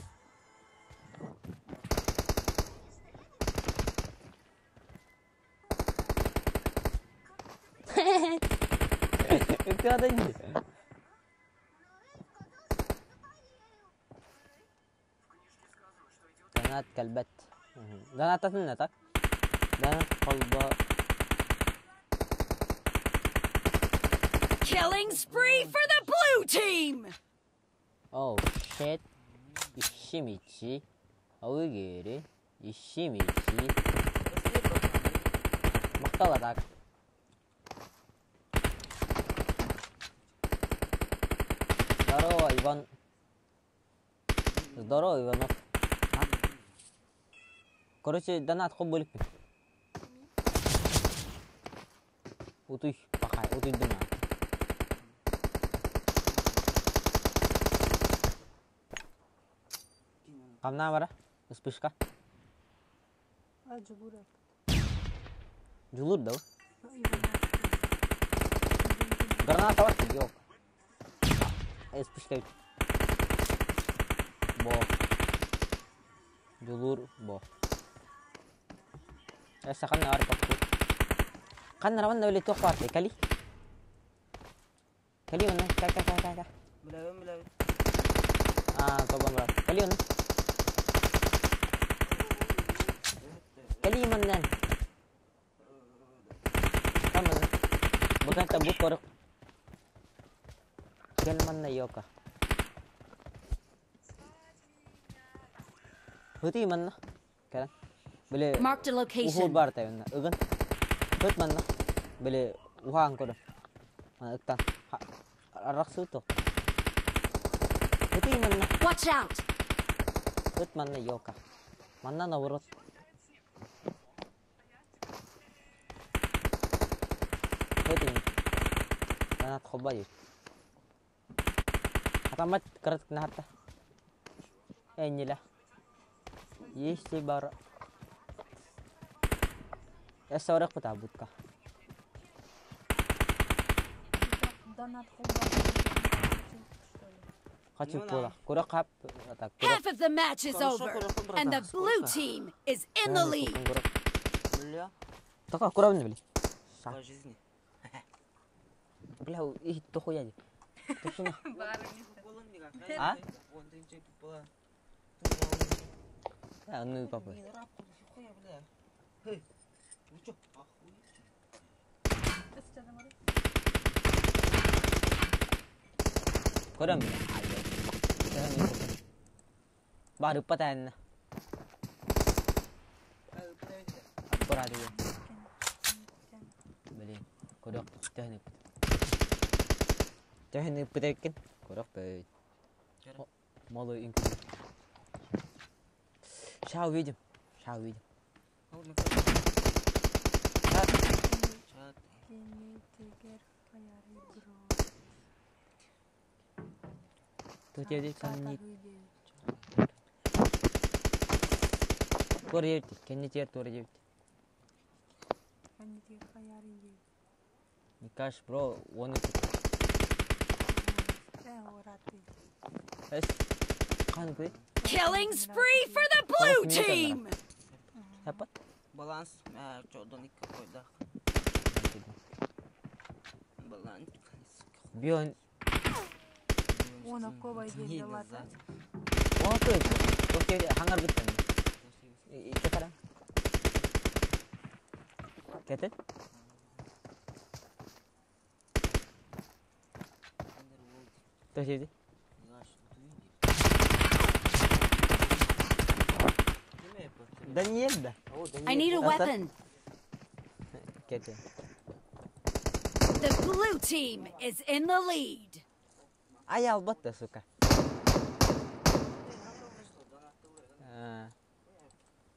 Speaker 1: Кадани. Донат кэлбэт. Донаттатын так? Донат холбо.
Speaker 5: Killing spree for the blue team!
Speaker 1: Oh shit. Ishimichi. Аугири. Ishimichi. Мактала так. Здорово, Иван. Здорово, Иванов. А? Короче, донат хобболикпин. Утуй, пахай, утуй донат. Камна бара? Вспышка.
Speaker 10: А, Джулур.
Speaker 1: Джулур, да? Граната бар, ёлка. Вспышка. Бо. Джулур, бо. Эсэ ханна бар папку. Ханна раванна өле туох бар кали. Кали онна, ка ка ка ка ка.
Speaker 3: Билэбин, билэбин.
Speaker 1: А, тобан бар. Кали онна. Кали маннан. Каман. Букан табут корок. Кел манна йока. Хути манна. Кэлэн. Били
Speaker 5: Marked a
Speaker 1: ухур
Speaker 5: location.
Speaker 1: бар тайынна. Ыгын. Хыт манна. Били ухаан көрө. Мана ыктан. Арахсы то. Хути манна.
Speaker 5: Watch out!
Speaker 1: Хыт манна йока. Манна наоборот. Хути. Донат холбо дии. Хатаммат кыратык наһарта. Эннилэ. Есть бар. Эссе быта будка.
Speaker 10: Донат холбо.
Speaker 1: Хочу пола. Кура кап. Так, кура.
Speaker 5: Half of the match is
Speaker 3: Хорошо,
Speaker 5: over,
Speaker 3: хорошо, братан.
Speaker 5: and the blue
Speaker 3: Сколько?
Speaker 5: team is in the lead.
Speaker 3: Бля,
Speaker 1: Така, кура били.
Speaker 3: по жизни.
Speaker 1: Бля, и то хуя ди. Точно. А? А, ну и папа.
Speaker 3: Вы чё, охуели?
Speaker 1: Кура били. Бар упатан. Кура ди. Блин, кура тәһне. Тәһне пытайкин. Кура бит. Малый инкуб. Ща увидим. Ща увидим.
Speaker 3: Чат. Чат.
Speaker 1: Тут я здесь не... Тур девять, кенни тер тур девять. Никаш, бро, он и... Эс, қан күй?
Speaker 5: Killing spree for the blue team!
Speaker 1: Хапат?
Speaker 3: Баланс, чё, какой, да. Баланс.
Speaker 1: Бион...
Speaker 10: Он
Speaker 1: Оҕо хаҥар бүттэн. Икки Кэтин? Төһөдү? Даниэль да?
Speaker 5: I need a weapon.
Speaker 1: Кэтин.
Speaker 5: The blue team is in the lead.
Speaker 1: Ай албат да, сука.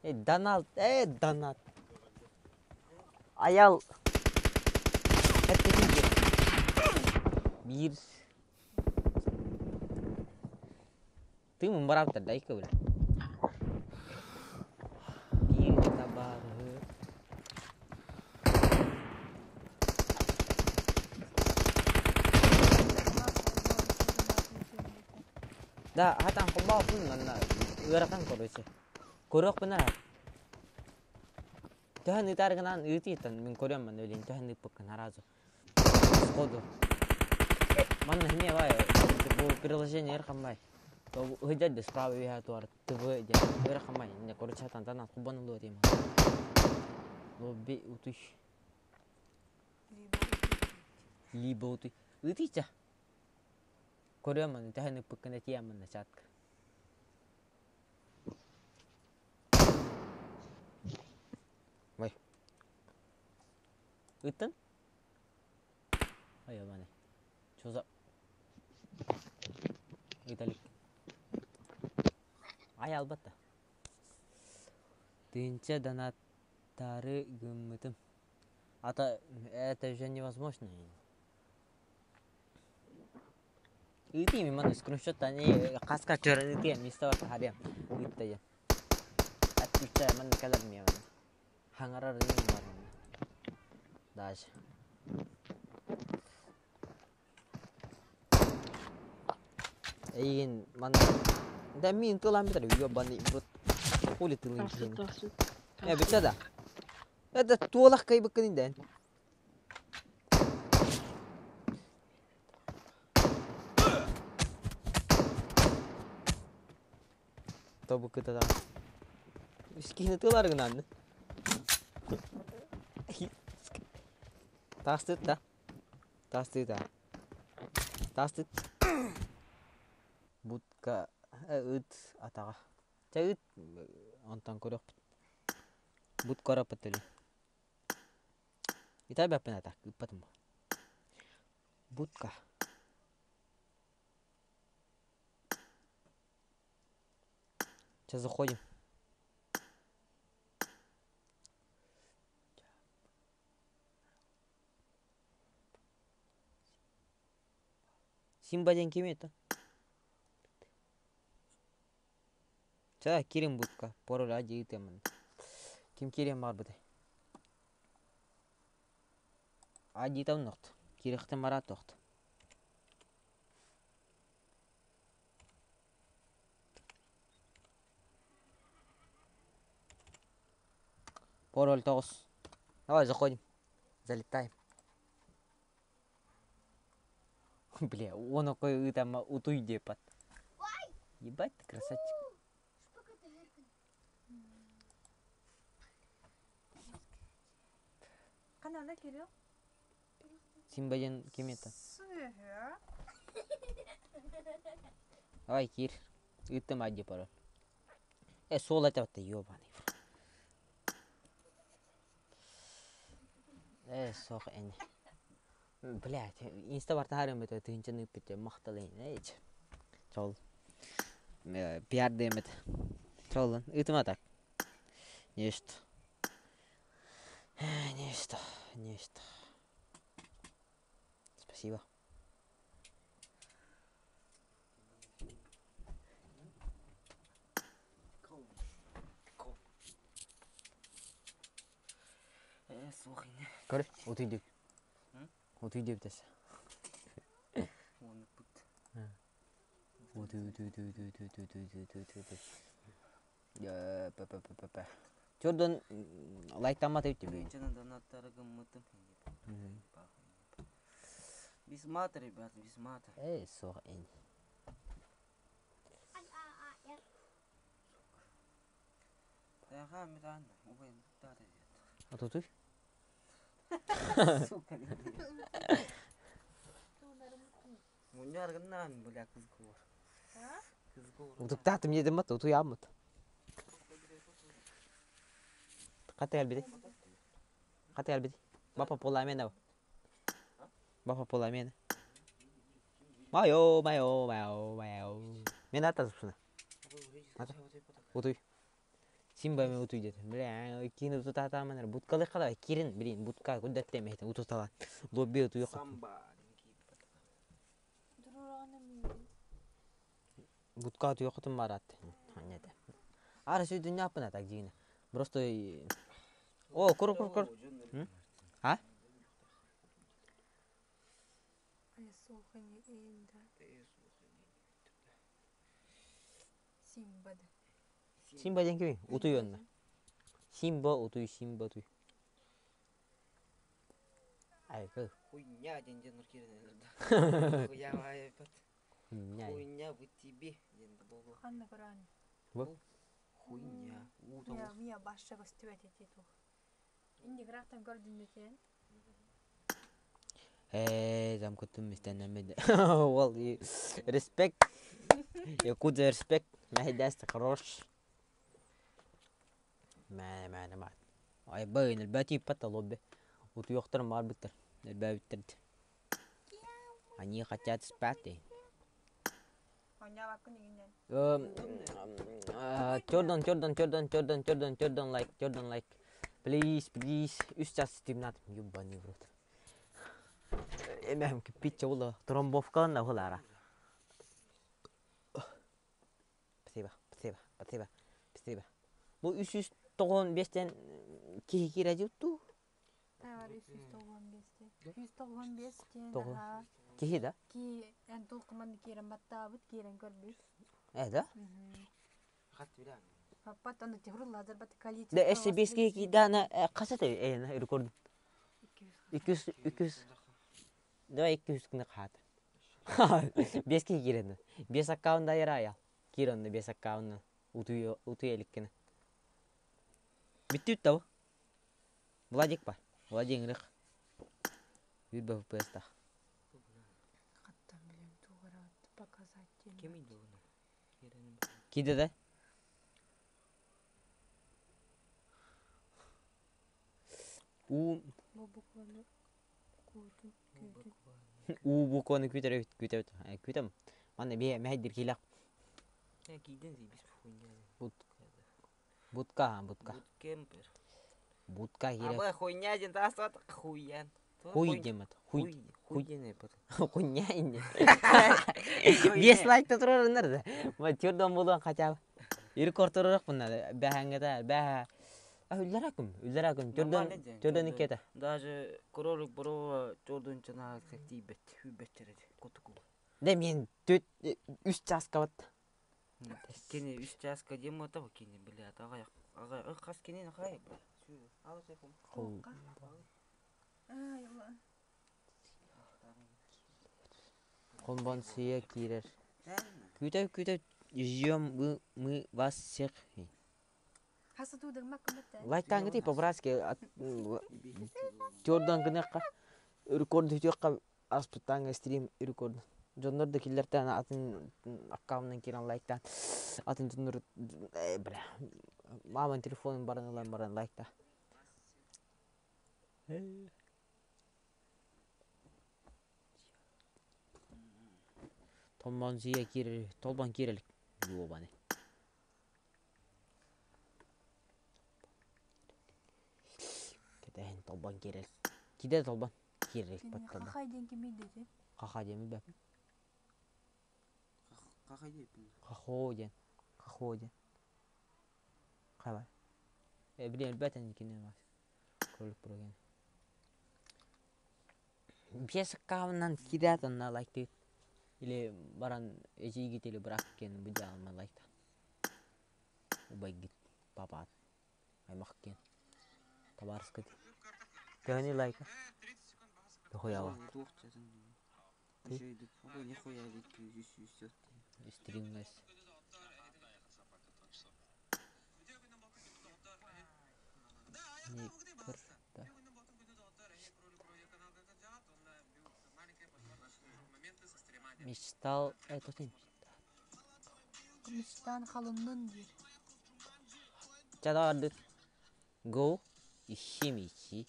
Speaker 1: Э, Дональд, э, Донат. Аял. Биир. Тыымын бараптар да икки бile. Биир табаарыһы. Да, хатан холбооппун манна ыарахан короче. Көрүөхпүнэ төһөн ыытаар гынан ыытыйтан мин көрүөм манна өлейин төһөн ыыппыккын сразу сходу. Манна эмиэ бай бу приложение ыараханбай. Ыһыдьар да справа үөһэ туар ТВ диэн ыараханбай. Инне короче хатан танан холбон ылыа диэм. Лобби утуй. Либо утуй. Ыытыйча. Көрүөм маны төһөн ыппыккын этиэм манна чатка. Ой. Ыттын? Ой, обаны. Что за... Виталик. Ай албатта. Тыынча донаттары гыммытым. Ата это же невозможно. Ыытыым манна скриншоттан хаска чөрөн ыытыам истэ хариам ыытта диэн. Отключай манна кэлэр миэ манна. Хаҥарар ыым бар манна. Даже. Эйигин манна Да мин тылан битэр ёбаный в рот. Хули тылын киһини. Э бүтэ да. Это туолах кайбыккын индэн. Тобуккыта Искиһини тылар гынан. Тастыт да. Тастыт да. Тастыт. Будка ыт атаҕа. Чэ ыт онтон көрүөхпүт. Бут көрөппүт өлүн. Итайбаппын ата, ыыппатым. Будка. Сейчас заходим. Симба диэн ким это? Чэ, киирин будка, пароль дьиытымын. Ким киириэн баҕарбытай? Адьыытабын охт. Киириэхтэн бараат охт. Пароль тоҕус. Давай заходим. Залетаем. Бля, он окой ыытама утуй диэпат. Ебать ты красавчик.
Speaker 10: Канала Кирилл.
Speaker 1: Симба диэн ким это? Давай, киир. Ыыттым адьи пароль. Э, суол этэ ёбаный. Э, суох эн. Блядь, инста бартаһарым этэ тыһыынчаны ыыппыт махталайын эйч. Чол. Пиар диэмэт. Чоллан. Ыытыма так. Нечто. Нечто. Нечто. Спасибо. Көр, утуй диэбит. Утуй диэбитэс. Утуй, утуй, утуй, утуй, утуй, утуй, утуй, утуй, утуй, утуй. П-п-п-п. Чордон лайктаммат эбит бүгүн.
Speaker 3: Без мата, ребята, без мата.
Speaker 1: Эй, суох эн. Отутуй. Утуктаатым диэтим бат, утуйааммыт. Хата кэлбити. Хата кэлбити. Бапа поламена. Бапа поламена. Майо, майо, майо, майо. Мен ата тупсуна. Ата. Утуй. Симба мен утуй деді. Бля, киин утутаатааман будкалыхха да кирин, блин, будка куддаттем эһитин утуталаан. Лобби утуйук. Будка утуйуктум барат. Нет. Ара сүйдүн яппына так жигине. Просто О, кур кур кур. А? Симба диэн кимий? Утуй онно. Симба утуй, Симба утуй. Айка.
Speaker 3: Хуйня диэн дьоннор киирэн эрэр да. Хуйя
Speaker 1: Хуйня.
Speaker 3: Хуйня бы тебе диэн буолуо.
Speaker 10: Ханна көрөөн?
Speaker 1: Бу?
Speaker 3: Хуйня. Уу
Speaker 10: Мия мия башша көстүбэт ити тух. Инди графтан көрдүннүтен.
Speaker 1: Э, там кутум мистеннемеди. Well, респект. Якудза респект. Мәһидәс хорош. Мә, мә, мә. Ай, бөйн, элбәти патта лобби. Утуйохтар мар биттер. Элбәбиттер. Они хотят спать.
Speaker 10: Оñабаккын игинен.
Speaker 1: Төрдөн, төрдөн, төрдөн, төрдөн, төрдөн, төрдөн лайк, төрдөн лайк. Please, please. Үс час стримнатым. Ебаный в рот. Эмэм киппитче була. Тромбовкалан да Спасибо, спасибо, спасибо, спасибо. Бу 395-тен киһи киирэ туу.
Speaker 10: Бар 395 тен. 395 тен.
Speaker 1: Тоҕо.
Speaker 10: Аха.
Speaker 1: Киһи да?
Speaker 10: Ки эн тулкуман киирэн баттаабыт киирэн көрбүт.
Speaker 1: Э да?
Speaker 10: Паппат аны техруллазар бат количество.
Speaker 1: Да эссе бес киһи киирдэҕинэ хас этэй эйэнэ рекорд. 200 200 Давай 200 гына хаата. Бес киһи киирэнэ. Бес аккаунт айар аял. Киир онно бес аккаунт утуй утуй эликкинэ. Бүттүт да Владик па. Владик ырых. Үр БФПС-тах.
Speaker 10: Хаттан билем тугара показать ден.
Speaker 3: Кем иди оны?
Speaker 1: Киде да? У
Speaker 10: Бу букваны куутун күүтүн.
Speaker 1: У букваны күтер күтер күтем. Манна бие мәһдир килак.
Speaker 3: Кийден бис хуйня.
Speaker 1: Бут Бутка, бутка.
Speaker 3: Буткемпер.
Speaker 1: Бутка кирәк.
Speaker 3: Абы хуйня ден тасат хуян.
Speaker 1: Хуй демет. Хуй.
Speaker 3: Хуй ден пат.
Speaker 1: Хуйня инде. Бес лайк та турар да. Ма төрдөн болуан хотя бы. Рекорд турарак бунна. Бәһәңгә бәһә. А үлләрәкүм, үлләрәкүм. Төрдөн төрдөн икете.
Speaker 3: Даже кролик бро төрдөн чана тибет, хүбет котуку.
Speaker 1: Да мен төт үч часка бат.
Speaker 3: Кене үч часка дем ота кене бля ага ага кас кене хай. Ал телефон.
Speaker 10: Ай, Алла.
Speaker 1: Холбон сия кирер. Күтә күтә ждем мы мы вас всех.
Speaker 10: Хаса туудыр маккын батта.
Speaker 1: Лайктан гити по-братски төрдөн гынакка рекорд хүтүкка аспытанга стрим рекорд. Дьоннор да киллертен атын аккаунтан кирен лайктан атын дьоннор бля. Маман телефонун баран ылан баран лайкта. Толбан сия кирер, толбан кирелик. Ёбаны. Кетен толбан кирелик. Киде толбан кирелик баттада.
Speaker 10: Хахай ден ким иди?
Speaker 1: Хаха деми бәп.
Speaker 3: Какай деп.
Speaker 1: Хахо ден. Хахо ден. Кабай. Э, блин, бәтен кине бас. Кролик проген. Бес аккаунтан кидет онна лайк дейт. Или баран эжигит или брак кен бу жаалма лайкта. Убай гит папа. Аймак кен. Табарскы. Төһөни лайка. Хуява. Стримнес. Никогда. Мечтал... Это не
Speaker 10: Мечтаан халыннын диир.
Speaker 1: Чадаардык. Go. Ищемичи.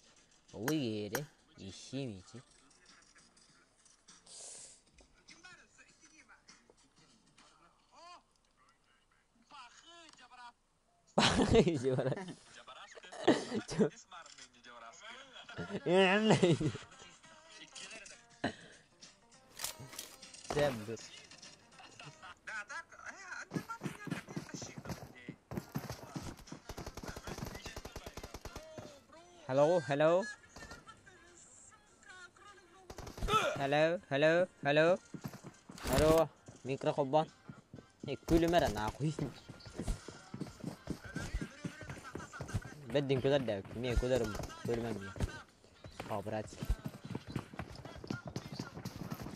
Speaker 1: Лыгере. Ищемичи. Hello, hello. Hello, hello, hello. Hello, микро-хоббон. Күлүмэр нахуй. Бэддин күлэр да, мен күлэрим, күлүмэм О, братики.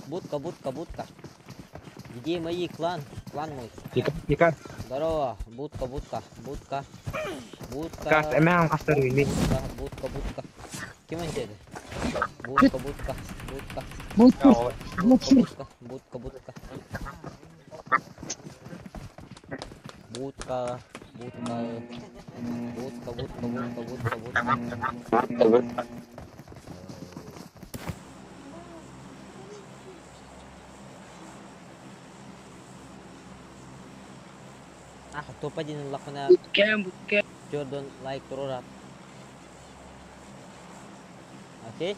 Speaker 1: Будка, будка, будка. Где мои клан? Клан мой.
Speaker 8: Ника, Ника.
Speaker 1: Здорово, будка, будка, будка. Будка.
Speaker 8: Кас, эмэҕин хастарый мин.
Speaker 1: Будка, будка, будка. Ким деді? Будка, будка, будка.
Speaker 6: Будка,
Speaker 1: Будка, будка, будка. Будка, будка. Будка, будка, будка, будка, будка. Ах, топ-1 ыллахпына
Speaker 9: Буткем, буткем.
Speaker 1: Jordan лайк турурат. Окей?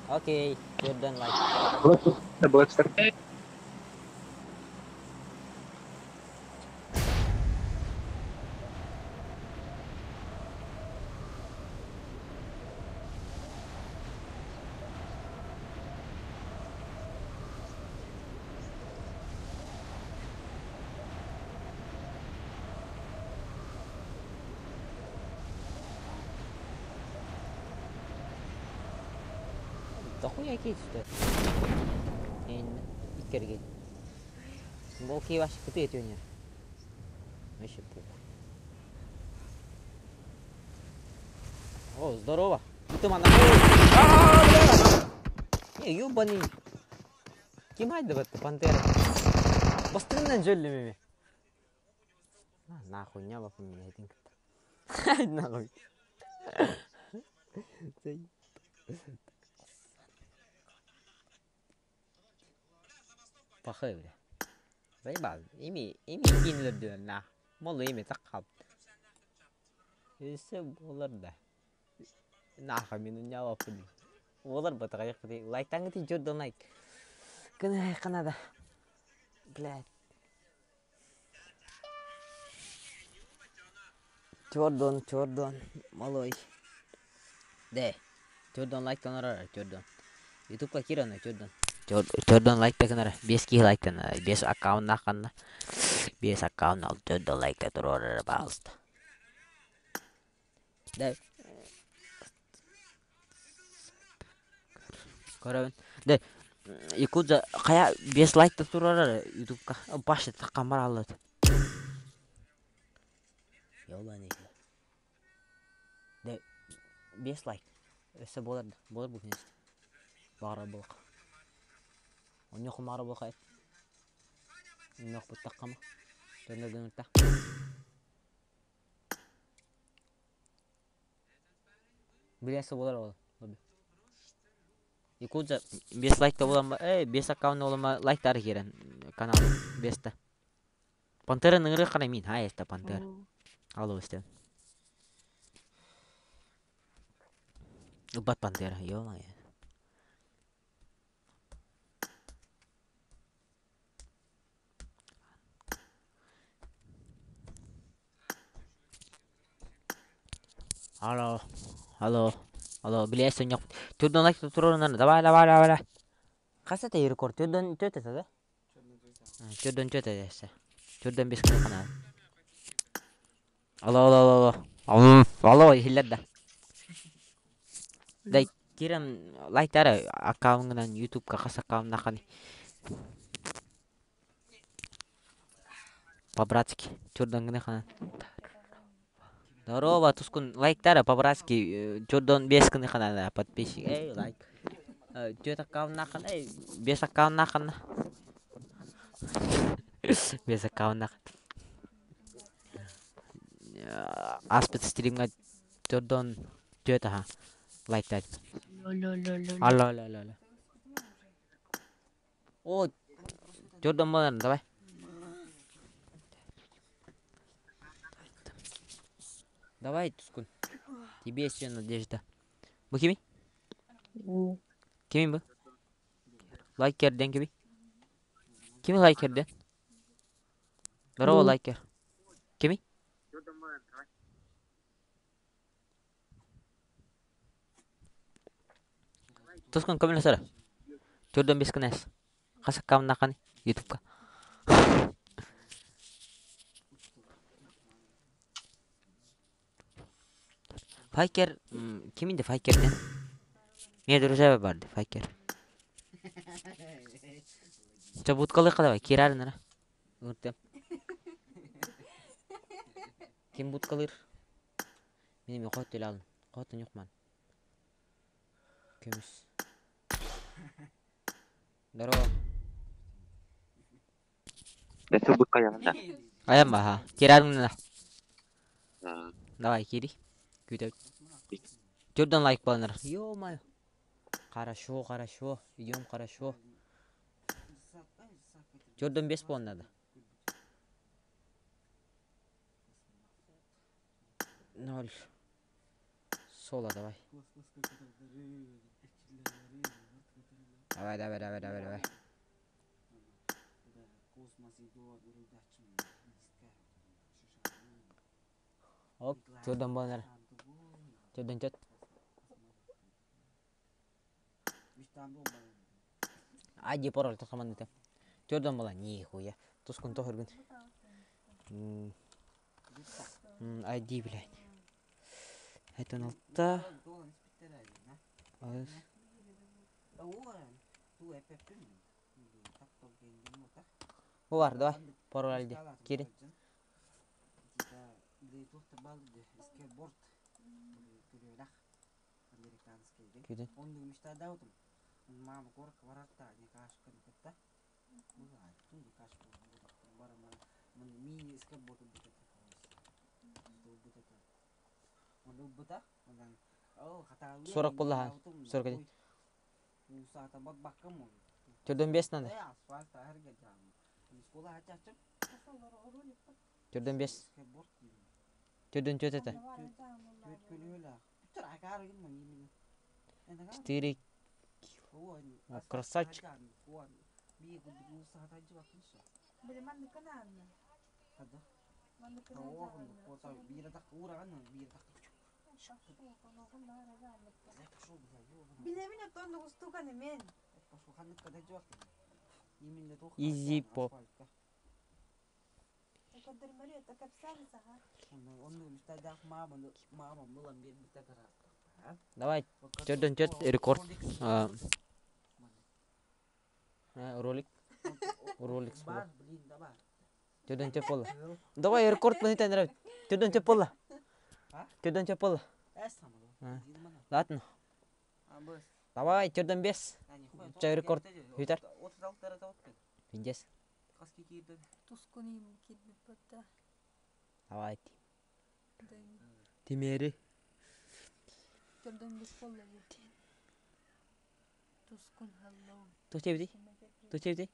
Speaker 1: Окей, Jordan лайк.
Speaker 8: Блэкстер.
Speaker 1: Дохуя кейт что? Иккерген. Волки ваши кыты этюня. Вообще похуй. О, здорово. Ты мана. А, бля. Не, ёбаный. Ким айдыбатты пантера. Бастырынан жөллемеме. Нахуй, не лапы меня этин. Нахуй. Пахы, бля. Заебал. Ими, ими кинулер на. Молы ими таккап. Өссө буолар да. Нахуй мин не лапы. Олар батырайық лайктаңы ти Jordan лайк. Кына канада. Блядь. Jordan, Jordan, малой. Де. Jordan лайк танарар, Jordan. Ютубка кирана, Jordan. Jordan лайк таканара. Бес ки лайк танара. Бес аккаунт наханна. Бес аккаунт ал Jordan лайк татурар, пожалуйста. Да. Көрөбүн. Де. Якудза кая бес лайк татурар ютубка. Башы таккан бар аллат. Ёбаный. Де. Бес лайк. Өссө болар, болар бу күнүс. Баара болок. Оньох маара болок. Оньох буттаккама. Дөнө дөнүтта. Билесе болар ол. Якудза бес лайкта болан ба, бес аккаунт болан ба лайктары керен канал бесте. Пантера ныңыры кана мин, ха эсте Пантера. Алло эсте. Убат Пантера, ё-моё. Алло, алло, алло, билесе ньок. Түрдөн лайк турурунан, давай, давай, давай. Каса те рекорд, түрдөн төт это, да? Түрдөн төт это. Түрдөн бес кана. Алло, алло, алло, алло. Алло, хиллер да. Дай кирем лайктары аккаунтынан ютубка кас аккаунт наканы. По-братски, түрдөн гына кана.
Speaker 3: Здорово, Тускун, лайктара по-братски, чордон бес кыны ханана, подписчик, эй, лайк. Түөрт аккауннааххын, эй, бес аккауннааххын. Бес аккауннаах. Ааспыт стримҥа чордон түөрт аха лайктаат. Алло, алло, алло, алло. О, чордон буолар, давай. Давай, Тускун. Тебе все надежда. Бу кимий? Кимий бу? Лайкер ден кимий? Кими лайкер ден? Здорово, лайкер. Кимий? Тускун көмөлөсөрө. Төрдөн бес кынас. Хас аккауннааххыный ютубка. Файкер кимин де Файкерден? Мне друзья барды Файкер. Чэ будкалыахха давай киирээрин эрэ. Ыҥыртыам. Ким будкалыыр? Мин эмиэ хоот төлө алын. Хоотун юхман. Көмүс. Здорово.
Speaker 8: Бэсэ быккайаҕын да.
Speaker 3: Айан баха. Киирээрин да. Давай, киири. Күүтэбит. Төрдөн лайк боланар. Ё-моё. Хорошо, хорошо. Идем хорошо. Төрдөн бес буолан надо. Ноль. Соло давай. Давай, давай, давай, давай, давай. Оп, төрдөн буолан эрэ. Төрдөн төрт. Ади пароль тахаман Төрдөн буолан нихуя. Тускун тоһоргун. ID, блядь. Это алта. Бар, давай. Пароль ID. Кирин. Кирин. Сорок буолла 41. Төрдөн бес надо. Төрдөн бес. Төрдөн төрт это. Четыре. О, красавчик. Изи поп. Давай, төрдөн төрт рекорд. Ролик. Ролик Төрдөн төрт буолла. Давай рекорд мын нравится. Төрдөн төрт буолла. Төрдөн төрт буолла. Ладно. Давай, төрдөн бес. Чай рекорд. Хүтер. Пиндес. Давай. Тимери. Тух чебди? Тух чебди?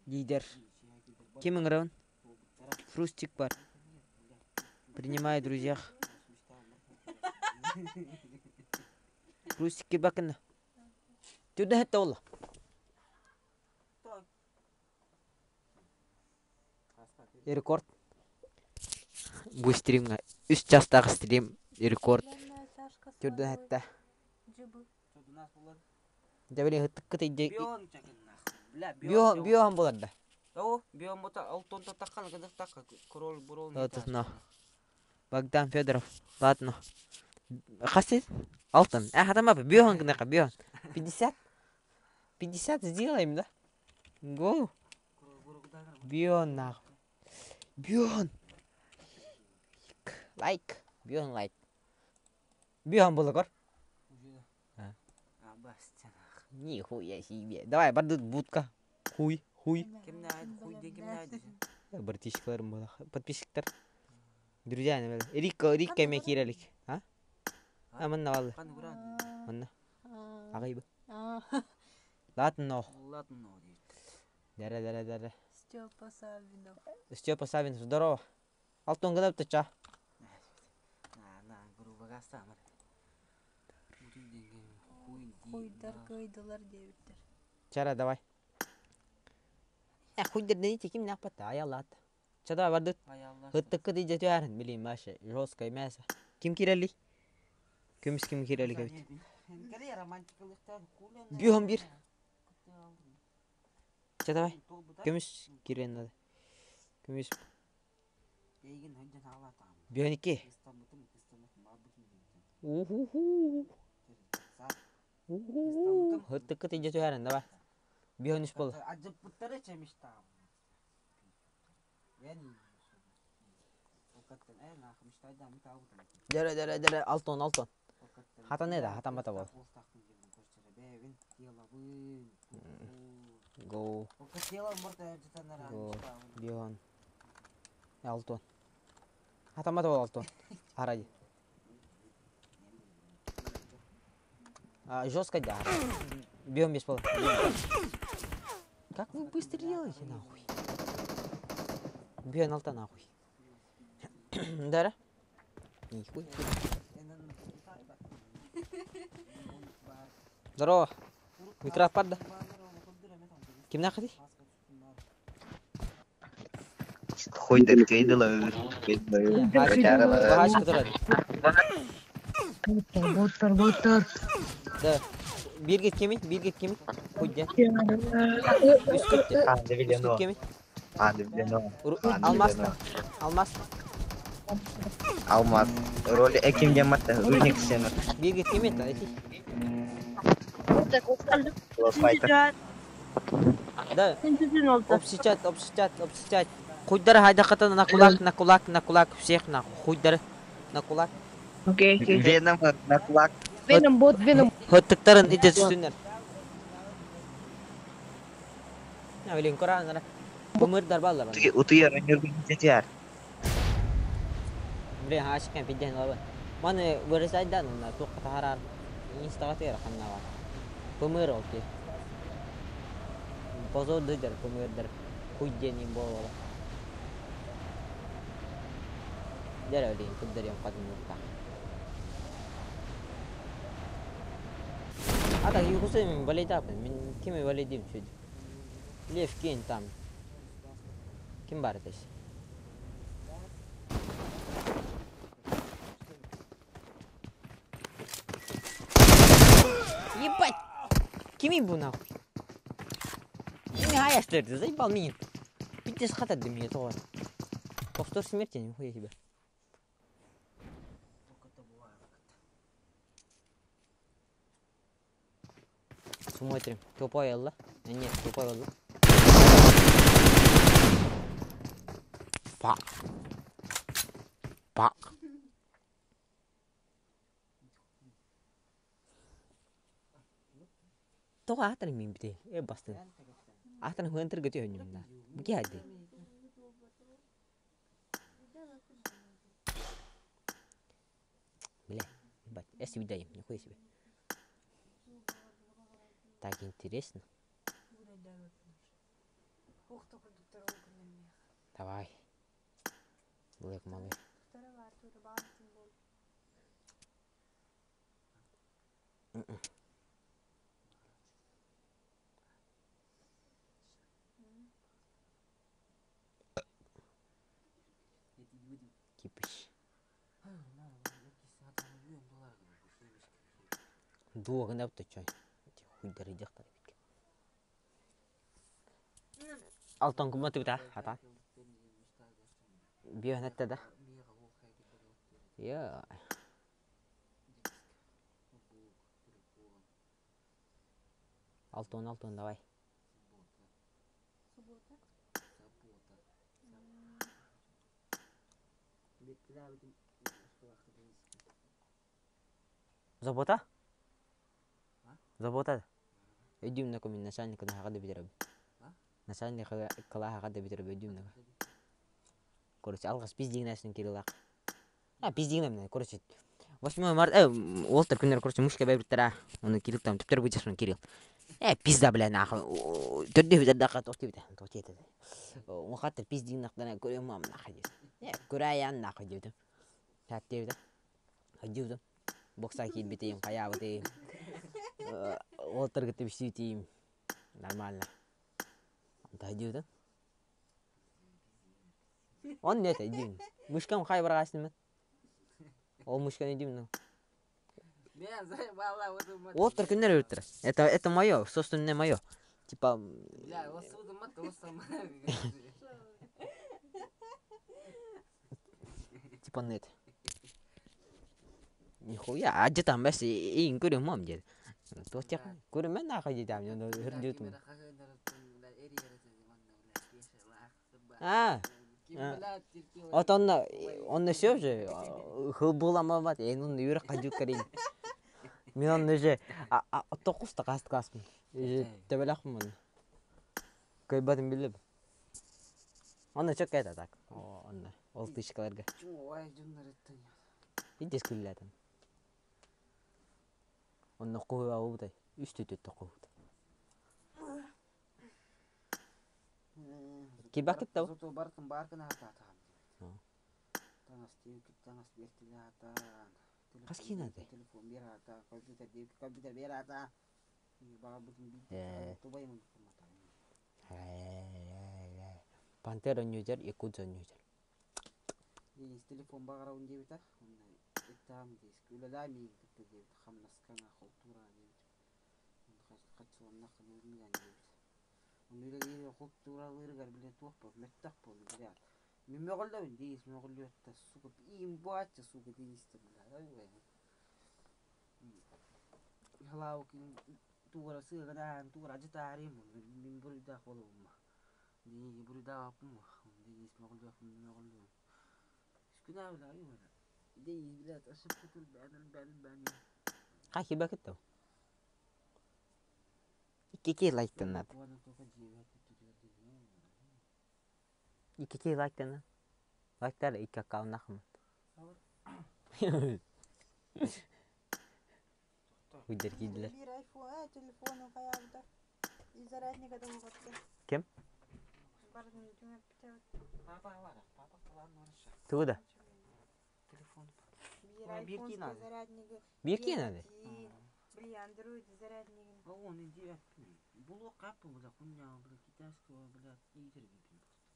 Speaker 3: Лидер. Ким ыҥырабын? Фрустик бар. Принимаю друзьях. Фрустик кирбакына. Түрдэ хэтте olla. Рекорд. Бу стримҥа үс частаах стрим рекорд. Түрдэ хэтте. Дьэ били ыттыккыт илдьэ биоһан биоһан буолар да. Ладно. Богдан Федоров. Ладно. Хас Алтан. А, хатама, бьён гынака, бьён. 50. 50 сделаем, да? Го. Бьён нахуй. Бьён. Лайк. Бьён лайк. Бьён было кор. Нихуя себе. Давай, бардыт будка. Хуй, хуй. Братишкаларым было. Подписчиктар. Друзья, Рикко, Рикко эме киирелик. А? А, манна валлы. Манна. Агайбы. Ладно. Дәрә, дәрә, дәрә.
Speaker 10: Степа Савинов.
Speaker 3: Степа Савинов, здорово. Алтон гына бытыча.
Speaker 10: Хуйдар кыйдылар диэбиттэр.
Speaker 3: Чара, давай. Э, хуйдар не ким нахпатта, аяллаат. Ча давай бардыт. Хыттыккы дийже түһәрин, билим, вообще, жесткое мясо. Ким кирелли? Көмүс ким кирелли кебит? Бьем бир. Ча давай. Көмүс кирен надо. Көмүс. Бьем икки. Уху-ху. Уху. Хыттыккы дийже түһәрин, давай. Бьем үс бол. Дәрә, дәрә, дәрә, алтон, алтон. Хатан да, хатан бата бол. Go. Go. Бион. Алтон. Хатан бата бол алтон. Арай. А, жестко, да. Бьем без пола. Как вы быстро делаете, нахуй? Бьем алта нахуй. Да, Нихуя. Здорово. Микрофон да. Ким нахуй?
Speaker 11: Хуйдар кыйдылар.
Speaker 3: Бахаш которая.
Speaker 9: Боттар, боттар.
Speaker 3: Да. Биргет кеми, биргет кеми. Хуйда. Үскүттü. Үскүт кеми. Алмаз. Алмаз.
Speaker 11: Алмаз. Роли эким дематта, рудник сена.
Speaker 3: Биргет кеми та, эти. Да. Общичат, общичат, общичат. Хуйдар хайда хатан на кулак, на кулак, на кулак, всех на хуйдар, на кулак.
Speaker 9: Окей, окей.
Speaker 11: Веном на кулак.
Speaker 9: Веном бот, веном.
Speaker 3: Хыттыктарын ите түстүннер. Блин, Коран, Бумырдар баллар.
Speaker 11: Утуяр, нюргүнчәр.
Speaker 3: Блин, ашкан пиден лабы. Маны вырезайдан на туққа тахарар. Инстага тер ханнава. Бумыр окей. Позор дыдер, бумырдар. Хуйден им болала. Дәрә блин, кыддар ям кадын юкта. А так, юкусы мен балейдапын. Мен кими балейдим сөйдү. Лев кейін там. Ким бар здесь? Ебать! Кими бу нахуй? Кими хаяштырды, заебал меня. Пиздец хата для меня тоже. Повтор смерти, нихуя себе. Смотрим. Тупой Алла. Нет, тупой Алла. Пак. Пак. Тоҕо аатар миинбитий? Э бастын. Аатан хуэнтер көтө өннүмна. Бу хадди. Бля, ебать, я себе даем, нихуя себе. Так интересно. Давай. Блэк малый. Кипиш. Дуо гына бутта чой. Хуйдары дяхтар бит. Алтон кума тыбыта хата. Био нетте да. Я. Алтон, алтон, давай. Забота? Забота. Өйдүүм на мин начальник кылааһаҕа да бүтэрэбин. Начальник кылааһаҕа да бүтэрэбин өйдүүм на. Короче, алҕас пиздигнээсин Кириллаах. А, пиздигнэм, короче, 8 марта, уолтар күннэр, короче, мушка бэбиттара. Оны Кирилл там түптер бычасмын Кирилл. Пизда, бля, нахуй. Төрдү бүтэр даха тоқ тибите. Тоқ тиете. Оңхаттар пиздигнахтана көрөм мам нахуй диэт. Көрәйән нахуй диэбитим. Тәп диэбитим. Диэбитим. Бокса киирбитим, хайаабытым. Уолтар кытта билсибитим. Нормально. Диэбитим. Он нет, иди. Мышкам хай бараасым. Ол мышканы иди ну. Уолтар күннэр өлүттэр. Это мое, собственное мое. Типа... Типа нет. Нихуя, а где там бэс иин көрүм мам диэн. Туох көрүмэн нахуй диэтам, үрдүтүм. А, вот он, он все же, хылбыламабат, эн он үөр хадьык карин. Мен он уже тоқуста қаст класспын. Төбеләхмін. Көйбатын билеп. Онно чөк это так. Онно ол тышкаларга. Идес күлләтен. Онно куһуа убутай. Үс түтүт куһут. Кибакыт тау. Хас киинады? Пантера ньүдэр, Якудза ньүдэр. Хай хибакыт тау. Икки лайктанат. Икки лайктана. Лайктар икки аккаунт Уйдер кийдилер.
Speaker 10: Биир айфон, телефону хайаабыта. Зарядника да угатты.
Speaker 3: Ким?
Speaker 10: Бардын түңөп
Speaker 3: Тугу да?
Speaker 10: Биир айфон зарядниги.
Speaker 3: Биир киинады?
Speaker 10: Били Android заряднигин.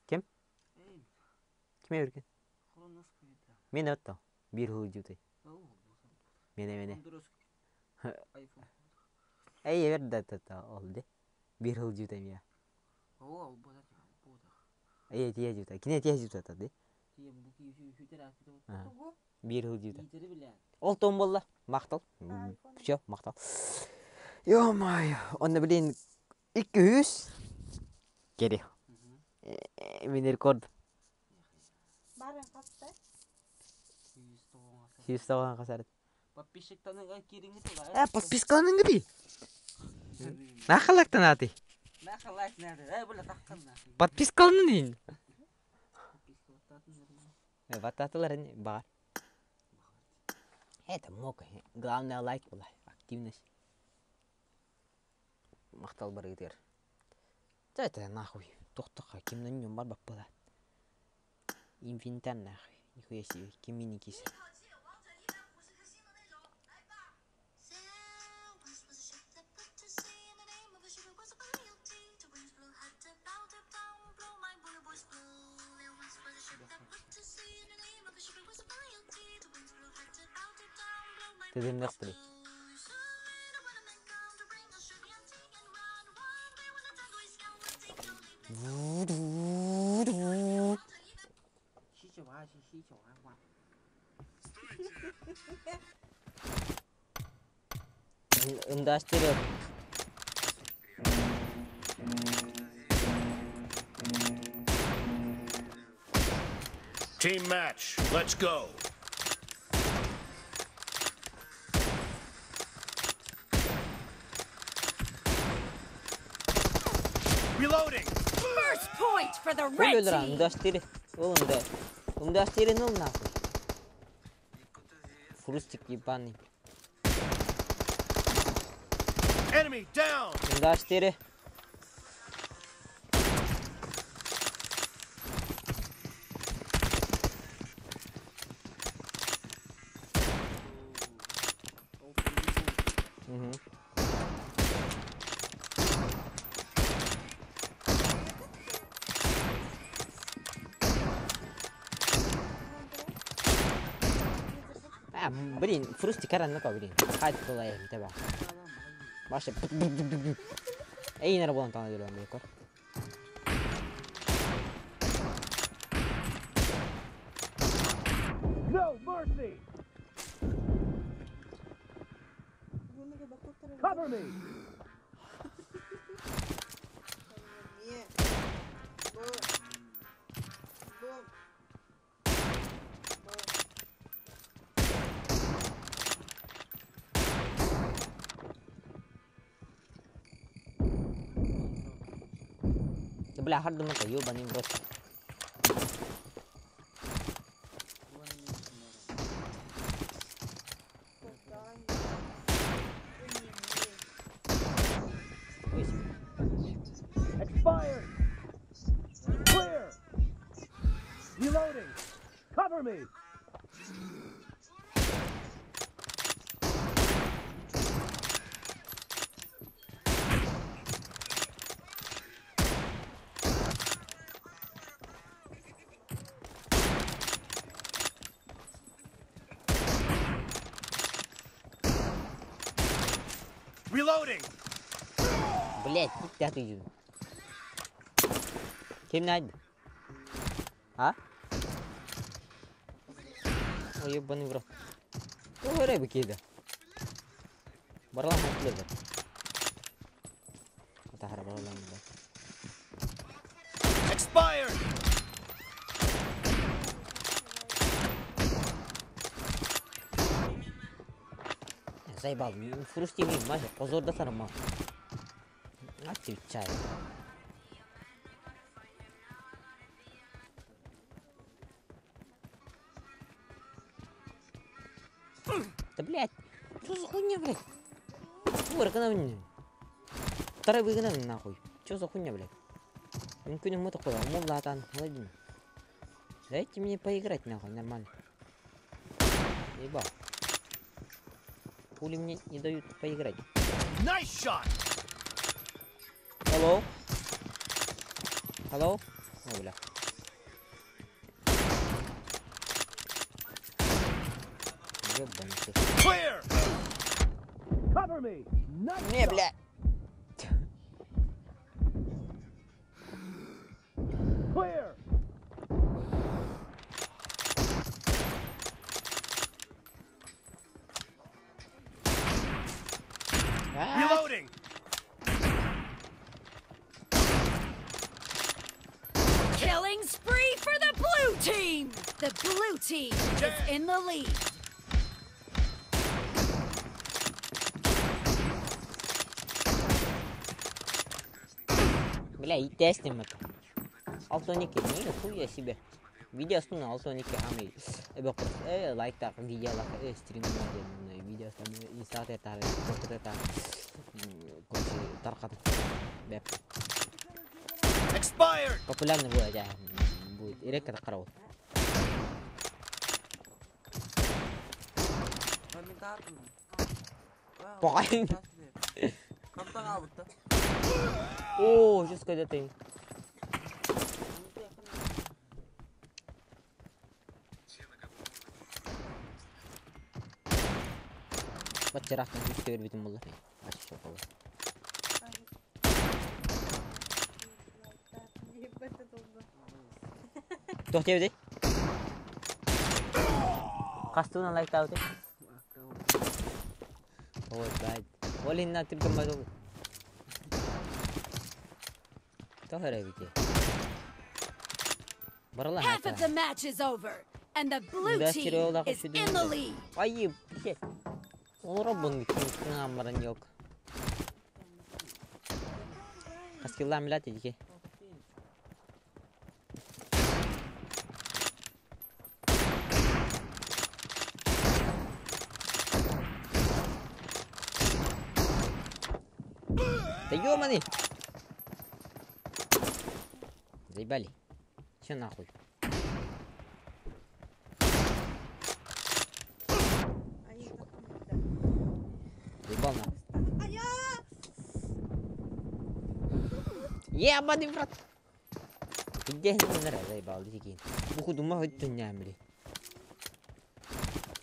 Speaker 3: Ким? Киме өрген? Мен өттө. Бир хыл жутай. Мене мене. Эй, эвер да та олды. Бир хыл жутай мия. Эй, тие жутай. Кине тие жутай тады. Бир хыл жутай. Ол том болла. Мактал. Все, мактал. Ё-моё, онда блин 200 Кери. Мин рекорд.
Speaker 10: Барын капта.
Speaker 3: 190 касарат. Подпискаланың гри. Нахалактан аты. Подпискаланын дейін. Вататылар бар. Это мог. Главное лайк была, активность. Мактал бар гитер. Да это нахуй. Тохтоха, кимнен нем бар баппала. Инвентарь нахуй. Нихуя себе, кимини кисе. Теземнех били. Индастриал.
Speaker 4: Team match. Let's go. Reloading.
Speaker 5: First point for the
Speaker 3: Хуй
Speaker 5: red
Speaker 3: өлөр
Speaker 5: team.
Speaker 3: М24. Ол МД. М24 нол нахуй. Фрустик ебаный.
Speaker 4: Enemy down.
Speaker 3: М24. Угу. А, блин, Фрустик аран блин. Хайд была я тебя. Маша. Эй, не работал там на кор.
Speaker 4: No mercy. Cover me.
Speaker 3: Да бля, хардом это ёбаный в рот. Ой, себе.
Speaker 4: Expired. Clear. Reloading. Cover me. Reloading.
Speaker 3: Блять, ты ты. Кем найди? А? Ой, ебаный в рот. Ой, рыбы кида. Барлам хлеба. Тахара барлам.
Speaker 4: Expired.
Speaker 3: Заебал, фрусти ми, мажа, позор да сарма. Отвечай. Да блять, что за хуйня, блять? Ой, мне. Второй выгнали нахуй. Что за хуйня, блядь? Мүмкін мы такой, мол, Владимир. Дайте мне поиграть нахуй, нормально. Ебал. Пули мне не дают поиграть.
Speaker 4: Nice shot.
Speaker 3: Hello? Hello? О, бля. Ёбаный ты.
Speaker 4: Clear. Cover me. Nice
Speaker 3: Не,
Speaker 4: shot.
Speaker 3: бля.
Speaker 4: Clear.
Speaker 3: А,
Speaker 4: Reloading.
Speaker 5: Killing spree for the blue team. The blue team is in the lead.
Speaker 3: Бля, и тестим это. 6-12, не хуя себе. Видео астына 6-12 ами. Эбе просто лайктар, видеолар, стрим видео инстаграм тар, тар, короче, таркат. Беп.
Speaker 4: Expired.
Speaker 3: Популярный будет, да, будет. Ирек это караул. Бай. О, сейчас когда ты. Бачарахтан үс көрбүтүм болла. Ачы болла. Туох диэбитий? Хастуна лайктаабыты? Ой, блядь. Ол инна түргэн бадуу. Тоох эрэ эбити. Баралар
Speaker 5: Half of
Speaker 3: это.
Speaker 5: the match is over, and the blue
Speaker 3: Да,
Speaker 5: team
Speaker 3: Кирилл,
Speaker 5: is in the lead.
Speaker 3: Ай, блядь. Олоробун ким yok. Хаскиллаан билээт идики. Да ёманы! Заебали. Че нахуй? Заебал нахуй. Ебаный в рот! Ты где заебал, дикий? Походу, мать блин.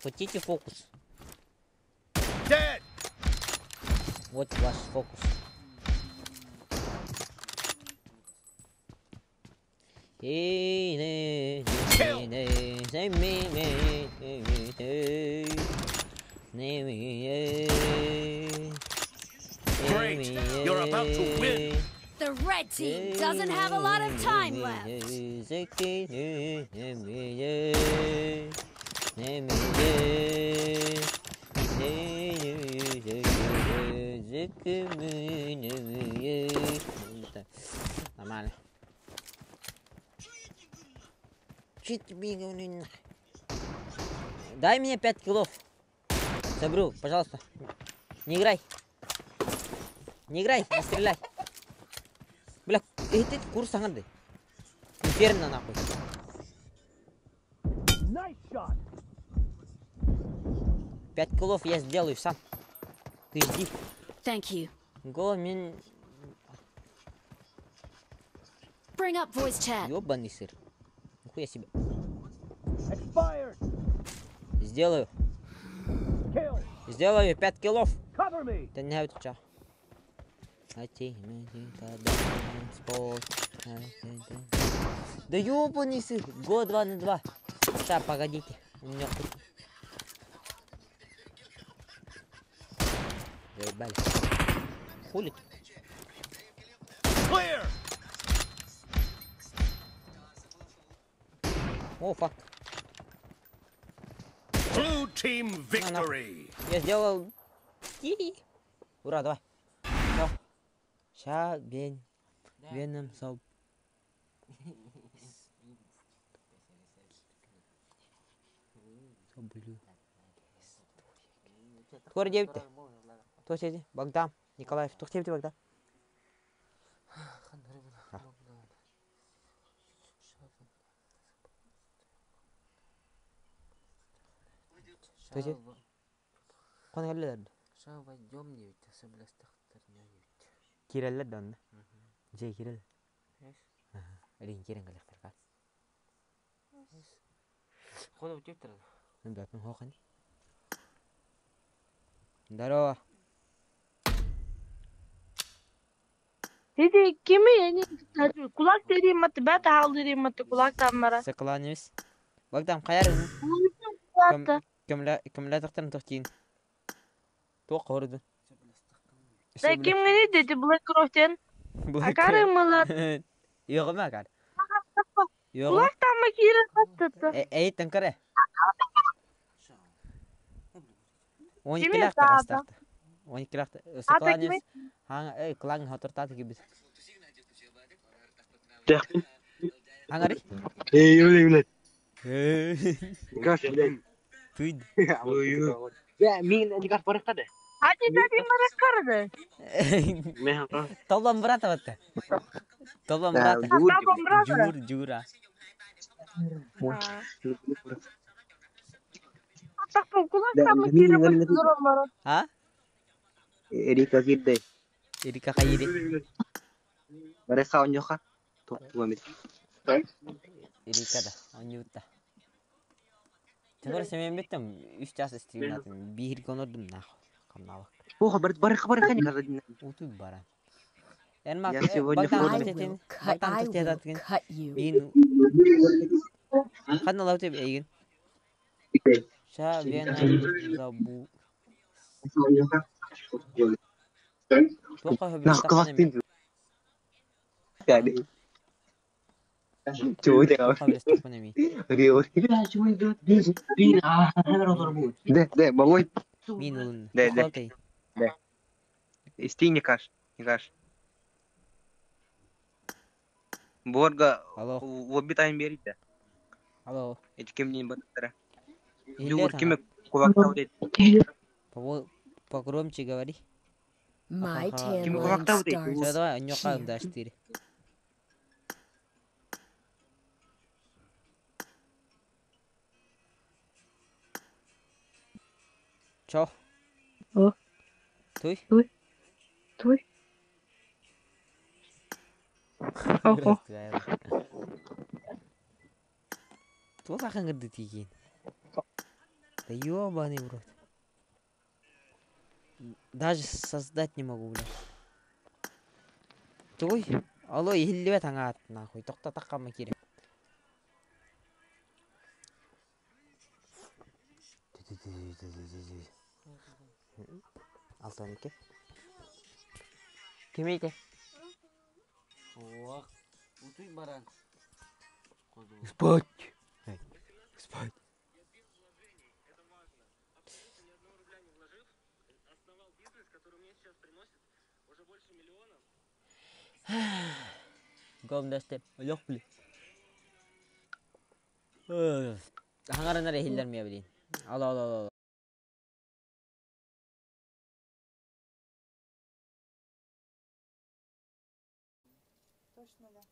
Speaker 3: Хотите фокус?
Speaker 4: Dead!
Speaker 3: Вот ваш фокус.
Speaker 4: Great! You're about to win!
Speaker 5: The red team doesn't have a lot of time left.
Speaker 3: Нормально. Чуть бегаю. Дай мне 5 килов. Собру, пожалуйста. Не играй. Не играй, не стреляй. Бля, эй, ты курс аңырды. Инферно нахуй.
Speaker 4: Nice shot!
Speaker 3: 5 килов я сделаю сам. Ты жди.
Speaker 5: Thank you.
Speaker 3: Го, мен...
Speaker 5: Bring up voice chat.
Speaker 3: Ёбаный сыр. Нихуя себе.
Speaker 4: Expired!
Speaker 3: Сделаю.
Speaker 4: Kill!
Speaker 3: Сделаю 5 килов.
Speaker 4: Cover me!
Speaker 3: Да не чё. Да ёбаный сыр. Го 2 на 2. Ща, погодите. У меня тут... Заебали. Хули ты?
Speaker 4: Clear!
Speaker 3: О, fuck.
Speaker 4: Blue team victory!
Speaker 3: Я сделал... Ти. Ура, давай. Всё. Ща, бен. Веном соп. Соблю. Скоро девять-то. Кто сидит? Богдан. Николаев. Кто сидит, Богдан? Кто сидит? Кон келлер. Киреллер да онна. Же кирел. Рин кирен келехтер. Бәпін хоқын. Здорово.
Speaker 9: Dedi kimi yani kulak dediğim matı ben de hal dediğim matı kulaktan bana.
Speaker 3: Сықыланымыз. Богдан, қайар
Speaker 9: Kulakta.
Speaker 3: Кімлә тақтарын тоқтейін. Тоқ қорды.
Speaker 9: Da kim ne dedi Black Croft'ten? Akarı mı lan?
Speaker 3: Yo'q akar. Yo'q.
Speaker 9: Kulaktan mı kirin attı?
Speaker 3: Ey, тыңкыры. 12
Speaker 9: Kimi
Speaker 3: лақты
Speaker 9: саата?
Speaker 3: қастақты. 12 лақты.
Speaker 9: Ата
Speaker 3: Сықыланымыз.
Speaker 9: kimi?
Speaker 3: Хаң, эй, клаң хотыртаты кебіз. Аңари?
Speaker 8: Эй, блядь, блядь. Гаш, блядь.
Speaker 3: Туйд.
Speaker 8: Я, мин никак барыкка да.
Speaker 9: Hadi dedi bana karıdı.
Speaker 8: Мен
Speaker 3: Толбан брата батты. Толбан
Speaker 8: Да,
Speaker 3: брата.
Speaker 8: Жур,
Speaker 9: Толбан брата.
Speaker 3: Жур, жура.
Speaker 9: Bak bu kulaktan mı kirin attı onlara?
Speaker 3: А?
Speaker 11: Эрика кирде.
Speaker 3: Эрика хайри.
Speaker 11: Барыха оньоха. Тоқтуамит.
Speaker 3: Эрика да, онюта. Тыңыр семен беттім, 3 час стримнатым. Бир конордум нахуй. Камнавак.
Speaker 11: Ох, барыха барыха никак.
Speaker 3: Утуй баран. Эрмак,
Speaker 11: Я сегодня
Speaker 3: Богдан
Speaker 11: форме.
Speaker 3: тетен,
Speaker 5: Cut,
Speaker 3: Богдан
Speaker 5: I will
Speaker 3: тетен.
Speaker 5: cut you.
Speaker 3: Бин. Ханна лау тебе эгин. Ша вена забу. Тоқа хөбү
Speaker 11: Нах, кластын. Чего ты
Speaker 3: Хабилестохпун эмиий.
Speaker 11: Да, да, малой.
Speaker 3: Мин ылын.
Speaker 11: Да, да.
Speaker 3: Ухалтай.
Speaker 11: Да. Исти не каш, не каш. Борга
Speaker 3: Алло.
Speaker 11: обитаем берите.
Speaker 3: Алло.
Speaker 11: Эти кем не баттара.
Speaker 3: Иһиллиэ
Speaker 11: Дюр
Speaker 3: саҥа.
Speaker 11: киме кулактау дед.
Speaker 3: Погромче говори.
Speaker 5: My
Speaker 3: Ха-ха.
Speaker 11: Ким
Speaker 5: timeline
Speaker 11: кулактау дед.
Speaker 3: Все,
Speaker 5: starts
Speaker 3: давай, нюхаем
Speaker 5: here.
Speaker 3: дальше 4. Чё?
Speaker 9: О.
Speaker 3: Туй?
Speaker 9: Туй. Туй. Ого.
Speaker 3: Туох ахыңырды тиийин? Да ёбаный в рот. Даже создать не могу, бля. Туй? Алло, иһиллибэт аҥаат, нахуй. Тоқтатаққама кире. Алтан икки. Кимейте?
Speaker 1: Суох. Утуй баран.
Speaker 3: Спать! Спать! Гомдасты. Өлөх били. Хаңарынар эхиллер мия билин. Алло, алло, алло.
Speaker 10: Точно да.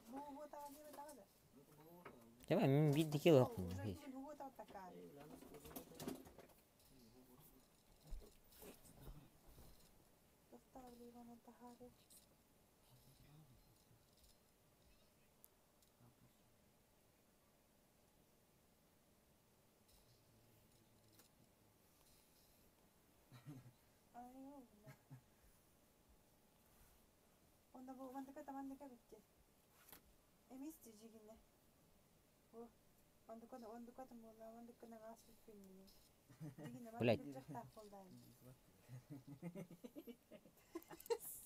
Speaker 10: Бу тағы не тағы да.
Speaker 3: Давай, мен бидди кило хакын.
Speaker 10: Бу тағы такар. Тоқтар ливана тахары. Онда бу мандыка тамандыка битти. Эмис жигине. Бу ондука ондука тамбола ондука нагас фильмини. Жигине
Speaker 3: Блядь.
Speaker 10: мандыка жактак болдайм.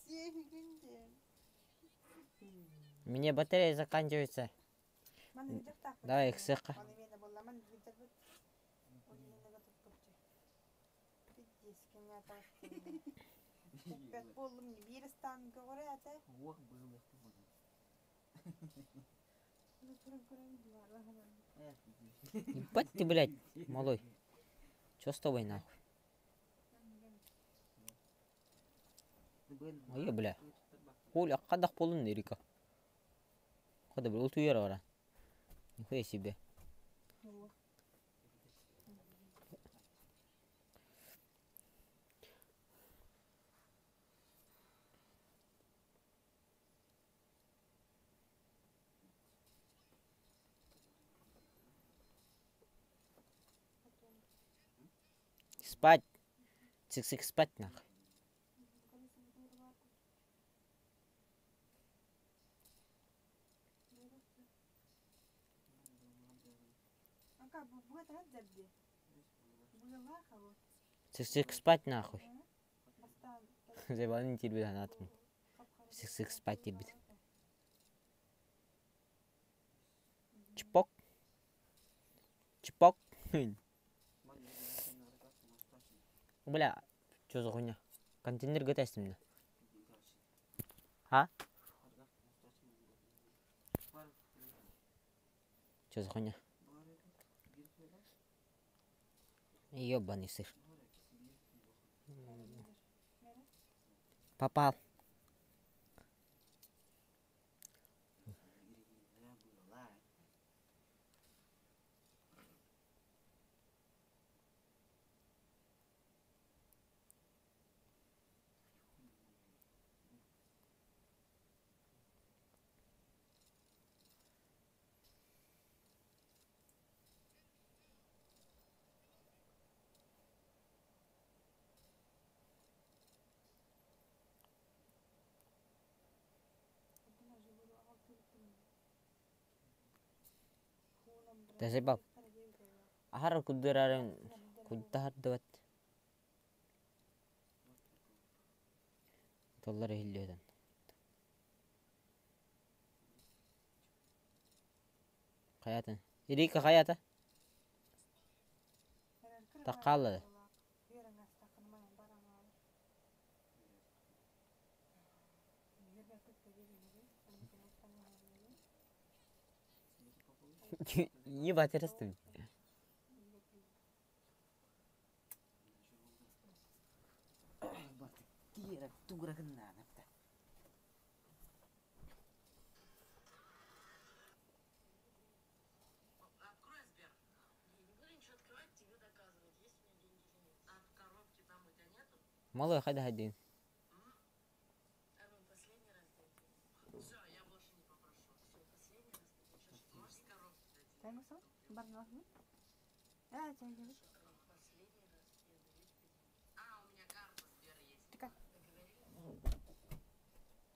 Speaker 10: Сиэгинден.
Speaker 3: Мне батарея заканчивается.
Speaker 10: Мандыка жактак.
Speaker 3: Давай, иксыка.
Speaker 10: Оны мени болла ман битер бит. Олинеге туппучу. Пиздец, кене атап. Боллум бир стан көҕөрө ате.
Speaker 3: Ебать ты, блядь, малой. Чё с тобой нахуй? Ой, бля. Хуля, кадах полун Эрика. Када, бля, утуяр ара. Нихуя себе. Спать. Цик-цик спать нахуй.
Speaker 10: Анка бу буга тахат зарди. Буга хабы.
Speaker 3: Цик-цик спать нахуй.
Speaker 10: Бастан.
Speaker 3: Забанын тербет анатым. Цик-цик спать тербет. Чпок. Чпок. Бля, что за хуйня? Контейнер ГТС мне. А? Что за хуйня? Ёбаный сыр. Попал. Да заебал. Ахара кудырарын куддахардыбат. Толлар иһиллиэтэн. Хайатын? Ирика хайата? Таххааллады. Ебать, растым. Малой хайда хайдын.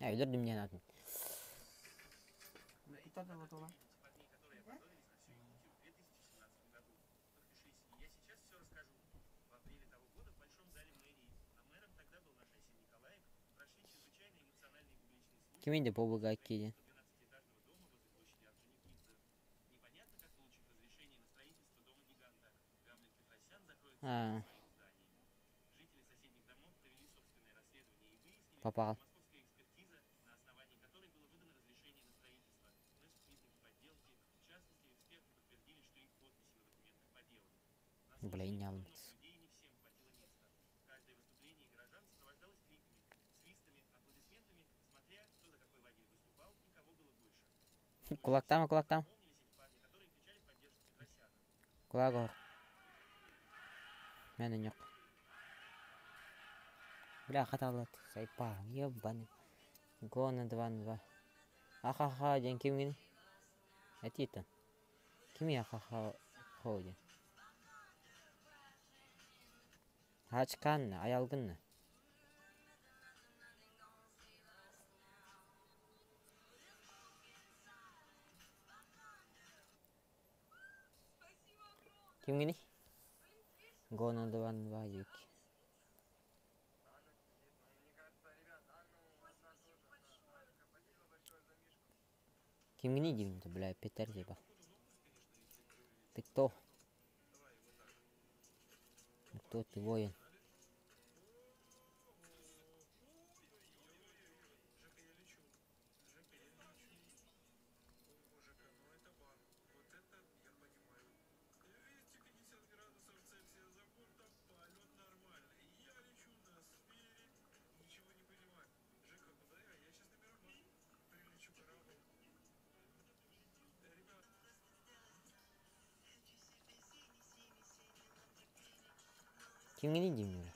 Speaker 3: Өлөрдүм диэн атын. Кимин де побыга киидин. Аа. Попал. Бля, не Кулактама, кулактам. Кулак ор. Мен yok. Бля, хаталат. Сайпа, ебаный. Гона два два. Ахаха, ден ким гини? Этитен. Ким я ахаха хо ден? Ачканны, аялгынны. Кимгини? Гона два два юк. Кимгини дивин бля, Петер типа. Ты кто? Кто ты воин? Кимгини дивин?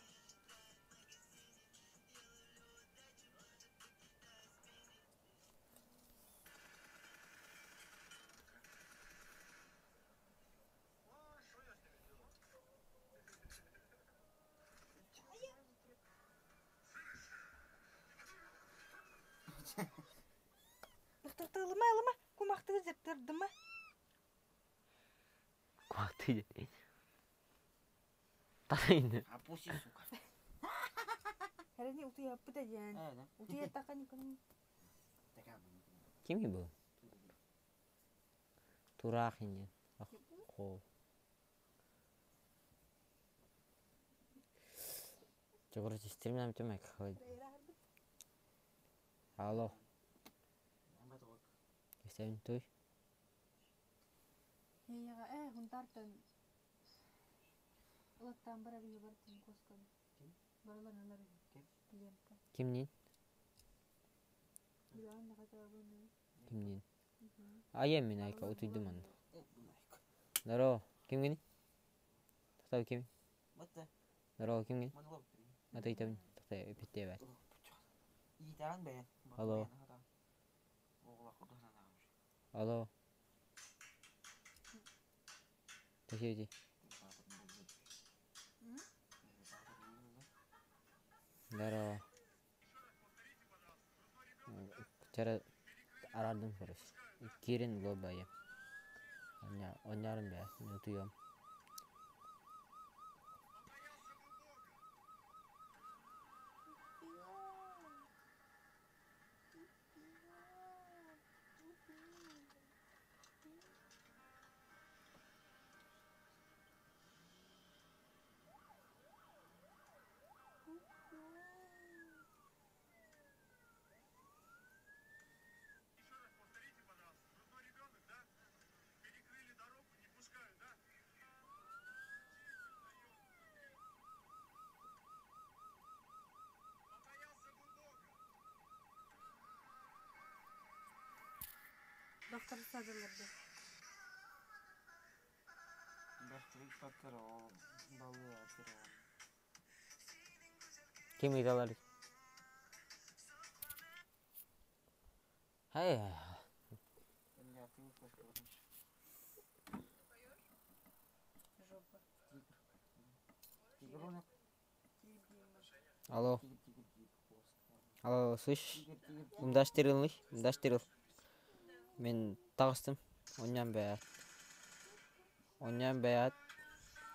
Speaker 10: Ылыма, ылыма, кумахтыгы зептырдыма.
Speaker 3: Кумахты Тайны.
Speaker 1: Опусти, сука.
Speaker 10: Хэрни утуя пыта диэн. Утуя такани кон.
Speaker 3: Ким был? Турахин. Ах, Чё, короче, стримнам тёмек. Алло. Истэбин туй.
Speaker 10: Яга э хунтартан. Улаттан барар үйе бартын коскан. Баралар алар. Лента.
Speaker 3: Кимнин?
Speaker 10: Билан хата буну.
Speaker 3: Кимнин? Айем мин айка утуйдум анна. Здорово. Кимгини? Тахтау ким? Здорово, кимгин? Атайтабын. Тахтай питте бар. Алло. Алло. Тахиди. Здорово. Вчера арадым короче. Кирин лобая. Онярым бә, утуйом.
Speaker 10: Сорохтор саадалар да.
Speaker 3: Ким ыйыталар? Эй,
Speaker 10: Жопа.
Speaker 3: Алло. Алло, слышишь? Умдаштырылый, умдаштырыл. Мин таҕыстым. Онньон бэйэт. Онньон бэйэт.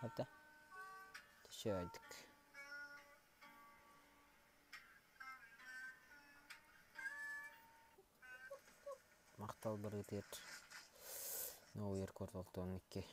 Speaker 3: Хата. Төшөйдүк. Махтал барытыгар. Новый рекорд 6-2.